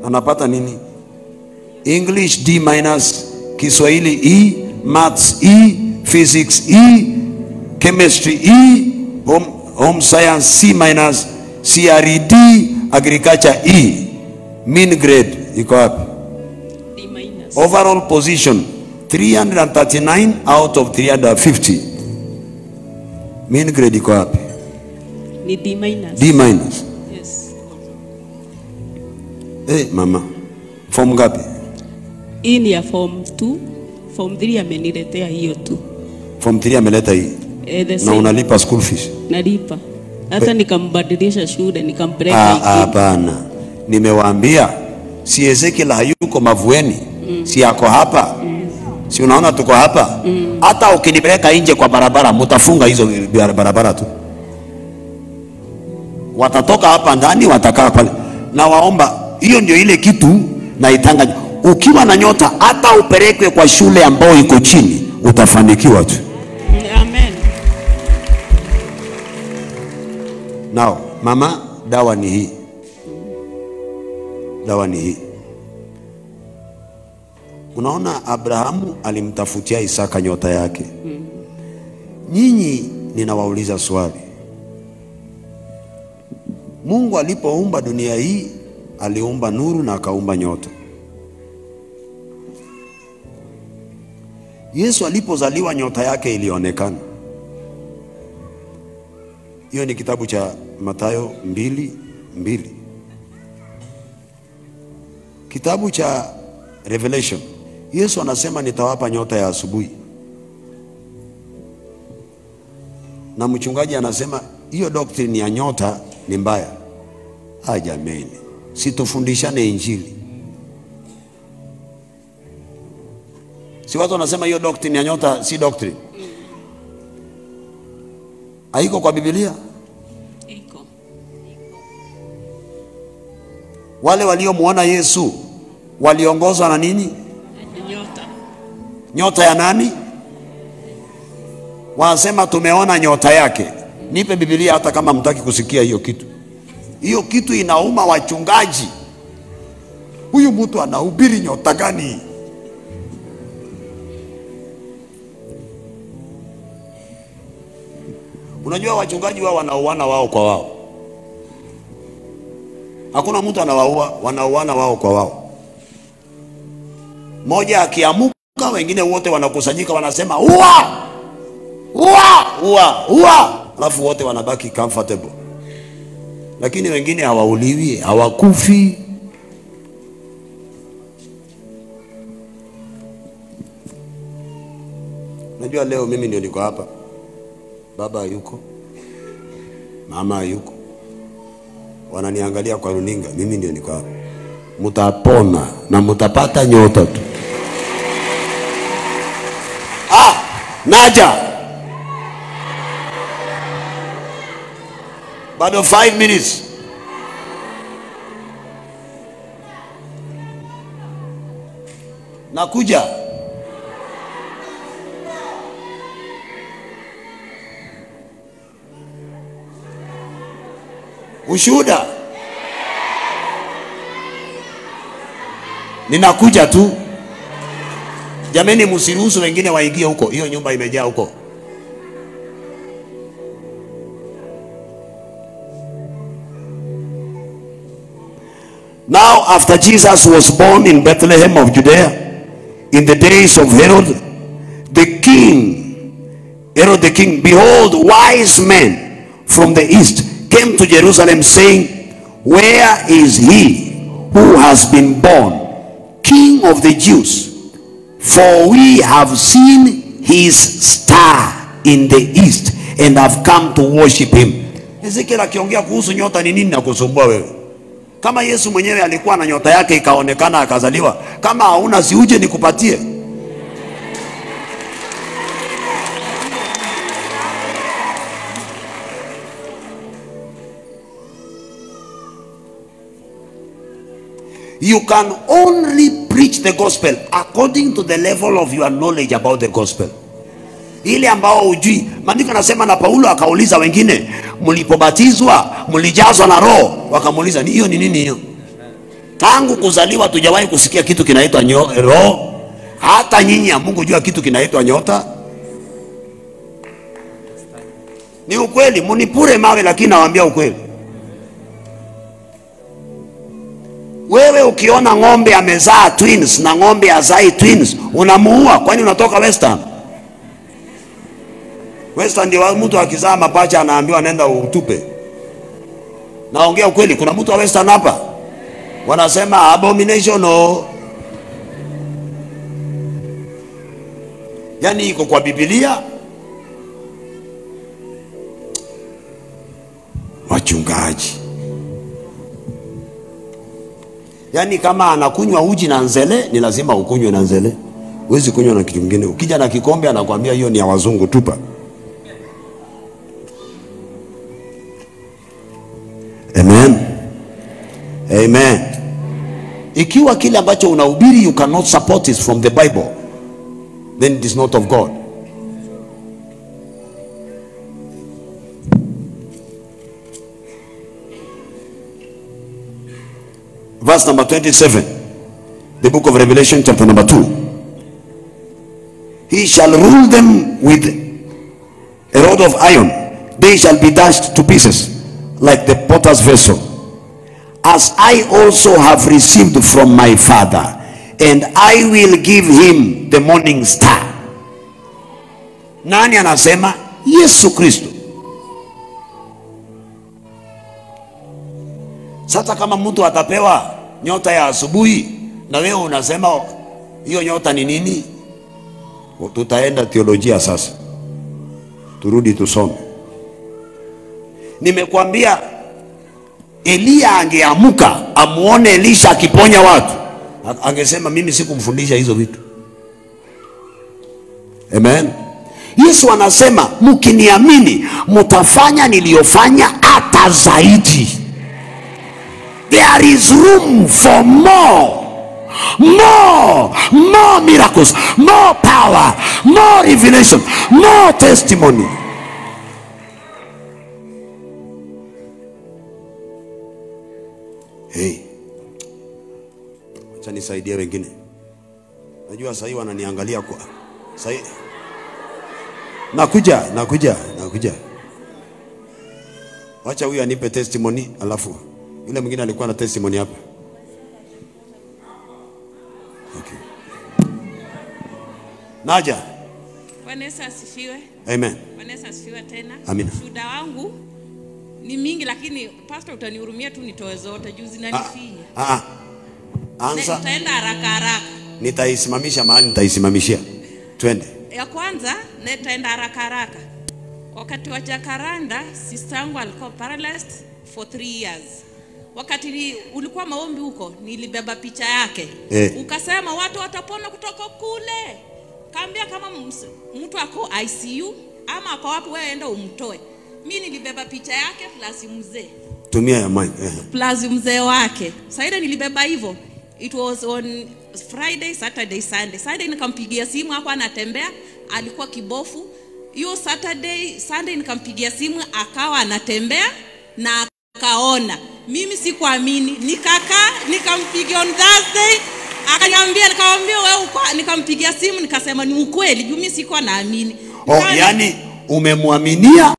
Anapata nini? English D minus, Kiswahili E, Maths E, Physics E, Chemistry E, Home Science C minus, CRE D, Agriculture E. Mean grade iko wapi? D minus. Overall position 339 out of 350. Mean grade iko wapi? Ni D minus. D minus. Yes. Eh, mama, form ngapi? Hii ni ya form 2, form 3 ameniletea hiyo tu. Form 3 ameleta hii. Na unalipa school fees? Nalipa. Hata nikambadilisha shule, nikampeleka iki. Hapana. Nimewaambia si Ezekiel hayuko Mavueni, si yako hapa. Si unaona tuko hapa? Hata ukinipeleka nje kwa barabara, mtafunga hizo barabara tu. Watatoka hapa ndani, watakaa pale. Na waomba, hiyo ndio ile kitu naitanga. Ukiwa na nyota, hata upelekwe kwa shule ambayo iko chini, utafanikiwa tu. Amen. Now, mama, dawa ni hii. Dawa ni hii. Unaona Abrahamu alimtafutia Isaka nyota yake. Nyinyi ninawauliza swali. Mungu alipoumba dunia hii, aliumba nuru na akaumba nyota. Yesu alipozaliwa nyota yake ilionekana. Hiyo ni kitabu cha Mathayo 2:2. Kitabu cha Revelation, Yesu anasema nitawapa nyota ya asubuhi. Na mchungaji anasema hiyo doctrine ya nyota ni mbaya. Ah, jameni, situfundishane injili. Si watu wanasema hiyo doctrine ya nyota si doctrine? Haiko kwa Biblia? Iko. Wale waliomuona Yesu waliongozwa na nini? Nyota. Nyota ya nani? Wanasema tumeona nyota yake. Nipe Biblia hata kama mtaki kusikia hiyo kitu. Hiyo kitu inauma wachungaji. Huyu mtu anahubiri nyota gani? Unajua wachungaji wao wanauana wao kwa wao. Hakuna mtu anawaua, wanauana wao kwa wao. Moja akiamuka, wengine wote wanakusanyika wanasema ua! Ua! Ua! Ua! Alafu wote wanabaki comfortable. Lakini wengine hawauliwi, hawakufi. Unajua leo mimi ndio niko hapa. Baba yuko, mama yuko, wananiangalia kwa runinga, mimi ndio niko hapa. Mutapona na mutapata nyota tu. Ah, naja. Bado 5 minutes. Nakuja. Ushuhuda. Ninakuja tu. Jameni, msiruhusu wengine waingie huko. Hiyo nyumba imejaa huko. Now after Jesus was born in Bethlehem of Judea, in the days of Herod the king, behold, wise men from the east came to Jerusalem, saying, where is he who has been born King of the Jews? For we have seen his star in the east and have come to worship him. Ezekiel akiongea kuhusu nyota ni nini na kusumbua wewe? Kama Yesu mwenyewe alikuwa na nyota yake ikaonekana akazaliwa, kama hauna si uje nikupatie. You can only preach the gospel according to the level of your knowledge about the gospel. Ile ambao hujui. Maandiko yanasema na Paulo akauliza wengine, mlipobatizwa mlijazwa na Roho? Wakamuuliza, hiyo ni nini hiyo? Tangu kuzaliwa tujawahi kusikia kitu kinaitwa roho. Hata nyinyi Mungu jua kitu kinaitwa nyota. Ni ukweli, munipure mawe lakini nawaambia ukweli. Wewe ukiona ng'ombe amezaa twins na ng'ombe azai twins, unamuua. Kwani unatoka Western? Western ndio mtu akizaa mapacha anaambiwa nenda utupe. Naongea ukweli, kuna mtu wa Western hapa? Wanasema abomination no. Yani iko kwa Biblia. Wachungaji. Yani kama anakunywa uji na nzele, ni lazima ukunywe na nzele. Huwezi kunywa na kitu kingine. Ukija na kikombe anakuambia hiyo ni ya wazungu, tupa. Amen. Amen. Ikiwa kile ambacho unahubiri you cannot support it from the Bible, then it is not of God. Verse number 27, the book of Revelation, chapter number 2. He shall rule them with a rod of iron. They shall be dashed to pieces like the potter's vessel. As I also have received from my Father, and I will give him the morning star. Nani anasema? Yesu Kristo. Sasa kama mtu atapewa nyota ya asubuhi na wewe unasema Hiyo nyota ni nini? Tutaenda theolojia sasa. Turudi tusome. Nimekuambia Eliya angeamuka amuone Elisha akiponya watu, angesema mimi sikumfundisha hizo vitu. Amen. Yesu anasema mkiniamini mtafanya niliyofanya hata zaidi. There is room for more. More, more miracles, more power, more revelation, more testimony. Hey, acha nisaidie wengine. Najua sasa wananiangalia kwa sasa. Nakuja. Wacha huyu anipe testimony, alafu yule mwingine alikuwa na testimony hapa. Okay. Naja. Bwana Yesu asifiwe. Amen. Bwana Yesu asifiwe tena. Amina. Shuhuda wangu ni mingi, lakini pastor utanihurumia tu nitoe zote juu zinanifinya. Anza. Nitaenda haraka haraka. Nitaisimamisha mahali nitaisimamishia. Twende. Ya kwanza nitaenda haraka haraka. Wakati wa Jacaranda, sister yangu alikuwa paralyzed for 3 years. Wakati ulikuwa maombi huko, nilibeba picha yake. Ukasema watu watapona kutoka kule. Kaambia kama mtu ako ICU ama ako wapi, wewe enda umtoe. Mimi nilibeba picha yake plus mzee. Tumia ya mic. Plus mzee wake. Sasa nilibeba hivyo. It was on Friday, Saturday, Sunday. Sunday nikampigia simu, hapo anatembea, alikuwa kibofu. Hiyo Saturday, Sunday nikampigia simu, akawa anatembea na akaona. Mimi sikuamini, nikakaa, nikampigia on Thursday, akaniambia, nikamwambia wewe uko, nikampigia simu nikasema ni ukweli, juu mimi sikuwa naamini. Oh, yani umemwaminia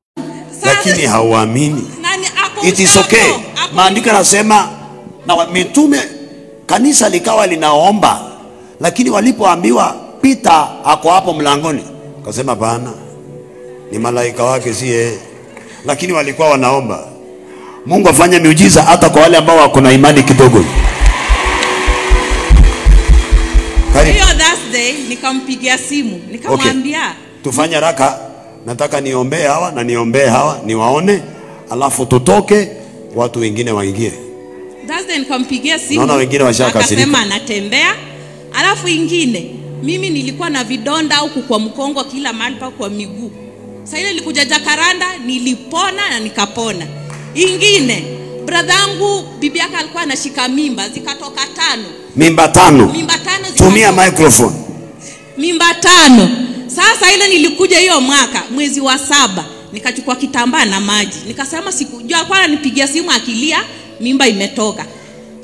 lakini hauamini. Nani ako? It is okay. Maandiko yanasema na mitume, kanisa likawa linaomba, lakini walipoambiwa Peter ako hapo mlangoni, akasema bana, ni malaika wake si yeye. Lakini walikuwa wanaomba. Mungu afanye miujiza hata kwa wale ambao wako na imani kidogo. Hiyo Thursday nikampigia simu, nikamwambia okay, tufanye haraka, nataka niombee hawa na niombee hawa, niwaone, alafu tutoke watu wengine waingie. Thursday nikampigia simu. Naona wengine washakasirika. Akasema anatembea. Alafu ingine, mimi nilikuwa na vidonda huku kwa mkongo kila mahali pa kwa miguu. Sasa ile nilikuja Jacaranda nilipona na nikapona. Ingine, brother yangu bibi yake alikuwa anashika mimba zikatoka 5. Mimba 5. Mimba 5. Tumia microphone. Mimba 5. Sasa ile nilikuja hiyo mwaka mwezi wa 7 nikachukua kitambaa na maji. Nikasema sikujua, alikuwa ananipigia simu akilia mimba imetoka.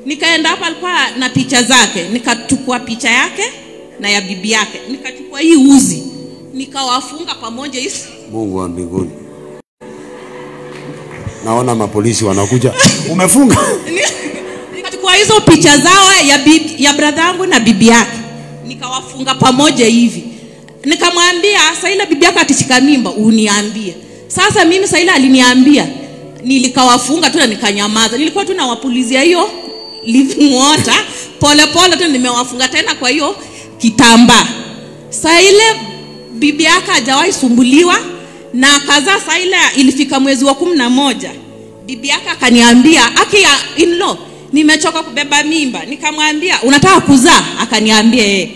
Nikaenda hapa, alikuwa na picha zake, nikachukua picha yake na ya bibi yake. Nikachukua hii uzi, nikawafunga pamoja hizi. Mungu wa mbinguni. Naona mapolisi wanakuja. Umefunga? Nikachukua hizo picha zao ya bibi, ya brother yangu na bibi yake. Nikawafunga pamoja hivi. Nikamwambia sasa ile bibi yako atishika mimba uniambie. Sasa mimi sasa ile aliniambia, nilikawafunga tu na nikanyamaza. Nilikuwa tu nawapulizia hiyo living water pole pole tu, nimewafunga tena kwa hiyo kitambaa. Sasa ile bibi yake hajawahi sumbuliwa na kaza. Sasa ile ilifika mwezi wa 11, bibi yake akaniambia, aki ya in-law, nimechoka kubeba mimba. Nikamwambia unataka kuzaa? Akaniambia eh.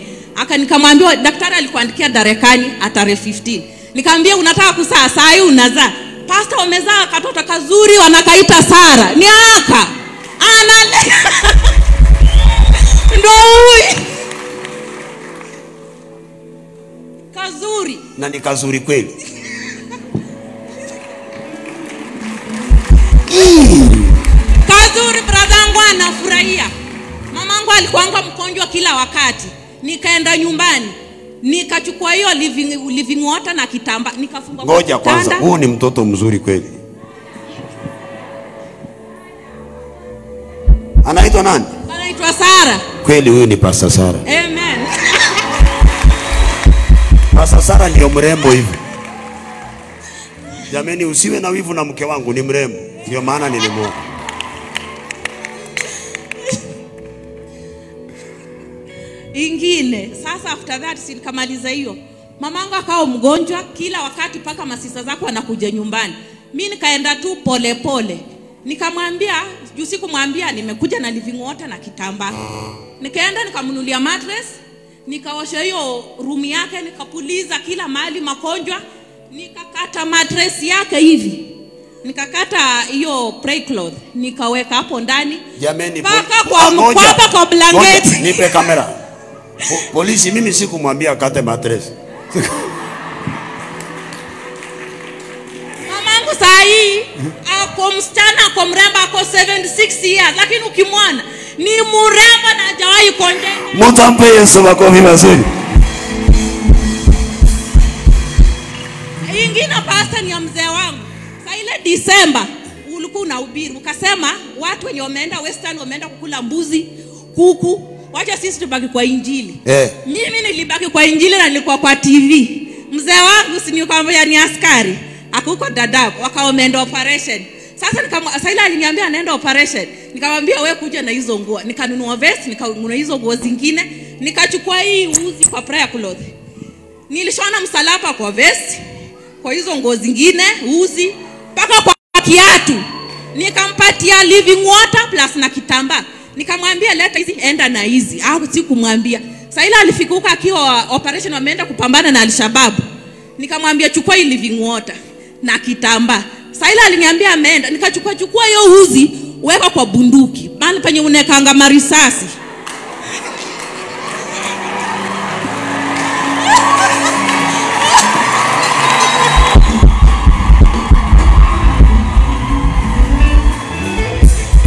Nikamwambia daktari alikuandikia Darekani tarehe 15. Nikamwambia unataka kuzaa? Saa hii unazaa. Pastor wamezaa katoto kazuri wanakaita Sara. Ni aka. Ana ndo huyu. Kazuri. Na ni kazuri kweli. Kazuri, brother yangu anafurahia. Mamangu alikuwa mgonjwa kila wakati. Nikaenda nyumbani, nikachukua hiyo living water na kitambaa, nikafunga. Ngoja kwanza, huu ni mtoto mzuri kweli. Anaitwa nani? Anaitwa Sara. Kweli huyu ni Pastor Sara. Amen. Pastor Sara ndio mrembo hivi. Jameni, usiwe na wivu na mke wangu, ni mrembo. Ndio maana nilimuoa. Ingine, Sasa after that si nikamaliza hiyo. Mamangu akawa mgonjwa kila wakati paka masista zako wanakuja nyumbani. Mimi nikaenda tu pole pole. Nikamwambia, juu sikumwambia nimekuja na living water na kitambaa. Nikaenda nikamnunulia mattress, nikaosha hiyo room yake, nikapuliza kila mahali magonjwa, nikakata mattress yake hivi. Nikakata hiyo prayer cloth, nikaweka hapo ndani. Jameni, paka kwa blanketi. Nipe kamera. Polisi, mimi sikumwambia akate mattress. Mamangu saa hii ako msichana, ako mrembo, ako 76 years, lakini ukimwona ni mrembo na hajawahi kuonjeka. Mtampe Yesu makofi mazuri. Ingine pastor ni ya mzee wangu. Saa ile December ulikuwa unahubiri ukasema watu wenye wameenda Western wameenda kukula mbuzi, kuku, wacha sisi tubaki kwa injili. Mimi nilibaki kwa injili na nilikuwa kwa TV. Mzee wangu si nikwambia ni askari, akuko Dadaab, wakawa wameenda operation. Sasa Saila aliniambia anaenda operation. Nikamwambia wewe kuja na hizo nguo. Nikanunua vest, nikanunua hizo nguo zingine, nikachukua hii uzi kwa prayer cloth. Nilishona msalaba kwa vest, kwa hizo nguo zingine, uzi, mpaka kwa kiatu. Nikampatia living water plus na kitambaa. Nikamwambia leta hizi, enda na hizi. Au sikumwambia. Saila alifika huko akiwa operation wameenda kupambana na Al-Shabaab. Nikamwambia chukua hii living water na kitambaa. Saila aliniambia ameenda. Nikachukua hiyo uzi, weka kwa bunduki. Mahali penye unekanga marisasi.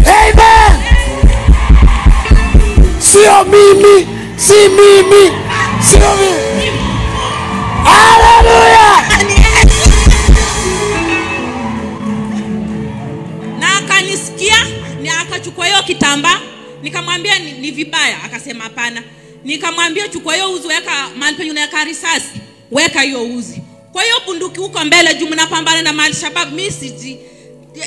Amen. Sio mimi, si mimi, sio mimi. Hallelujah. Na akanisikia, ni akachukua hiyo kitambaa, nikamwambia ni vibaya, akasema hapana. Nikamwambia chukua hiyo uzi, weka mahali penye unaweka risasi, weka hiyo uzi. Kwa hiyo bunduki huko mbele juu mnapambana na Al-Shabaab, mimi siji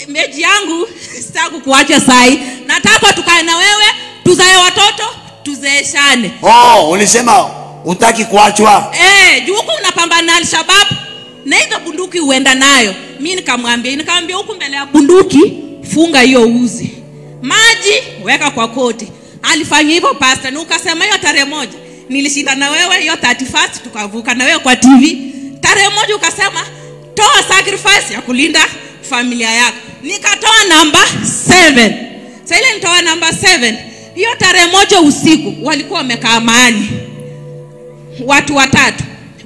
meji yangu sitaki kuacha sai. Nataka tukae na wewe, tuzae watoto, tuzeeshane. Oh, ulisema hutaki kuachwa. Juu huko unapambana na Al-Shabaab na hizo bunduki uenda nayo. Mimi nikamwambia huku mbele ya bunduki funga hiyo uzi. Maji weka kwa koti. Alifanya hivyo pastor, na ukasema hiyo tarehe 1 nilishinda na wewe hiyo 31st tukavuka na wewe kwa TV. Tarehe 1 ukasema toa sacrifice ya kulinda familia yako. Nikatoa namba 7. Sasa ile nitoa namba 7. Hiyo tarehe 1 usiku walikuwa wamekaa mahali watu watatu.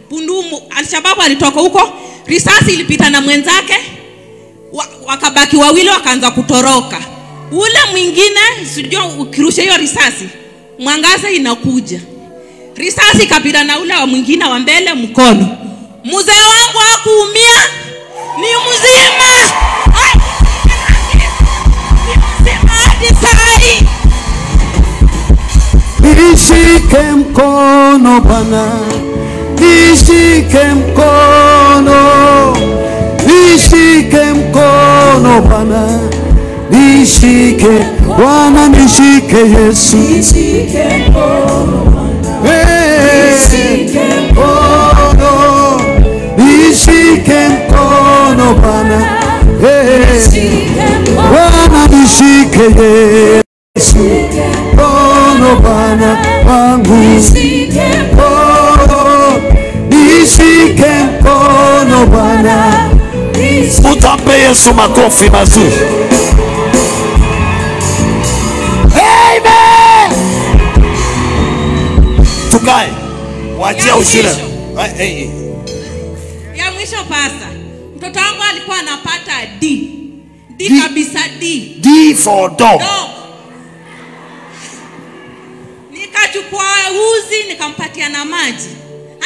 Pundumu Al-Shabaab alitoka huko, risasi ilipita na mwenzake, wakabaki wawili wakaanza kutoroka. Ule mwingine sijui ukirusha hiyo risasi mwangaza inakuja. Risasi ikapita na ule wa mwingine wa mbele mkono. Mzee wangu hakuumia, ni mzima. Ni mzima hadi sai. Nishike mkono Bwana, nishike mkono, nishike mkono Bwana, nishike Bwana, nishike Yesu, nishike mkono Bwana, nishike mkono, nishike mkono Bwana, Bwana nishike Yesu, mkono Bwana wangu, nishike mkono Bwana. Utampe Yesu makofi mazuri. Amen. Tukae. Waachia ushira. Ya mwisho pasa. Mtoto wangu alikuwa anapata D. D kabisa, D. D for dog. Nikachukua uzi nikampatia na maji.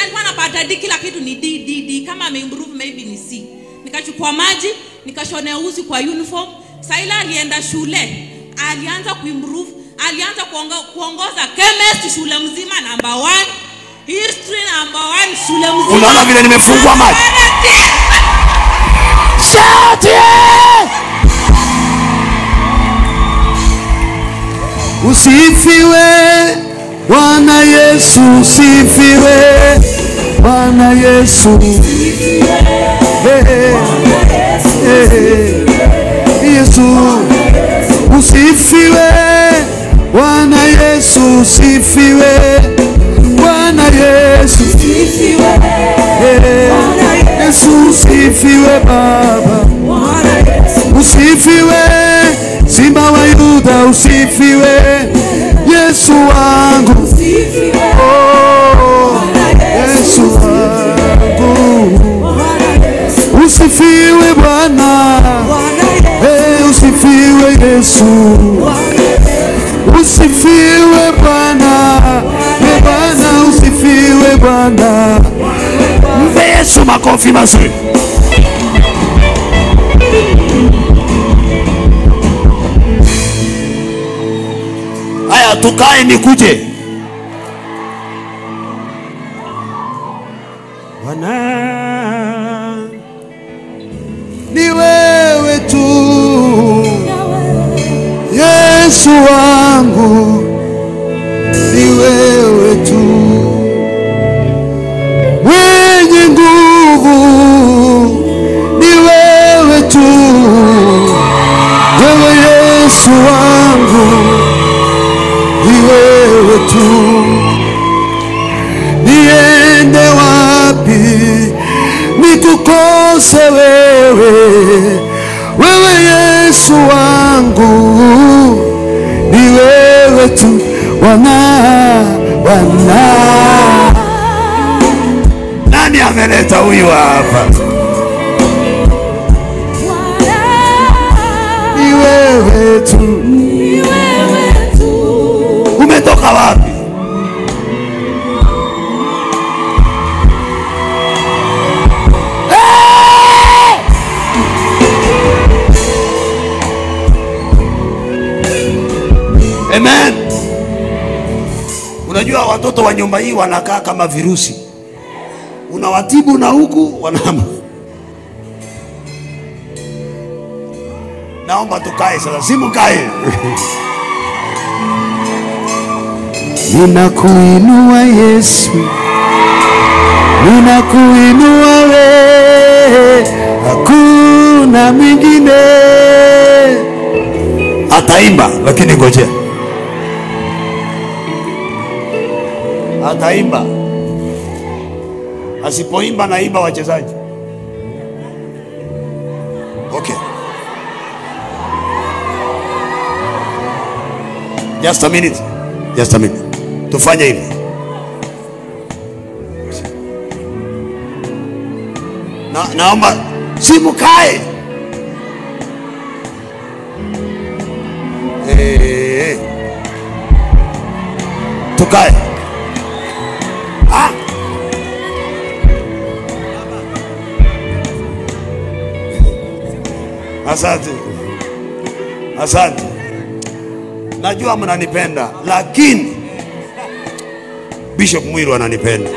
Alikuwa anapata D, kila kitu ni D D D, kama ameimprove maybe ni C. Nikachukua maji, nikashonea uzi kwa uniform. Saila alienda shule, alianza kuimprove, alianza kuongoza chemistry shule mzima number 1, history number 1 shule mzima. Unaona vile nimefungwa maji. Shout yeah! Usifiwe Bwana Yesu sifiwe, Bwana Yesu sifiwe, Yesu usifiwe, Bwana Yesu sifiwe, Bwana Yesu sifiwe, Yesu sifiwe Baba, usifiwe Simba wa Yuda usifiwe, Yesu wangu usifiwe, oh, Yesu wangu usifiwe Bwana, hey, usifiwe Yesu, usifiwe Bwana, hey, Bwana usifiwe Bwana. Mpe Yesu makofi mazuri. Haya, tukae nikuje. Bwana ni wewe tu, Yesu wangu ni wewe tu, mwenye nguvu ni wewe tu, wewe Yesu wangu ni wewe tu. Niende wapi nikukose wewe, wewe Yesu wangu ni wewe tu. Bwana, Bwana. Nani ameleta huyu hapa? Ni wewe tu, ni wewe tu. Umetoka wapi? Amen. Unajua watoto wa nyumba hii wanakaa kama virusi. Unawatibu na huku wanahama. Naomba tukae sasa, si mkae. Ninakuinua Yesu, ninakuinua wewe, hakuna mwingine. Ataimba lakini ngojea. Ataimba. Asipoimba naimba wachezaji. Okay. Just a minute. Just a minute. Tufanye hivi. Naomba simukae. Tukae. Ah. Asante. Asante. Najua mnanipenda, lakini Bishop Mwiru ananipenda.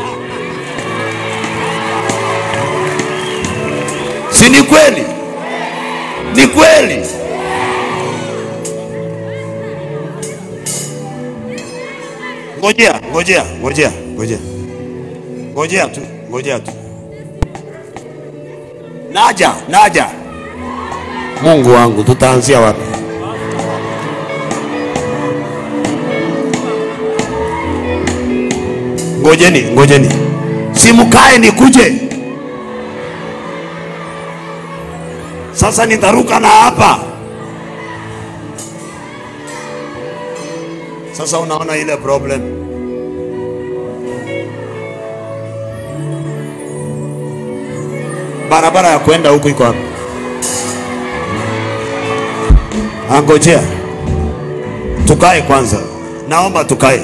Si ni kweli? Ni kweli. Ngojea, ngojea, ngojea, ngojea. Ngojea tu, ngojea tu. Naja, naja. Mungu wangu, tutaanzia wapi? Ngojeni, ngojeni. Simukae nikuje. Sasa nitaruka na hapa. Sasa unaona ile problem. Barabara ya kwenda huku iko hapa. Angojea. Tukae kwanza. Naomba tukae.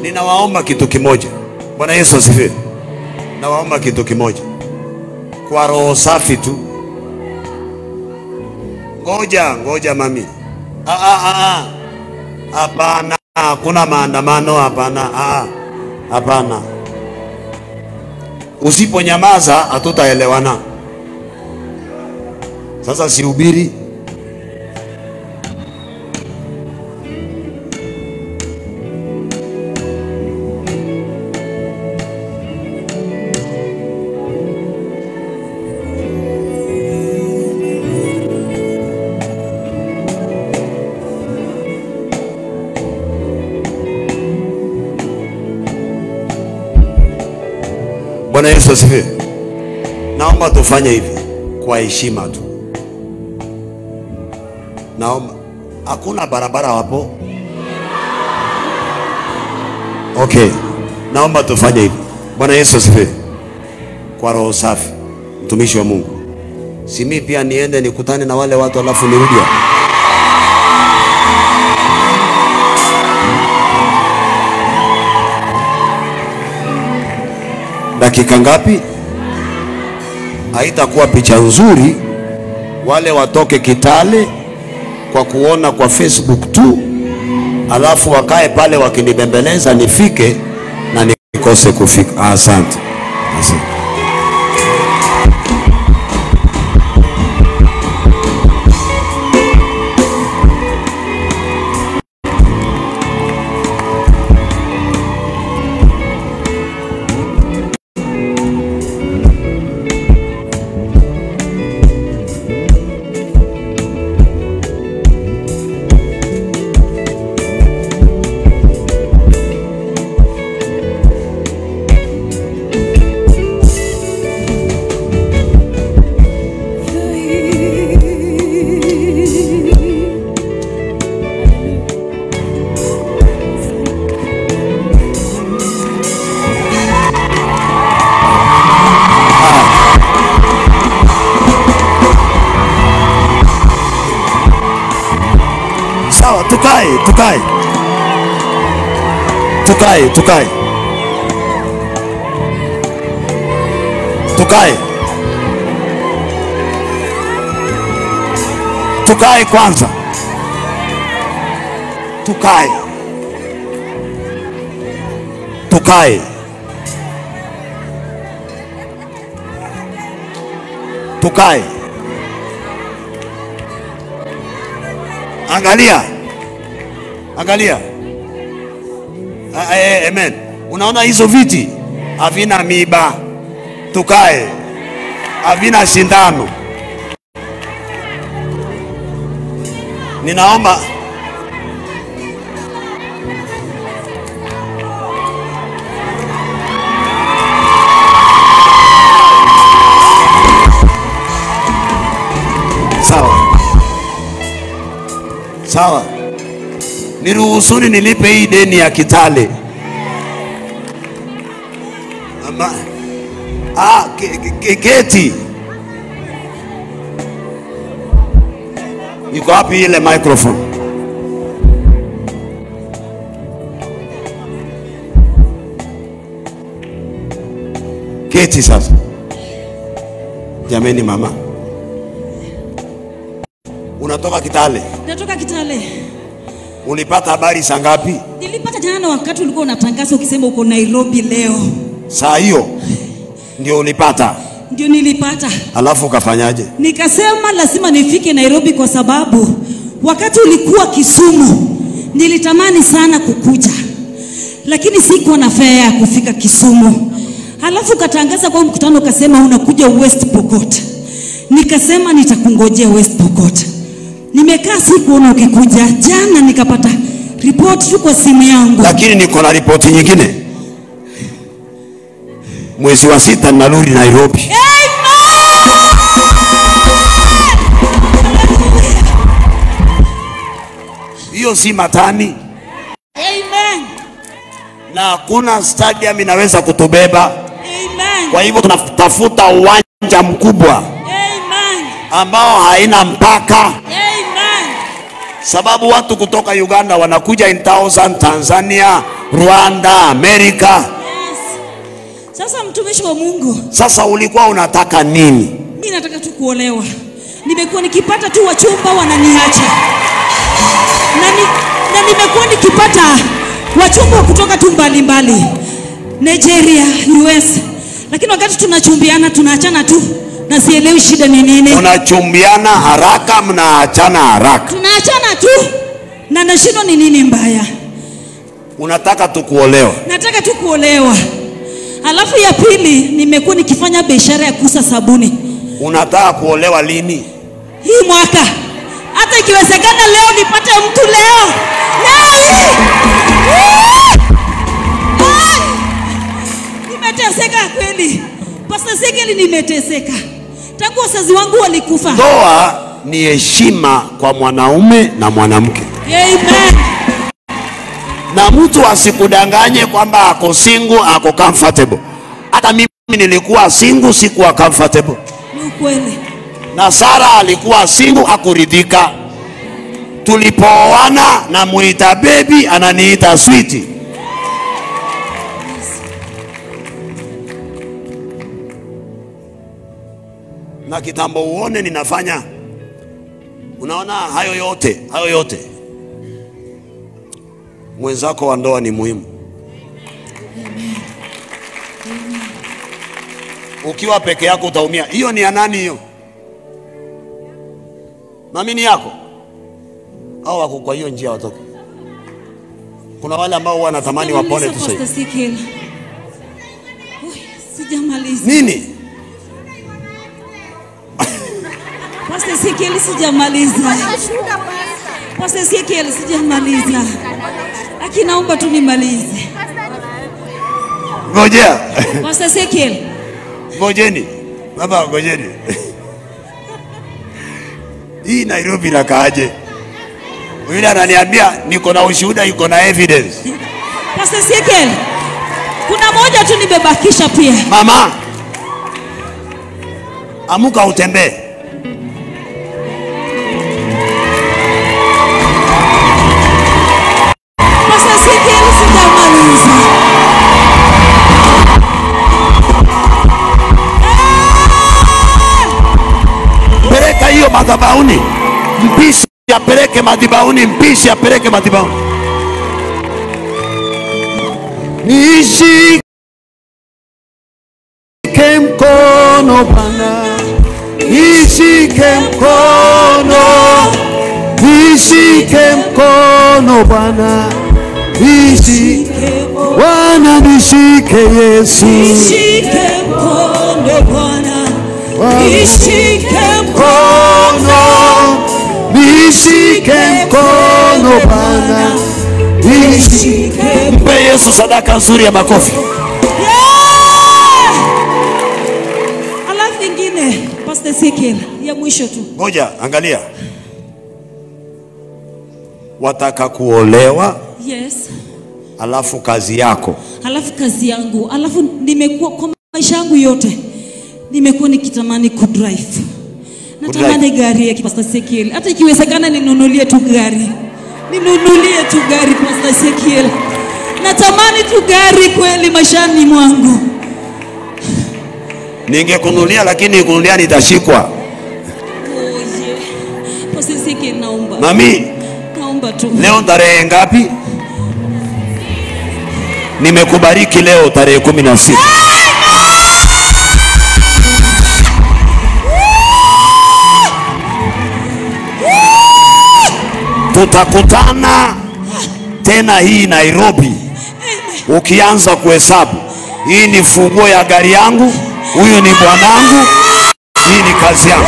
Ninawaomba kitu kimoja. Bwana Yesu asifiwe. Nawaomba kitu kimoja. Kwa roho safi tu. Ngoja, ngoja mami. Hapana, hakuna maandamano, hapana. Hapana. Usiponyamaza hatutaelewana. Sasa sihubiri. Bwana Yesu asifiwe. Naomba tufanye hivi kwa heshima tu. Naomba, hakuna barabara hapo. Okay, naomba tufanye hivi. Bwana Yesu asifiwe. Kwa roho safi, mtumishi wa Mungu. Si mimi pia niende nikutane na wale watu alafu nirudi hapa. Dakika ngapi? Haitakuwa picha nzuri wale watoke Kitale kwa kuona kwa Facebook tu, alafu wakae pale wakinibembeleza nifike na nikose kufika. Asante. Asante. Tukae. Tukae, tukae. Tukae. Tukae kwanza. Tukae. Tukae. Tukae. Angalia. Angalia. Amen. Unaona hizo viti? Havina miiba. Tukae. Havina sindano. Ninaomba sawa. Sawa. Niruhusuni nilipe hii deni ya Kitale. Ama keti. Iko wapi ile microphone? Keti sasa. Jameni mama. Unatoka Kitale? Natoka Kitale. Ulipata habari saa ngapi? Nilipata jana wakati ulikuwa unatangaza ukisema uko Nairobi leo. Saa hiyo ndio ulipata? Ndio nilipata. Alafu ukafanyaje? Nikasema lazima nifike Nairobi kwa sababu wakati ulikuwa Kisumu nilitamani sana kukuja, lakini sikuwa na fare ya kufika Kisumu. Alafu ukatangaza kwa mkutano ukasema unakuja West Pokot. Nikasema nitakungojea West Pokot. Nimekaa sikuona ukikuja. Jana nikapata report tu kwa simu yangu. Lakini niko na ripoti nyingine. Mwezi wa 6 narudi Nairobi. Amen. Hiyo si matani. Amen. Na hakuna stadium inaweza kutubeba. Amen. Kwa hivyo tunatafuta uwanja mkubwa. Amen. Ambao haina mpaka. Amen. Sababu watu kutoka Uganda wanakuja in thousand, Tanzania, Rwanda, Amerika. Yes. Sasa mtumishi wa Mungu, sasa ulikuwa unataka nini? Mimi nataka tu kuolewa. Nimekuwa nikipata tu wachumba wananiacha. Na nimekuwa nikipata wachumba kutoka tu mbalimbali, Nigeria, US. Lakini wakati tunachumbiana tunaachana tu, na sielewi shida ni nini. Unachumbiana haraka, mnaachana haraka. Tunaachana tu na nashindwa ni nini mbaya. Unataka tu kuolewa? Nataka tu kuolewa. Alafu ya pili, nimekuwa nikifanya biashara ya kuuza sabuni. Unataka kuolewa lini? Hii mwaka. Hata ikiwezekana leo nipate mtu leo. Leo hii. Nimeteseka kweli. Pastor Ezekiel, nimeteseka tangu wazazi wangu walikufa. Ndoa ni heshima kwa mwanaume na mwanamke. Amen. Na mtu asikudanganye kwamba ako single, ako comfortable. Hata mimi nilikuwa single, sikuwa comfortable. Ni ukweli. Na Sara alikuwa single, hakuridhika. Tulipooana na muita baby, ananiita sweetie. Na kitambo uone ninafanya. Unaona hayo yote, hayo yote. Mwenzako wa ndoa ni muhimu. Ukiwa peke yako utaumia. Hiyo ni ya nani hiyo? Mami ni yako? Au wako kwa hiyo njia watoke? Kuna wale ambao wanatamani wapone tu sasa. Sijamaliza. Nini? Pastor Ezekiel, sijamaliza. Pastor Ezekiel, sijamaliza. Lakini naomba tu nimalize. Ngojea. Pastor Ezekiel. Ngojeni. Baba ngojeni. Hii Nairobi inakaaje? Yule ananiambia niko na ushuhuda, yuko na evidence. Pastor Ezekiel, kuna moja tu nimebakisha pia. Mama, amuka utembee. Pastor Ezekiel, sijamaliza. Peleka hiyo madhabahuni. Mpishi apeleke madhabahuni, mpishi apeleke madhabahuni. Nishike mkono Bwana, nishike mkono, nishike mkono Bwana, nishike Bwana, nishike Yesu, nishike mkono Bwana, nishike mkono, nishike mkono Bwana, nishike. Mpe Yesu sadaka nzuri ya makofi. Yeah! Alafu ingine Pastor Ezekiel ya mwisho tu. Ngoja, angalia. Wataka kuolewa? Yes. Alafu kazi yako. Alafu kazi yangu. Alafu nimekuwa kwa maisha yangu yote nimekuwa nikitamani kudrive. Natamani gari ya Pastor Ezekiel. Hata ikiwezekana ninunulie tu gari. Ninunulie tu gari Pastor Ezekiel. Natamani tu gari kweli maishani mwangu. Ningekununulia lakini kununulia nitashikwa. Oh yeah. Pastor Ezekiel, naomba. Mami, naomba tu. Leo tarehe ngapi? Nimekubariki leo tarehe 16. Tutakutana tena hii Nairobi. Ukianza kuhesabu, hii ni funguo ya gari yangu, huyu ni bwanangu, hii ni kazi yangu.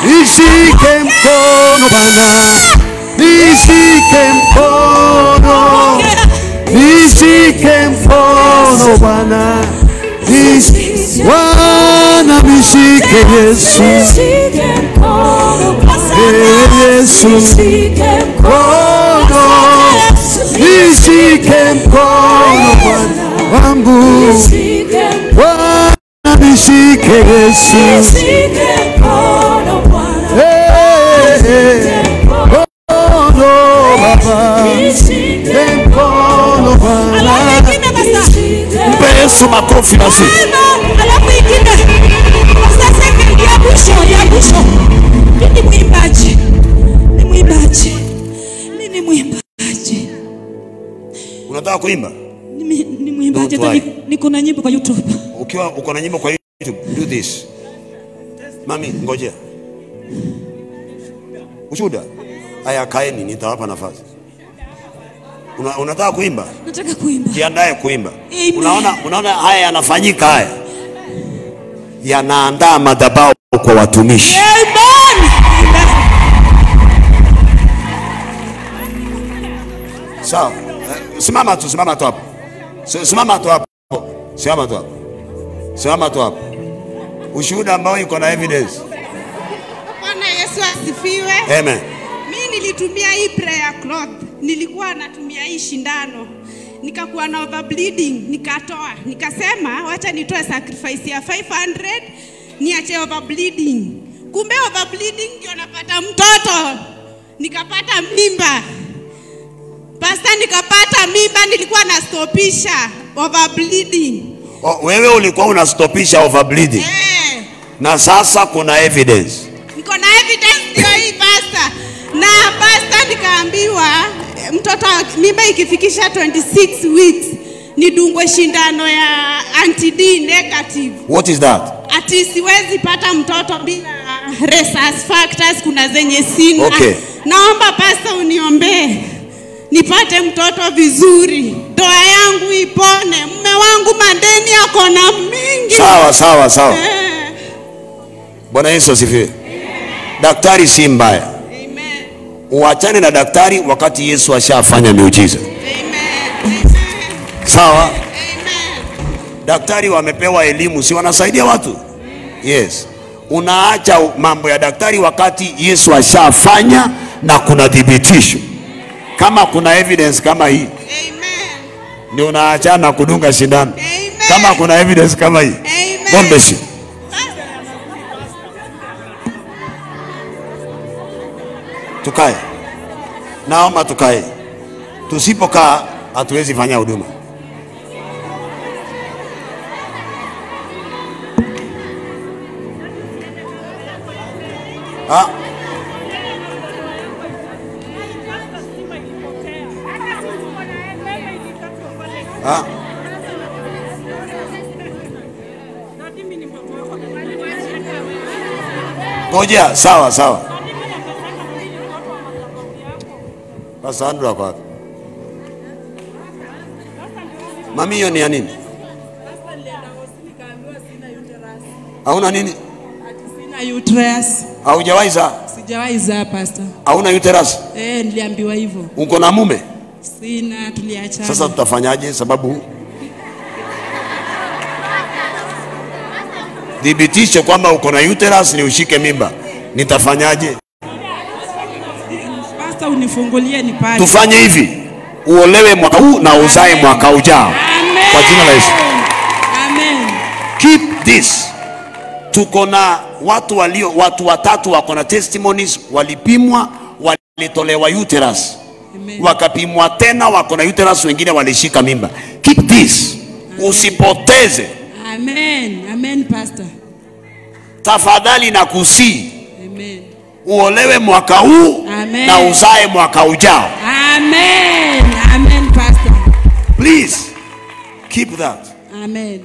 Nishike mkono Bwana, nishike mkono, nishike mkono Bwana, Bwana nishike Yesu, nishike mkono Yesu, nishike mkono, nishike mkono Bwana wangu, Bwana nishike Yesu, nishike mkono Bwana, mkono Baba, nishike mkono Bwana. Mpe Yesu makofi mazuri. Alafu ingine sasa ya mwisho, ya mwisho. Mimi ni mwimbaji. Ni mwimbaji. Mimi ni mwimbaji. Unataka kuimba? Mimi ni mwimbaji, hata niko na nyimbo kwa YouTube. Ukiwa uko na nyimbo kwa YouTube, do this. Mami, ngojea. Ushuhuda. Haya, kaeni, nitawapa nafasi. Unataka kuimba? Nataka kuimba. Jiandae kuimba. Unaona haya yanafanyika haya. Yanaandaa madhabahu kwa watumishi. Amen. Sawa. Simama tu hapo. Simama tu hapo. Simama tu hapo. Simama tu hapo. Ushuhuda ambao iko na evidence. Bwana Yesu asifiwe. Amen. Mimi nilitumia hii prayer cloth. Nilikuwa natumia hii shindano. Nikakuwa na overbleeding, nikatoa. Nikasema wacha nitoe sacrifice ya 500 niache overbleeding. Kumbe overbleeding ndio napata mtoto. Nikapata mimba. Pastor, nikapata mimba, nilikuwa nastopisha overbleeding. Oh, wewe ulikuwa unastopisha overbleeding. Eh. Na sasa kuna evidence. Niko na evidence ndio hii pastor. Na pastor nikaambiwa mtoto mimba ikifikisha 26 weeks nidungwe shindano ya anti-D negative. What is that? Ati siwezi pata mtoto bila rhesus factors, kuna zenye sina. Okay. Naomba pastor uniombee nipate mtoto vizuri, ndoa yangu ipone, mume wangu madeni yako na mingi. Sawa sawa sawa. Bwana Yesu asifiwe. Daktari si mbaya. Amen. Uachane na daktari wakati Yesu ashafanya miujiza. Amen. Sawa? Amen. Daktari wamepewa elimu, si wanasaidia watu? Yes. Unaacha mambo ya daktari wakati Yesu ashafanya na kuna thibitisho. Kama kuna evidence kama hii. Amen. Ndio unaachana kudunga shindano. Amen. Kama kuna evidence kama hii. Amen. God bless you. Tukae. Naomba tukae. Tusipokaa hatuwezi fanya huduma. Ah. Ah. Ngoja, sawa sawa. Pastor Andrew ako wapi? Mami, hiyo ni ya nini? Hauna nini? Sina uterus. Haujawahi zaa? Sijawahi zaa pastor. Hauna uterus? Eh, niliambiwa hivyo. Uko na mume? Sina, tuliachana. Sasa tutafanyaje sababu thibitisho kwamba uko na uterus ni ushike mimba. Nitafanyaje? Pastor, unifungulie nipate. Tufanye hivi. Uolewe mwaka huu na uzae mwaka ujao. Amen. Kwa jina la Yesu. Amen. Keep this. Tuko na watu walio, watu watatu wako na testimonies, walipimwa, walitolewa uterus. Amen. Wakapimwa tena wako na uterus, wengine walishika mimba. Keep this. Amen. Usipoteze. Amen. Amen pastor. Tafadhali nakusii. Amen. Uolewe mwaka huu na uzae mwaka ujao. Amen. Amen pastor. Please keep that. Amen.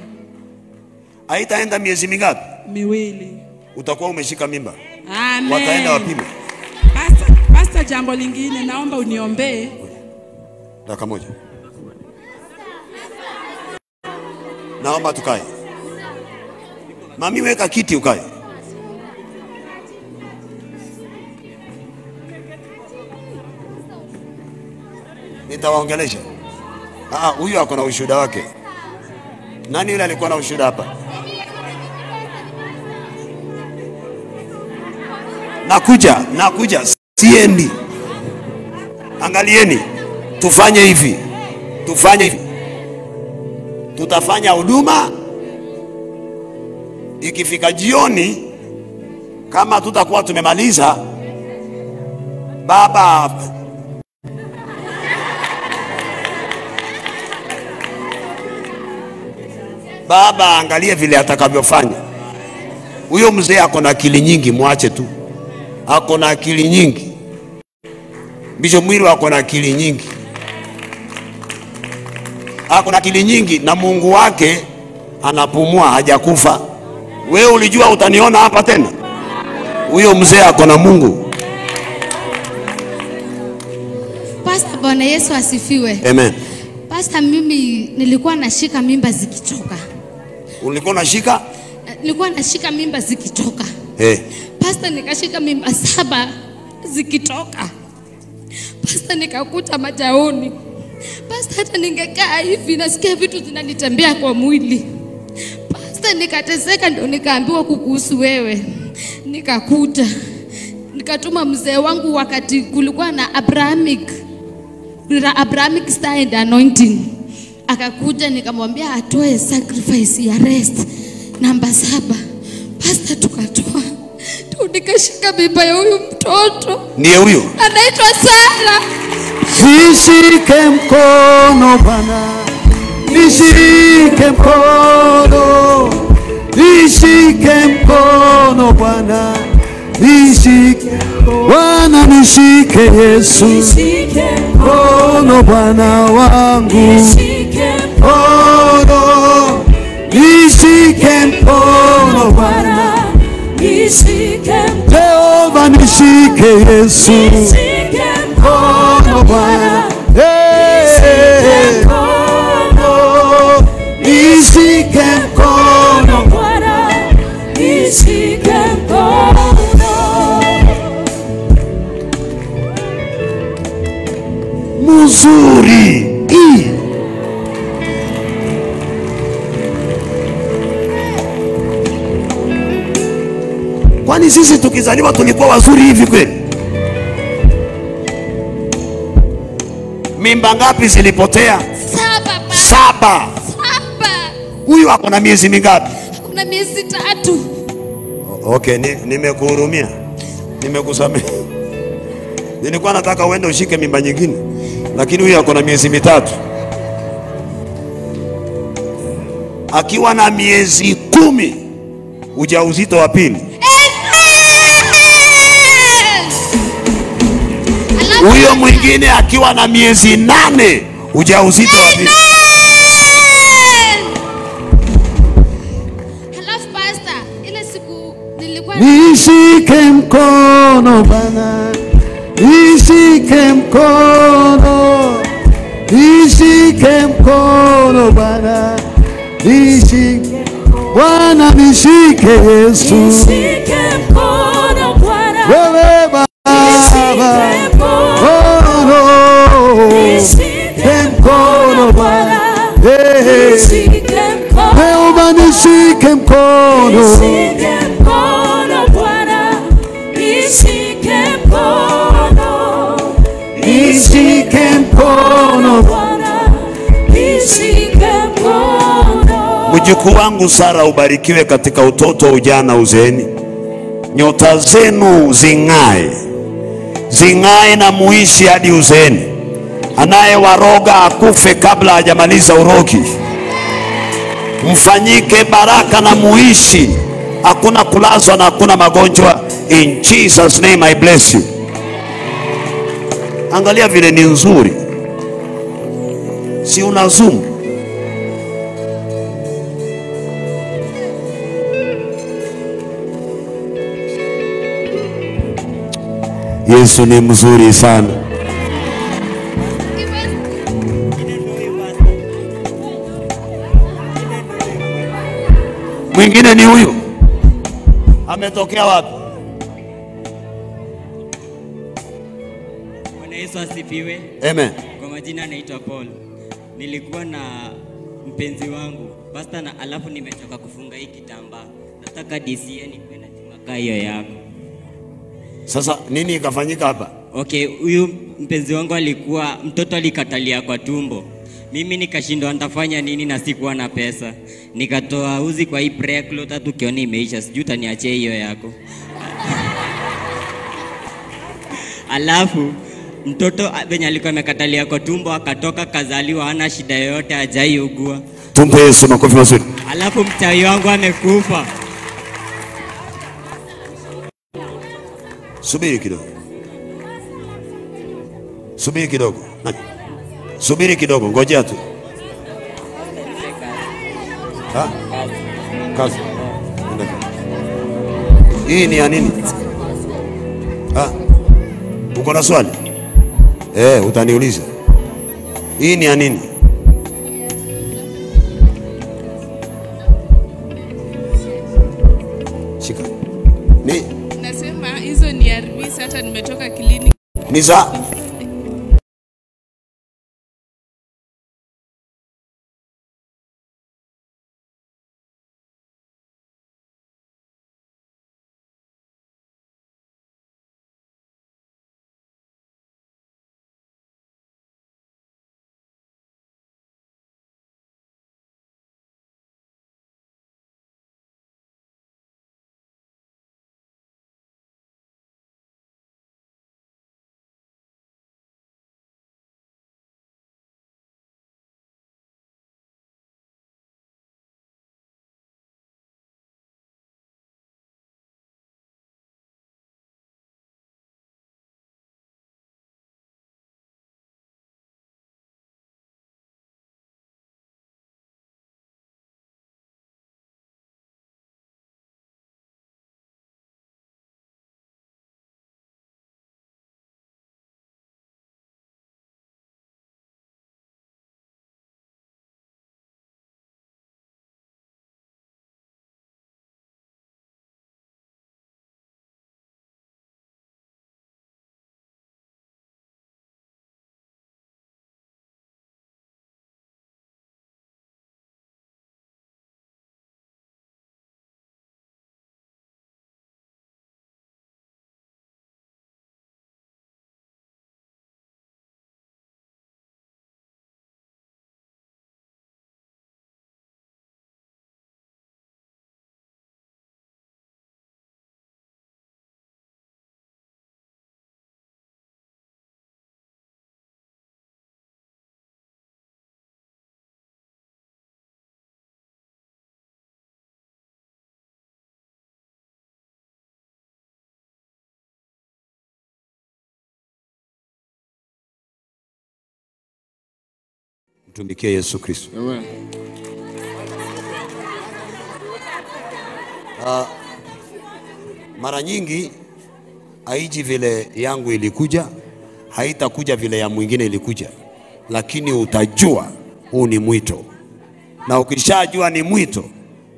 Haitaenda miezi mingapi? Miwili. Utakuwa umeshika mimba. Amen. Wataenda wapime. Pastor, jambo lingine naomba uniombee. Dakika moja. Naomba tukae. Mami, weka kiti ukae. Nitawaongelesha. Ah, huyu ako na ushuhuda wake. Nani yule alikuwa na ushuhuda hapa? Nakuja, siendi. Angalieni, tufanye hivi. Tutafanya huduma. Ikifika jioni, kama tutakuwa tumemaliza, baba angalie vile atakavyofanya. Huyo mzee ako na akili nyingi, muache tu. Ako na akili nyingi. Bishop Mwiru ako na akili nyingi. Ako na akili nyingi na Mungu wake anapumua, hajakufa. Wewe ulijua utaniona hapa tena? Huyo mzee ako na Mungu. Pastor, Bwana Yesu asifiwe. Amen. Pastor, mimi nilikuwa nashika mimba zikitoka. Ulikuwa unashika? Nilikuwa nashika mimba zikitoka. Eh. Pastor, nikashika mimba 7 zikitoka. Pastor, nikakuta majaoni. Pastor, hata ningekaa hivi nasikia vitu zinanitembea kwa mwili. Pastor, nikateseka, ndio nikaambiwa kukuhusu wewe. Nikakuta nikatuma mzee wangu wakati kulikuwa na Abrahamic star and anointing. Akakuja nikamwambia atoe sacrifice ya rest namba 7. Pastor, tukatoa. Nikashika mimba ya huyu mtoto. Ndiye huyu? Anaitwa Sara. Nishike mkono Bwana, nishike mkono, nishike mkono Bwana, nishike Bwana, nishike Yesu, nishike mkono Bwana wangu, nishike mkono, nishike mkono Bwana, nishike Jehova, nishike Yesu, nishike mkono Bwana, nishike mkono, nishike mkono Bwana, nishike mkono. Mzuri. Kwani sisi tukizaliwa tulikuwa wazuri hivi kweli? Mimba ngapi zilipotea? 7. 7. Huyu ako na miezi mingapi? Kuna miezi 3. Okay, nimekuhurumia. Nimekusamehe. Nilikuwa nataka uende ushike mimba nyingine, lakini huyu ako na miezi 3. Akiwa na miezi 10 ujauzito wa pili. Huyo mwingine akiwa na miezi 8 ujauzito wa pili. Halafu pastor, ile siku nilikuwa nishike mkono Bwana, nishike mkono, nishike mkono Bwana, nishike Bwana, nishike Yesu, nishike mkono Bwana, wewe Baba, nishike mkono Bwana, nishike mkono, Jehova, nishike mkono, nishike mkono Bwana, nishike mkono, nishike mkono Bwana, nishike mkono. Mjukuu wangu Sara, ubarikiwe katika utoto, ujana, uzeeni. Nyota zenu zing'ae, zing'ae na muishi hadi uzeeni. Anayewaroga akufe kabla hajamaliza urogi. Mfanyike baraka na muishi, hakuna kulazwa na hakuna magonjwa. In Jesus name I bless you. Angalia vile ni nzuri, si una zoom? Yesu ni mzuri sana. Mwingine ni huyu. Ametokea wapi? Bwana Yesu asifiwe. Amen. Kwa majina naitwa Paul. Nilikuwa na mpenzi wangu pastor, na alafu nimechoka kufunga hii kitambaa. Nataka DCN nipe na chumaka hiyo yako. Sasa nini ikafanyika hapa? Okay, huyu mpenzi wangu alikuwa mtoto alikatalia kwa tumbo. Mimi nikashindwa nitafanya nini na sikuwa na pesa. Nikatoa uzi kwa hii prayer cloth, hata ukiona imeisha sijui utaniachia hiyo yako. Alafu mtoto venye alikuwa amekatalia kwa tumbo akatoka kazaliwa, hana shida yoyote, hajaiugua. Tumpe Yesu makofi mazuri. Alafu mchawi wangu amekufa. Subiri kidogo. Subiri kidogo. Subiri kidogo, ngojea tu. Ha? Kazi. Nenda kazi. Hii ni ya nini? Ha? Uko na swali? Utaniuliza. Hii ni ya nini? Shika. Ni? Nasema hizo ni ARVs, hata nimetoka kliniki. Ni za Mtumikie Yesu Kristo. Amen. Mara nyingi haiji vile yangu ilikuja, haitakuja vile ya mwingine ilikuja, lakini utajua huu ni mwito. Na ukishajua ni mwito,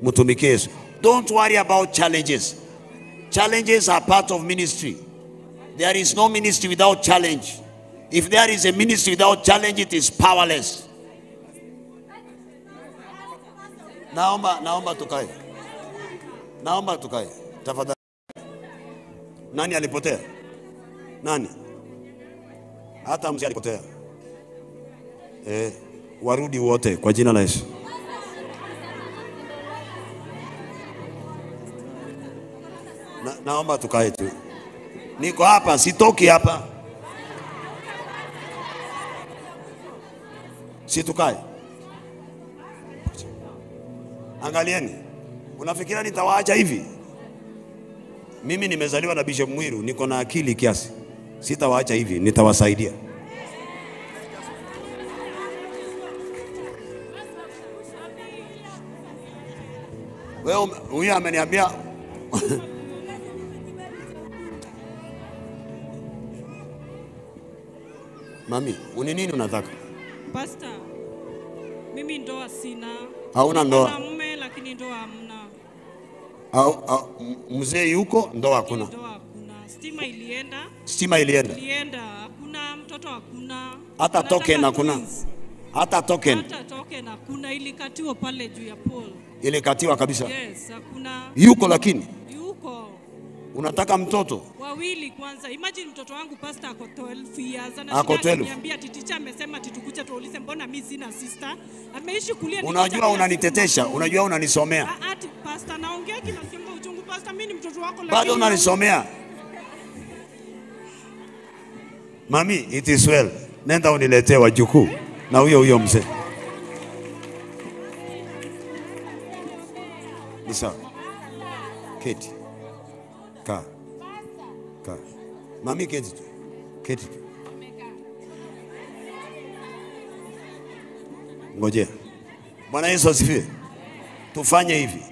mtumikie Yesu. Don't worry about challenges. Challenges are part of ministry. There is no ministry without challenge. If there is a ministry without challenge, it is powerless. Naomba tukae. Naomba tukae. Tafadhali. Nani alipotea? Nani? Hata mzee alipotea. Warudi wote kwa jina la Yesu. Naomba tukae tu. Niko hapa, sitoki hapa. Situkae. Angalieni. Unafikiria nitawaacha hivi? Mimi nimezaliwa na Bishop Mwiru, niko na akili kiasi. Sitawaacha hivi, nitawasaidia. Wewe huyu ameniambia Mami, uni nini unataka? Pastor, mimi ndoa sina. Hauna ndoa? Nina mume lakini ndoa hamna. Au mzee yuko, ndoa hakuna. Ndoa hakuna. Stima ilienda. Stima ilienda. Ilienda, hakuna mtoto hakuna. Hata token hakuna. Hata token. Hata token hakuna, ilikatiwa pale juu ya pole. Ilikatiwa kabisa. Yes, hakuna. Yuko lakini. Yuko. Unataka mtoto? Wawili kwanza. Imagine mtoto wangu pastor ako 12 years. Ako 12. Ananiambia ati teacher amesema ati tukuja tuulize mbona mimi sina sister. Ameishi kulia. Unajua unanitetesha, unajua unanisomea. Ati pastor naongea kinasikia uchungu pastor, mimi ni mtoto wako lakini bado unanisomea. Mami, it is well. Nenda uniletee wajukuu na huyo mzee. Ni sawa. Keti. Ka. Ka. Mami keti tu. Keti tu. Ngojea. Bwana Yesu asifiwe. Tufanye hivi.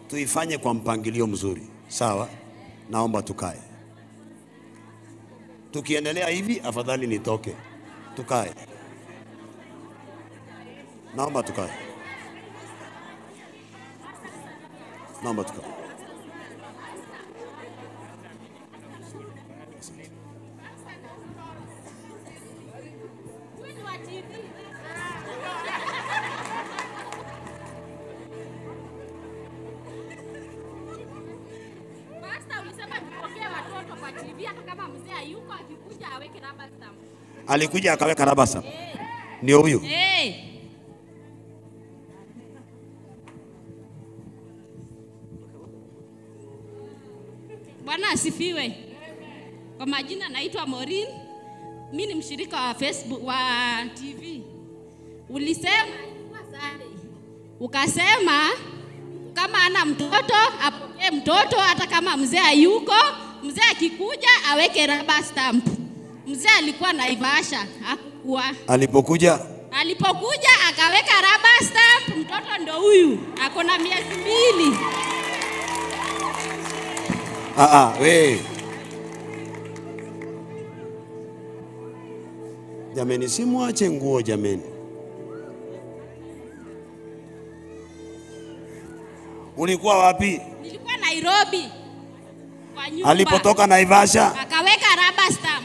Tuifanye kwa mpangilio mzuri. Sawa? Naomba tukae. Tukiendelea hivi afadhali nitoke. Tukae. Naomba tukae. Naomba tukae. Alikuja akaweka rubber stamp. Ndio huyu. Bwana asifiwe. Kwa majina naitwa Maureen. Mimi ni mshirika wa Facebook wa TV. Ulisema ukasema kama ana mtoto apokee mtoto hata kama mzee hayuko, mzee akikuja aweke rubber stamp. Mzee alikuwa Naivasha, hakuwa. Alipokuja akaweka rubber stamp, mtoto ndo huyu, ako na miezi 2. We. Jameni, simuache nguo jameni. Ulikuwa wapi? Nilikuwa Nairobi. Kwa nyumba. Alipotoka Naivasha akaweka rubber stamp.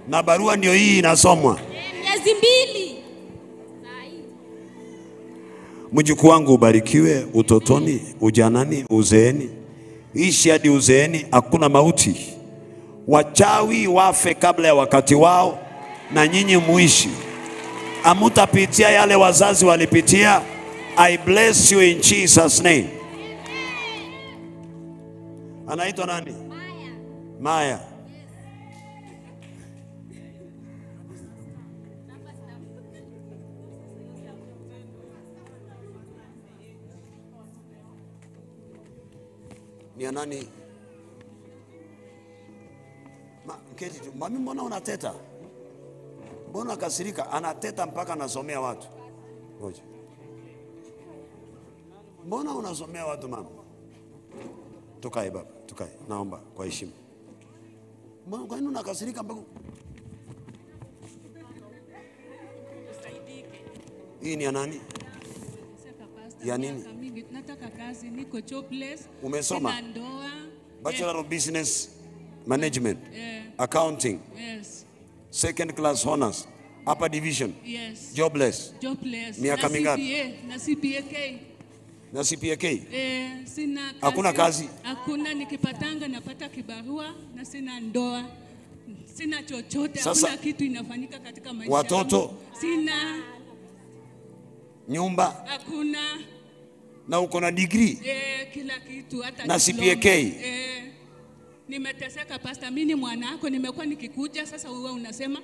Na barua ndio hii inasomwa. Miezi 2. Mjukuu wangu ubarikiwe utotoni, ujanani, uzeeni. Ishi hadi uzeeni, hakuna mauti. Wachawi wafe kabla ya wakati wao na nyinyi muishi. Hamutapitia yale wazazi walipitia. I bless you in Jesus name. Anaitwa nani? Maya. Maya. Ni ya nani? Keti tu. Mami, mbona unateta? Mbona kasirika? Anateta mpaka anasomea watu. Ngoja. Mbona unasomea watu mama? Tukae baba, tukae. Naomba kwa heshima. Mbona kwa nini unakasirika mpaka? Hii ni ya nani? Ya nini? Nataka kazi, niko jobless. Umesoma? Sina ndoa. Bachelor of Business Management. Accounting. Yes. Second class honors. Upper division. Yes. Jobless. Jobless. Miaka mingapi? Na CPAK. Na CPAK? Sina kazi. Hakuna kazi? Hakuna, nikipatanga napata kibarua na sina ndoa. Sina chochote, sasa, hakuna kitu inafanyika katika maisha. Watoto? Sina. Nyumba? Hakuna. Na uko na degree? Kila kitu, hata na CPAK? Nimeteseka pastor, mimi ni mwanako, nimekuwa nikikuja sasa wewe unasema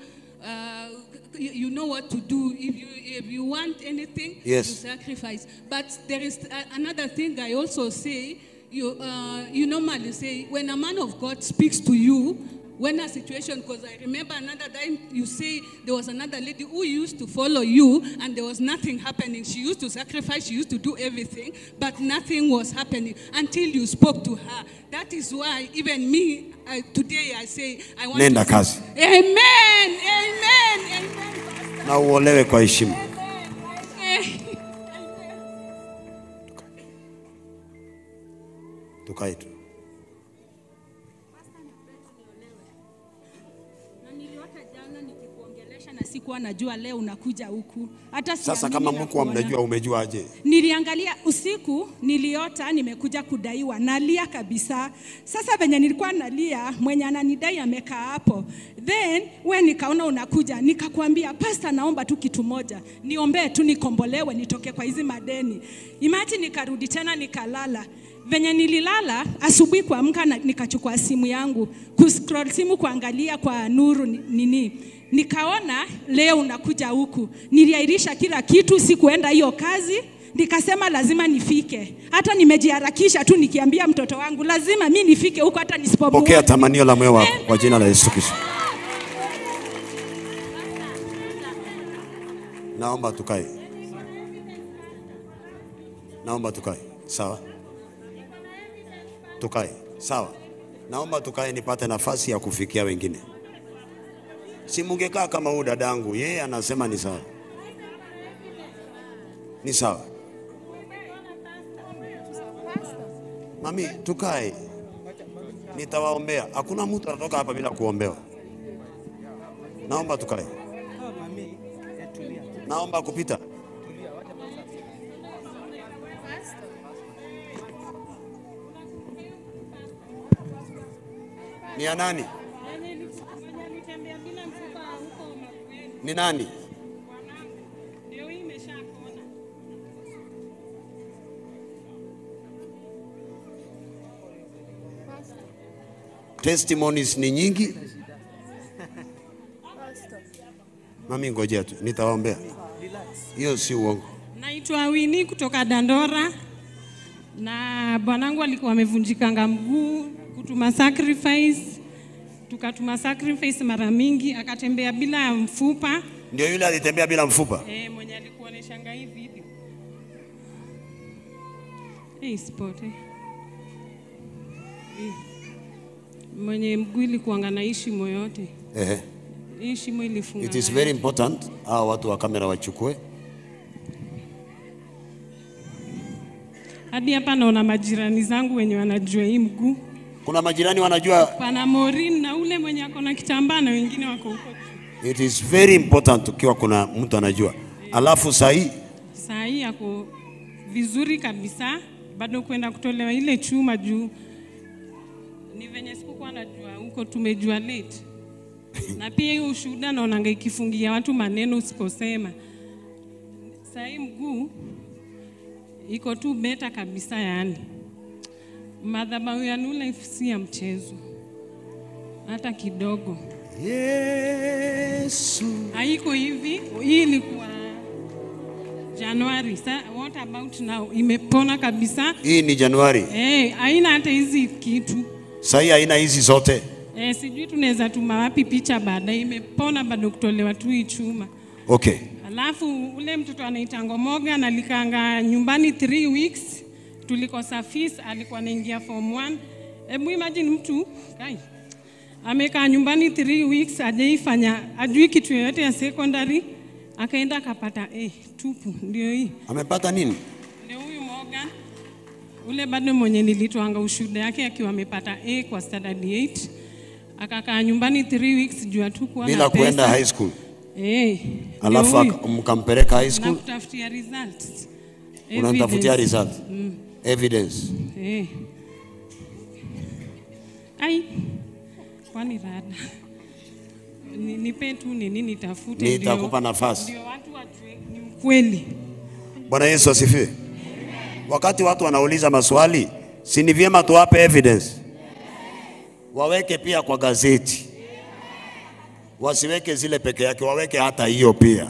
you know what to do if you want anything. Yes. You sacrifice. But there is another thing I also say, you normally say when a man of God speaks to you, when a situation, because I remember another time you say there was another lady who used to follow you and there was nothing happening. She used to sacrifice, she used to do everything, but nothing was happening until you spoke to her. That is why even me, today I say, I want Nenda to... kazi. Amen, amen, amen. Na uolewe kwa heshima. Amen. Tukae tu. Sikuwa najua leo unakuja huku. Hata sasa kama mko mnajua, umejua aje? Niliangalia usiku, niliota nimekuja kudaiwa, nalia kabisa. Sasa venye nilikuwa nalia, mwenye ananidai amekaa hapo. Then we nikaona unakuja, nikakwambia pastor, naomba tu kitu moja, niombee tu nikombolewe nitoke kwa hizi madeni. Imagine nikarudi tena nikalala. Venye nililala asubuhi kuamka nikachukua simu yangu, kuscroll simu kuangalia kwa nuru nini. Nikaona leo unakuja huku. Niliahirisha kila kitu, sikuenda hiyo kazi. Nikasema lazima nifike. Hata nimejiharakisha tu nikiambia mtoto wangu lazima mimi nifike huku hata nisipomuona. Pokea tamanio la moyo wako kwa jina la Yesu Kristo. Naomba tukae. Naomba tukae. Sawa? Tukae. Sawa. Naomba tukae nipate nafasi ya kufikia wengine. Si mungekaa kama huyu dadangu, yeye anasema ni sawa. Ni sawa. Mami, tukae. Nitawaombea. Hakuna mtu anatoka hapa bila kuombewa. Naomba tukae. Naomba kupita. Ni ya nani? Ni nani? Testimonies ni nyingi. Mami ngojea tu, nitawaombea. Hiyo si uongo. Naitwa Winnie kutoka Dandora. Na bwanangu alikuwa amevunjikanga mguu, kutuma sacrifice. Tukatuma sacrifice mara mingi, akatembea bila mfupa. Ndio yule alitembea bila mfupa? Mwenye alikuoneshanga hii video. Sport. Mwenye mguu ilikuanga na shimo yote. Hii shimo ilifunga. It is very important hao watu wa kamera wachukue. Hadi hapa naona majirani zangu wenye wanajua hii mguu. Kuna majirani wanajua. Pana Maureen na ule mwenye ako na kitambaa na wengine wako huko. It is very important ukiwa kuna mtu anajua. Alafu sahi ako vizuri kabisa, bado kwenda kutolewa ile chuma juu. Ni venye sikukuwa najua huko, tumejua late. Na pia hiyo ushuhuda naonanga ikifungia watu maneno usiposema. Sahi mguu iko tu beta kabisa yani. Madhabahu ya New Life si ya mchezo. Hata kidogo. Yesu. Haiko hivi, hii ilikuwa Januari. What about now? Imepona kabisa. Hii ni Januari. Haina hata hizi kitu. Sahi haina hizi zote. Sijui tunaweza tuma wapi picha baadaye, imepona bado kutolewa tu hii chuma. Okay. Alafu ule mtoto anaitangwa Morgan alikanga nyumbani 3 weeks, tulikosa fees, alikuwa anaingia form 1. Hebu imagine mtu kai amekaa nyumbani 3 weeks, hajaifanya, ajui kitu yoyote ya secondary, akaenda akapata tupu. Ndio hii. Amepata nini? Ndio huyu Morgan. Ule bado mwenye nilitoanga ushuhuda yake akiwa amepata A kwa standard 8. Akakaa nyumbani 3 weeks juu hatukuwa na bila pesa. Kuenda high school. Alafu mkampeleka high school. Nakutafutia results. Unanitafutia results. Evidence. Ai. Kwani rada. Nipe tu nini nitafute. Nitakupa nafasi. Ndio watu wajue ni ukweli. Bwana Yesu asifiwe. Wakati watu wanauliza maswali, si ni vyema tuwape evidence? Waweke pia kwa gazeti. Wasiweke zile peke yake, waweke hata hiyo pia.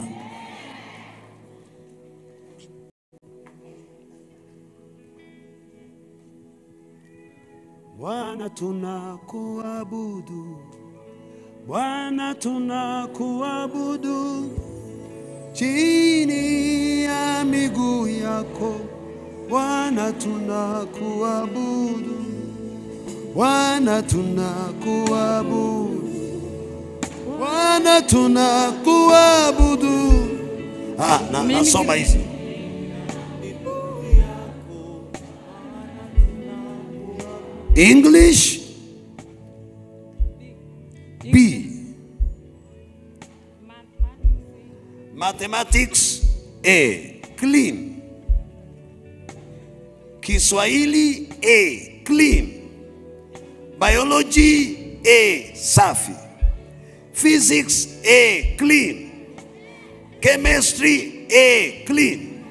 Bwana tunakuabudu, Bwana tunakuabudu, chini ya miguu yako, Bwana tunakuabudu, Bwana tunakuabudu, Bwana tunakuabudu. Nasoma hizi. English B, Mathematics A, clean. Kiswahili A, clean. Biology A, safi. Physics A, clean. Chemistry A, clean.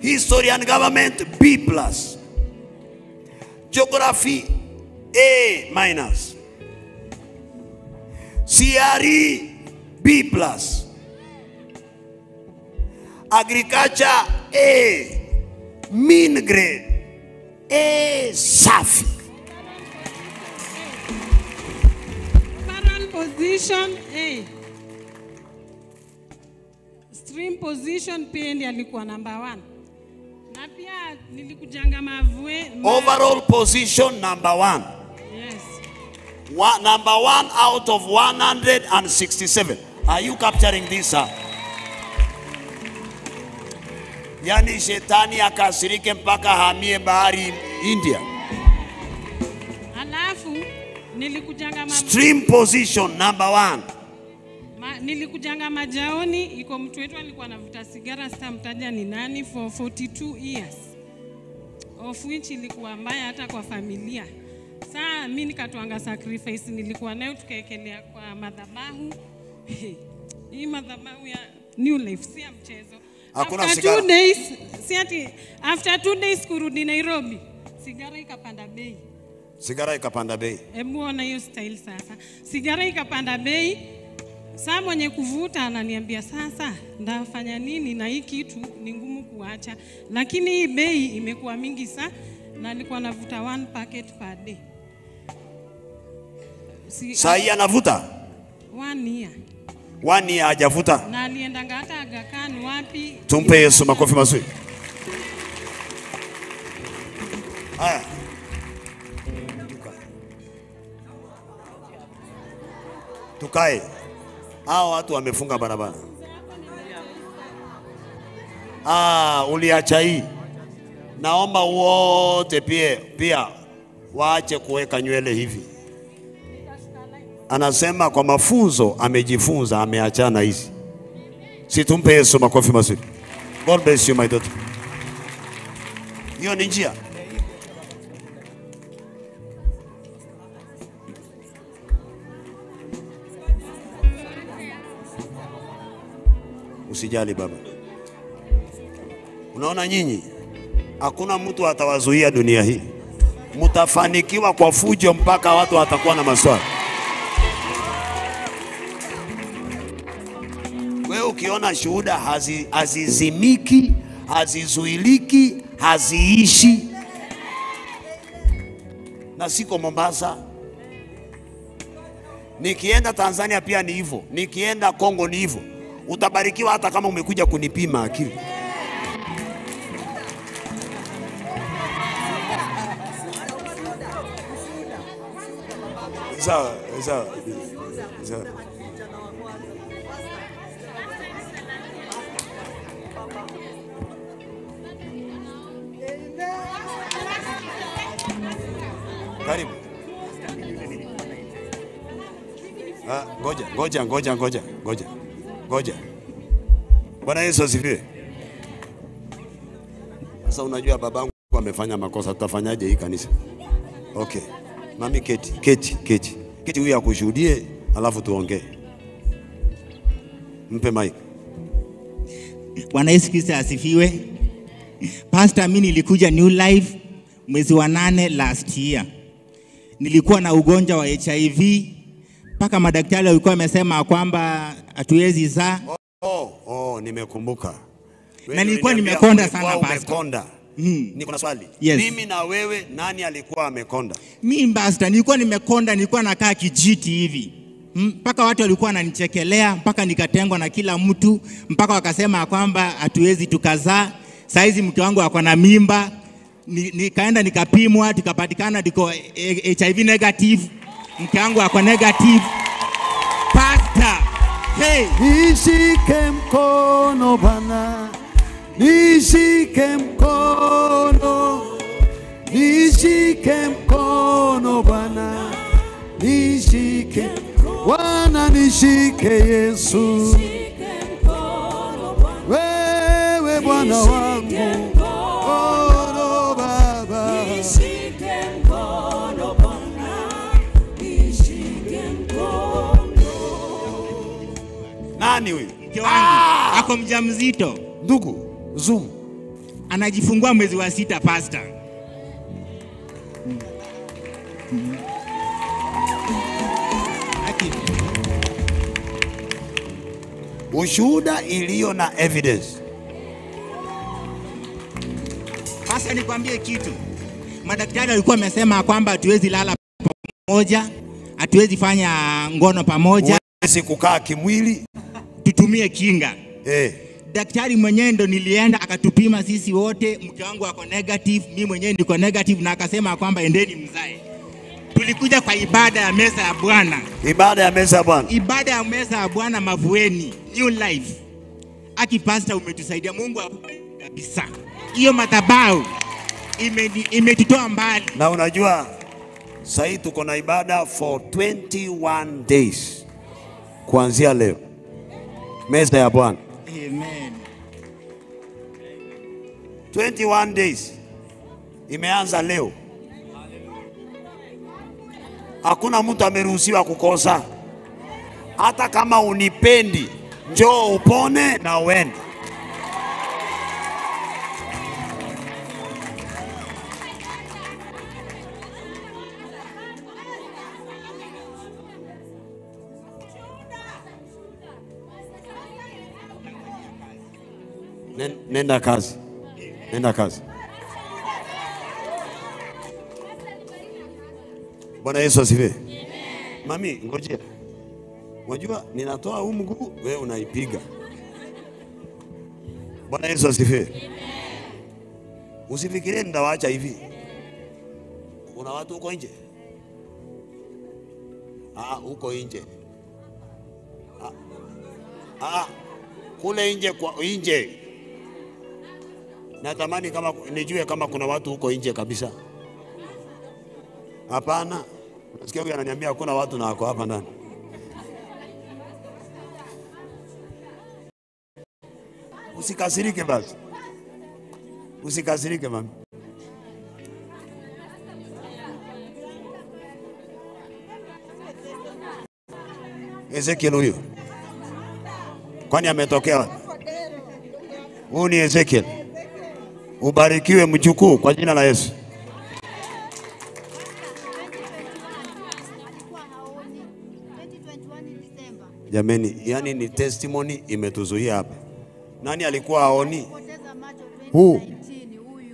History and Government B+. Geography A-. CRE B+. Agriculture A. Mean grade A, safi. Overall position A. Stream position pia ndiye alikuwa number 1. Na pia nilikujanga mavue. Overall position number 1. Yes. Number 1 out of 167. Are you capturing this, sir? Yani shetani akasirike mpaka hamie bahari India. Alafu nilikujanga stream position number 1. Nilikujanga majaoni, iko mtu wetu alikuwa anavuta sigara, sitamtaja ni nani, for 42 years. Of which ilikuwa mbaya hata kwa familia. Saa mimi nikatoanga sacrifice nilikuwa nayo, tukaekelea kwa madhabahu. Hii madhabahu ya New Life si ya mchezo. Hakuna after sigara. 2 days, si ati after 2 days kurudi Nairobi, sigara ikapanda bei. Sigara ikapanda bei. Hebu ona hiyo style sasa. Sigara ikapanda bei. Saa mwenye kuvuta ananiambia sasa ndafanya nini na hii kitu ni ngumu kuacha. Lakini hii bei imekuwa mingi sana na alikuwa anavuta 1 packet per day. Saa hii anavuta? 1 year. 1 year hajavuta. Na aliendanga hata Aga Khan wapi? Tumpe Yesu makofi mazuri. Haya. Tukae. Hao watu wamefunga barabara. Uliacha hii. Naomba wote pia waache kuweka nywele hivi. Anasema kwa mafunzo amejifunza, ameachana hizi. Situmpe Yesu makofi mazuri. God bless you my daughter. Hiyo ni njia. Usijali baba. Unaona nyinyi, hakuna mtu atawazuia dunia hii. Mtafanikiwa kwa fujo mpaka watu watakuwa na maswali. Wewe ukiona shuhuda hazizimiki, hazizuiliki, haziishi. Na siko Mombasa, Nikienda Tanzania pia ni hivyo, nikienda Kongo ni hivyo. Utabarikiwa hata kama umekuja kunipima akili. Sawa, sawa. Sawa. Karibu. Ngoja, ngoja, ngoja, ngoja, ngoja. Ngoja. Bwana Yesu asifiwe. Sasa unajua babangu amefanya makosa, tutafanyaje hii kanisa? Okay. Mami keti, keti, keti. Keti huyu akushuhudie, alafu tuongee. Mpe mic. Bwana Yesu Kristo asifiwe. Pastor, mimi nilikuja New Life mwezi wa 8 last year. Nilikuwa na ugonjwa wa HIV mpaka madaktari walikuwa wamesema kwamba hatuwezi zaa. Oh, nimekumbuka. Na nilikuwa nimekonda sana pastor. Umekonda. Niko na swali. Yes. Mimi na wewe nani alikuwa amekonda? Mimi pastor, nilikuwa nimekonda, nilikuwa nakaa kijiti hivi. Mpaka watu walikuwa wananichekelea, mpaka nikatengwa na kila mtu, mpaka wakasema kwamba hatuwezi tukazaa. Saizi mke wangu ako na mimba. Nikaenda nikapimwa, tukapatikana niko HIV negative. Mke wangu ako negative. Pastor, hey, nishike mkono Bwana. Nishike mkono, nishike mkono Bwana, nishike Bwana, nishike Yesu, wewe Bwana wangu, oh Baba, nishike mkono Bwana, nishike mkono. Nani huyu? Mke wangu ako mjamzito. Ndugu Zoom. Anajifungua mwezi wa 6 pastor. Ushuhuda iliyo na evidence. Pastor, nikwambie kitu. Madaktari walikuwa wamesema kwamba hatuwezi lala pamoja, hatuwezi fanya ngono pamoja, huwezi kukaa kimwili, tutumie kinga. Daktari mwenyewe ndo nilienda akatupima sisi wote, mke wangu ako negative, mimi mwenyewe niko negative, na akasema kwamba endeni mzae. Tulikuja kwa ibada ya meza ya Bwana. Ibada ya meza ya Bwana. Ibada ya meza ya Bwana Mavueni, New Life. Aki pastor, umetusaidia, Mungu akubariki kabisa. Hiyo madhabahu imetutoa mbali. Na unajua sasa tuko na ibada for 21 days kuanzia leo. Meza ya Bwana. Amen. 21 days imeanza leo. Hakuna mtu ameruhusiwa kukosa. Hata kama unipendi, njoo upone na uende. Nenda kazi. Nenda kazi. Bwana Yesu asifiwe. Mami, ngojea. Unajua ninatoa huu mguu, wewe unaipiga. Bwana Yesu asifiwe. Usifikirie nitawaacha hivi. Kuna watu huko nje. Huko nje. Kule nje, kwa nje. Natamani kama nijue kama kuna watu huko nje kabisa. Hapana. Nasikia huyu ananiambia hakuna watu na wako hapa ndani. Usikasirike basi. Usikasirike mami. Ezekiel huyo. Kwani ametokea wapi? Huyu ni Ezekiel. Ubarikiwe mjukuu kwa jina la Yesu. Jameni, yani ni testimony imetuzuia hapa. Nani alikuwa haoni? Huu.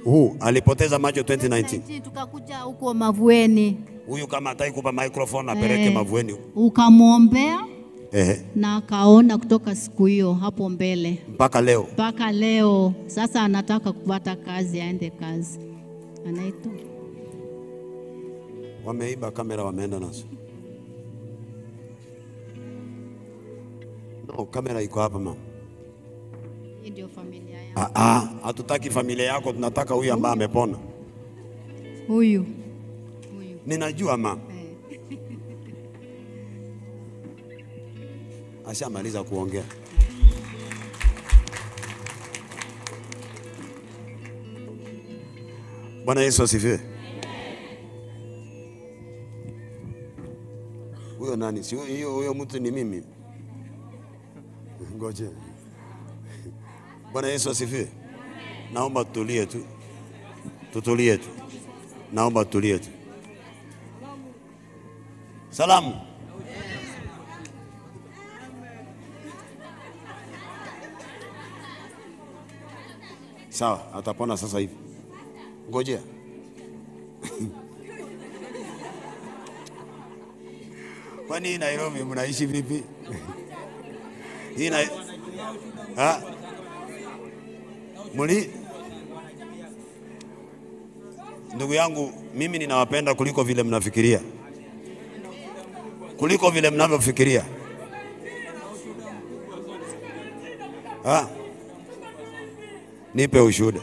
Huu alipoteza macho 2019. Tukakuja huko Mavueni. Huyu kama hataki kupa microphone apeleke Mavueni. Ukamwombea na akaona kutoka siku hiyo hapo mbele mpaka leo. Mpaka leo. Sasa anataka kupata kazi, aende kazi. Anaitwa. Wameiba kamera, wameenda nazo. No, kamera iko hapa mama. Hii ndio familia yangu. Hatutaki familia yako, tunataka huyu ambaye amepona. Huyu. Ninajua mama. Ashamaliza kuongea. Bwana Yesu asifiwe. Huyo nani? Si huyo mtu ni mimi. Ngoje. Bwana Yesu asifiwe. Naomba tutulie tu. Tutulie tu. Naomba tutulie tu. Salamu. Sawa, atapona sasa hivi. Ngojea. Kwani Nairobi mnaishi vipi? Hii na ha? Muli? Ndugu yangu, mimi ninawapenda kuliko vile mnafikiria. Kuliko vile mnavyofikiria. Ha? Nipe ushuhuda.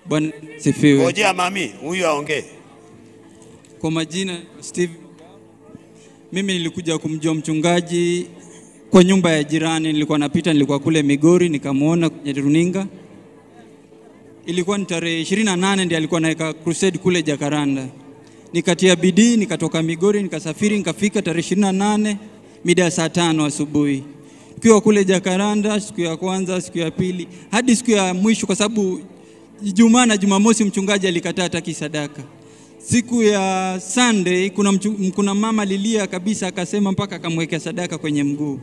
Bwana sifiwe. Ngojea mami, huyu aongee. Kwa majina Steve, mimi nilikuja kumjua mchungaji kwa nyumba ya jirani. Nilikuwa napita, nilikuwa kule Migori, nikamuona kwenye runinga. Ilikuwa ni tarehe 28 ndiye alikuwa anaweka crusade kule Jacaranda. Nikatia bidii, nikatoka Migori, nikasafiri, nikafika tarehe 28 mida ya saa 5 asubuhi. Tukiwa kule Jacaranda siku ya kwanza, siku ya pili, hadi siku ya mwisho, kwa sababu Ijumaa na Jumamosi mchungaji alikataa hataki sadaka. Siku ya Sunday kuna mama lilia kabisa, akasema mpaka akamwekea sadaka kwenye mguu.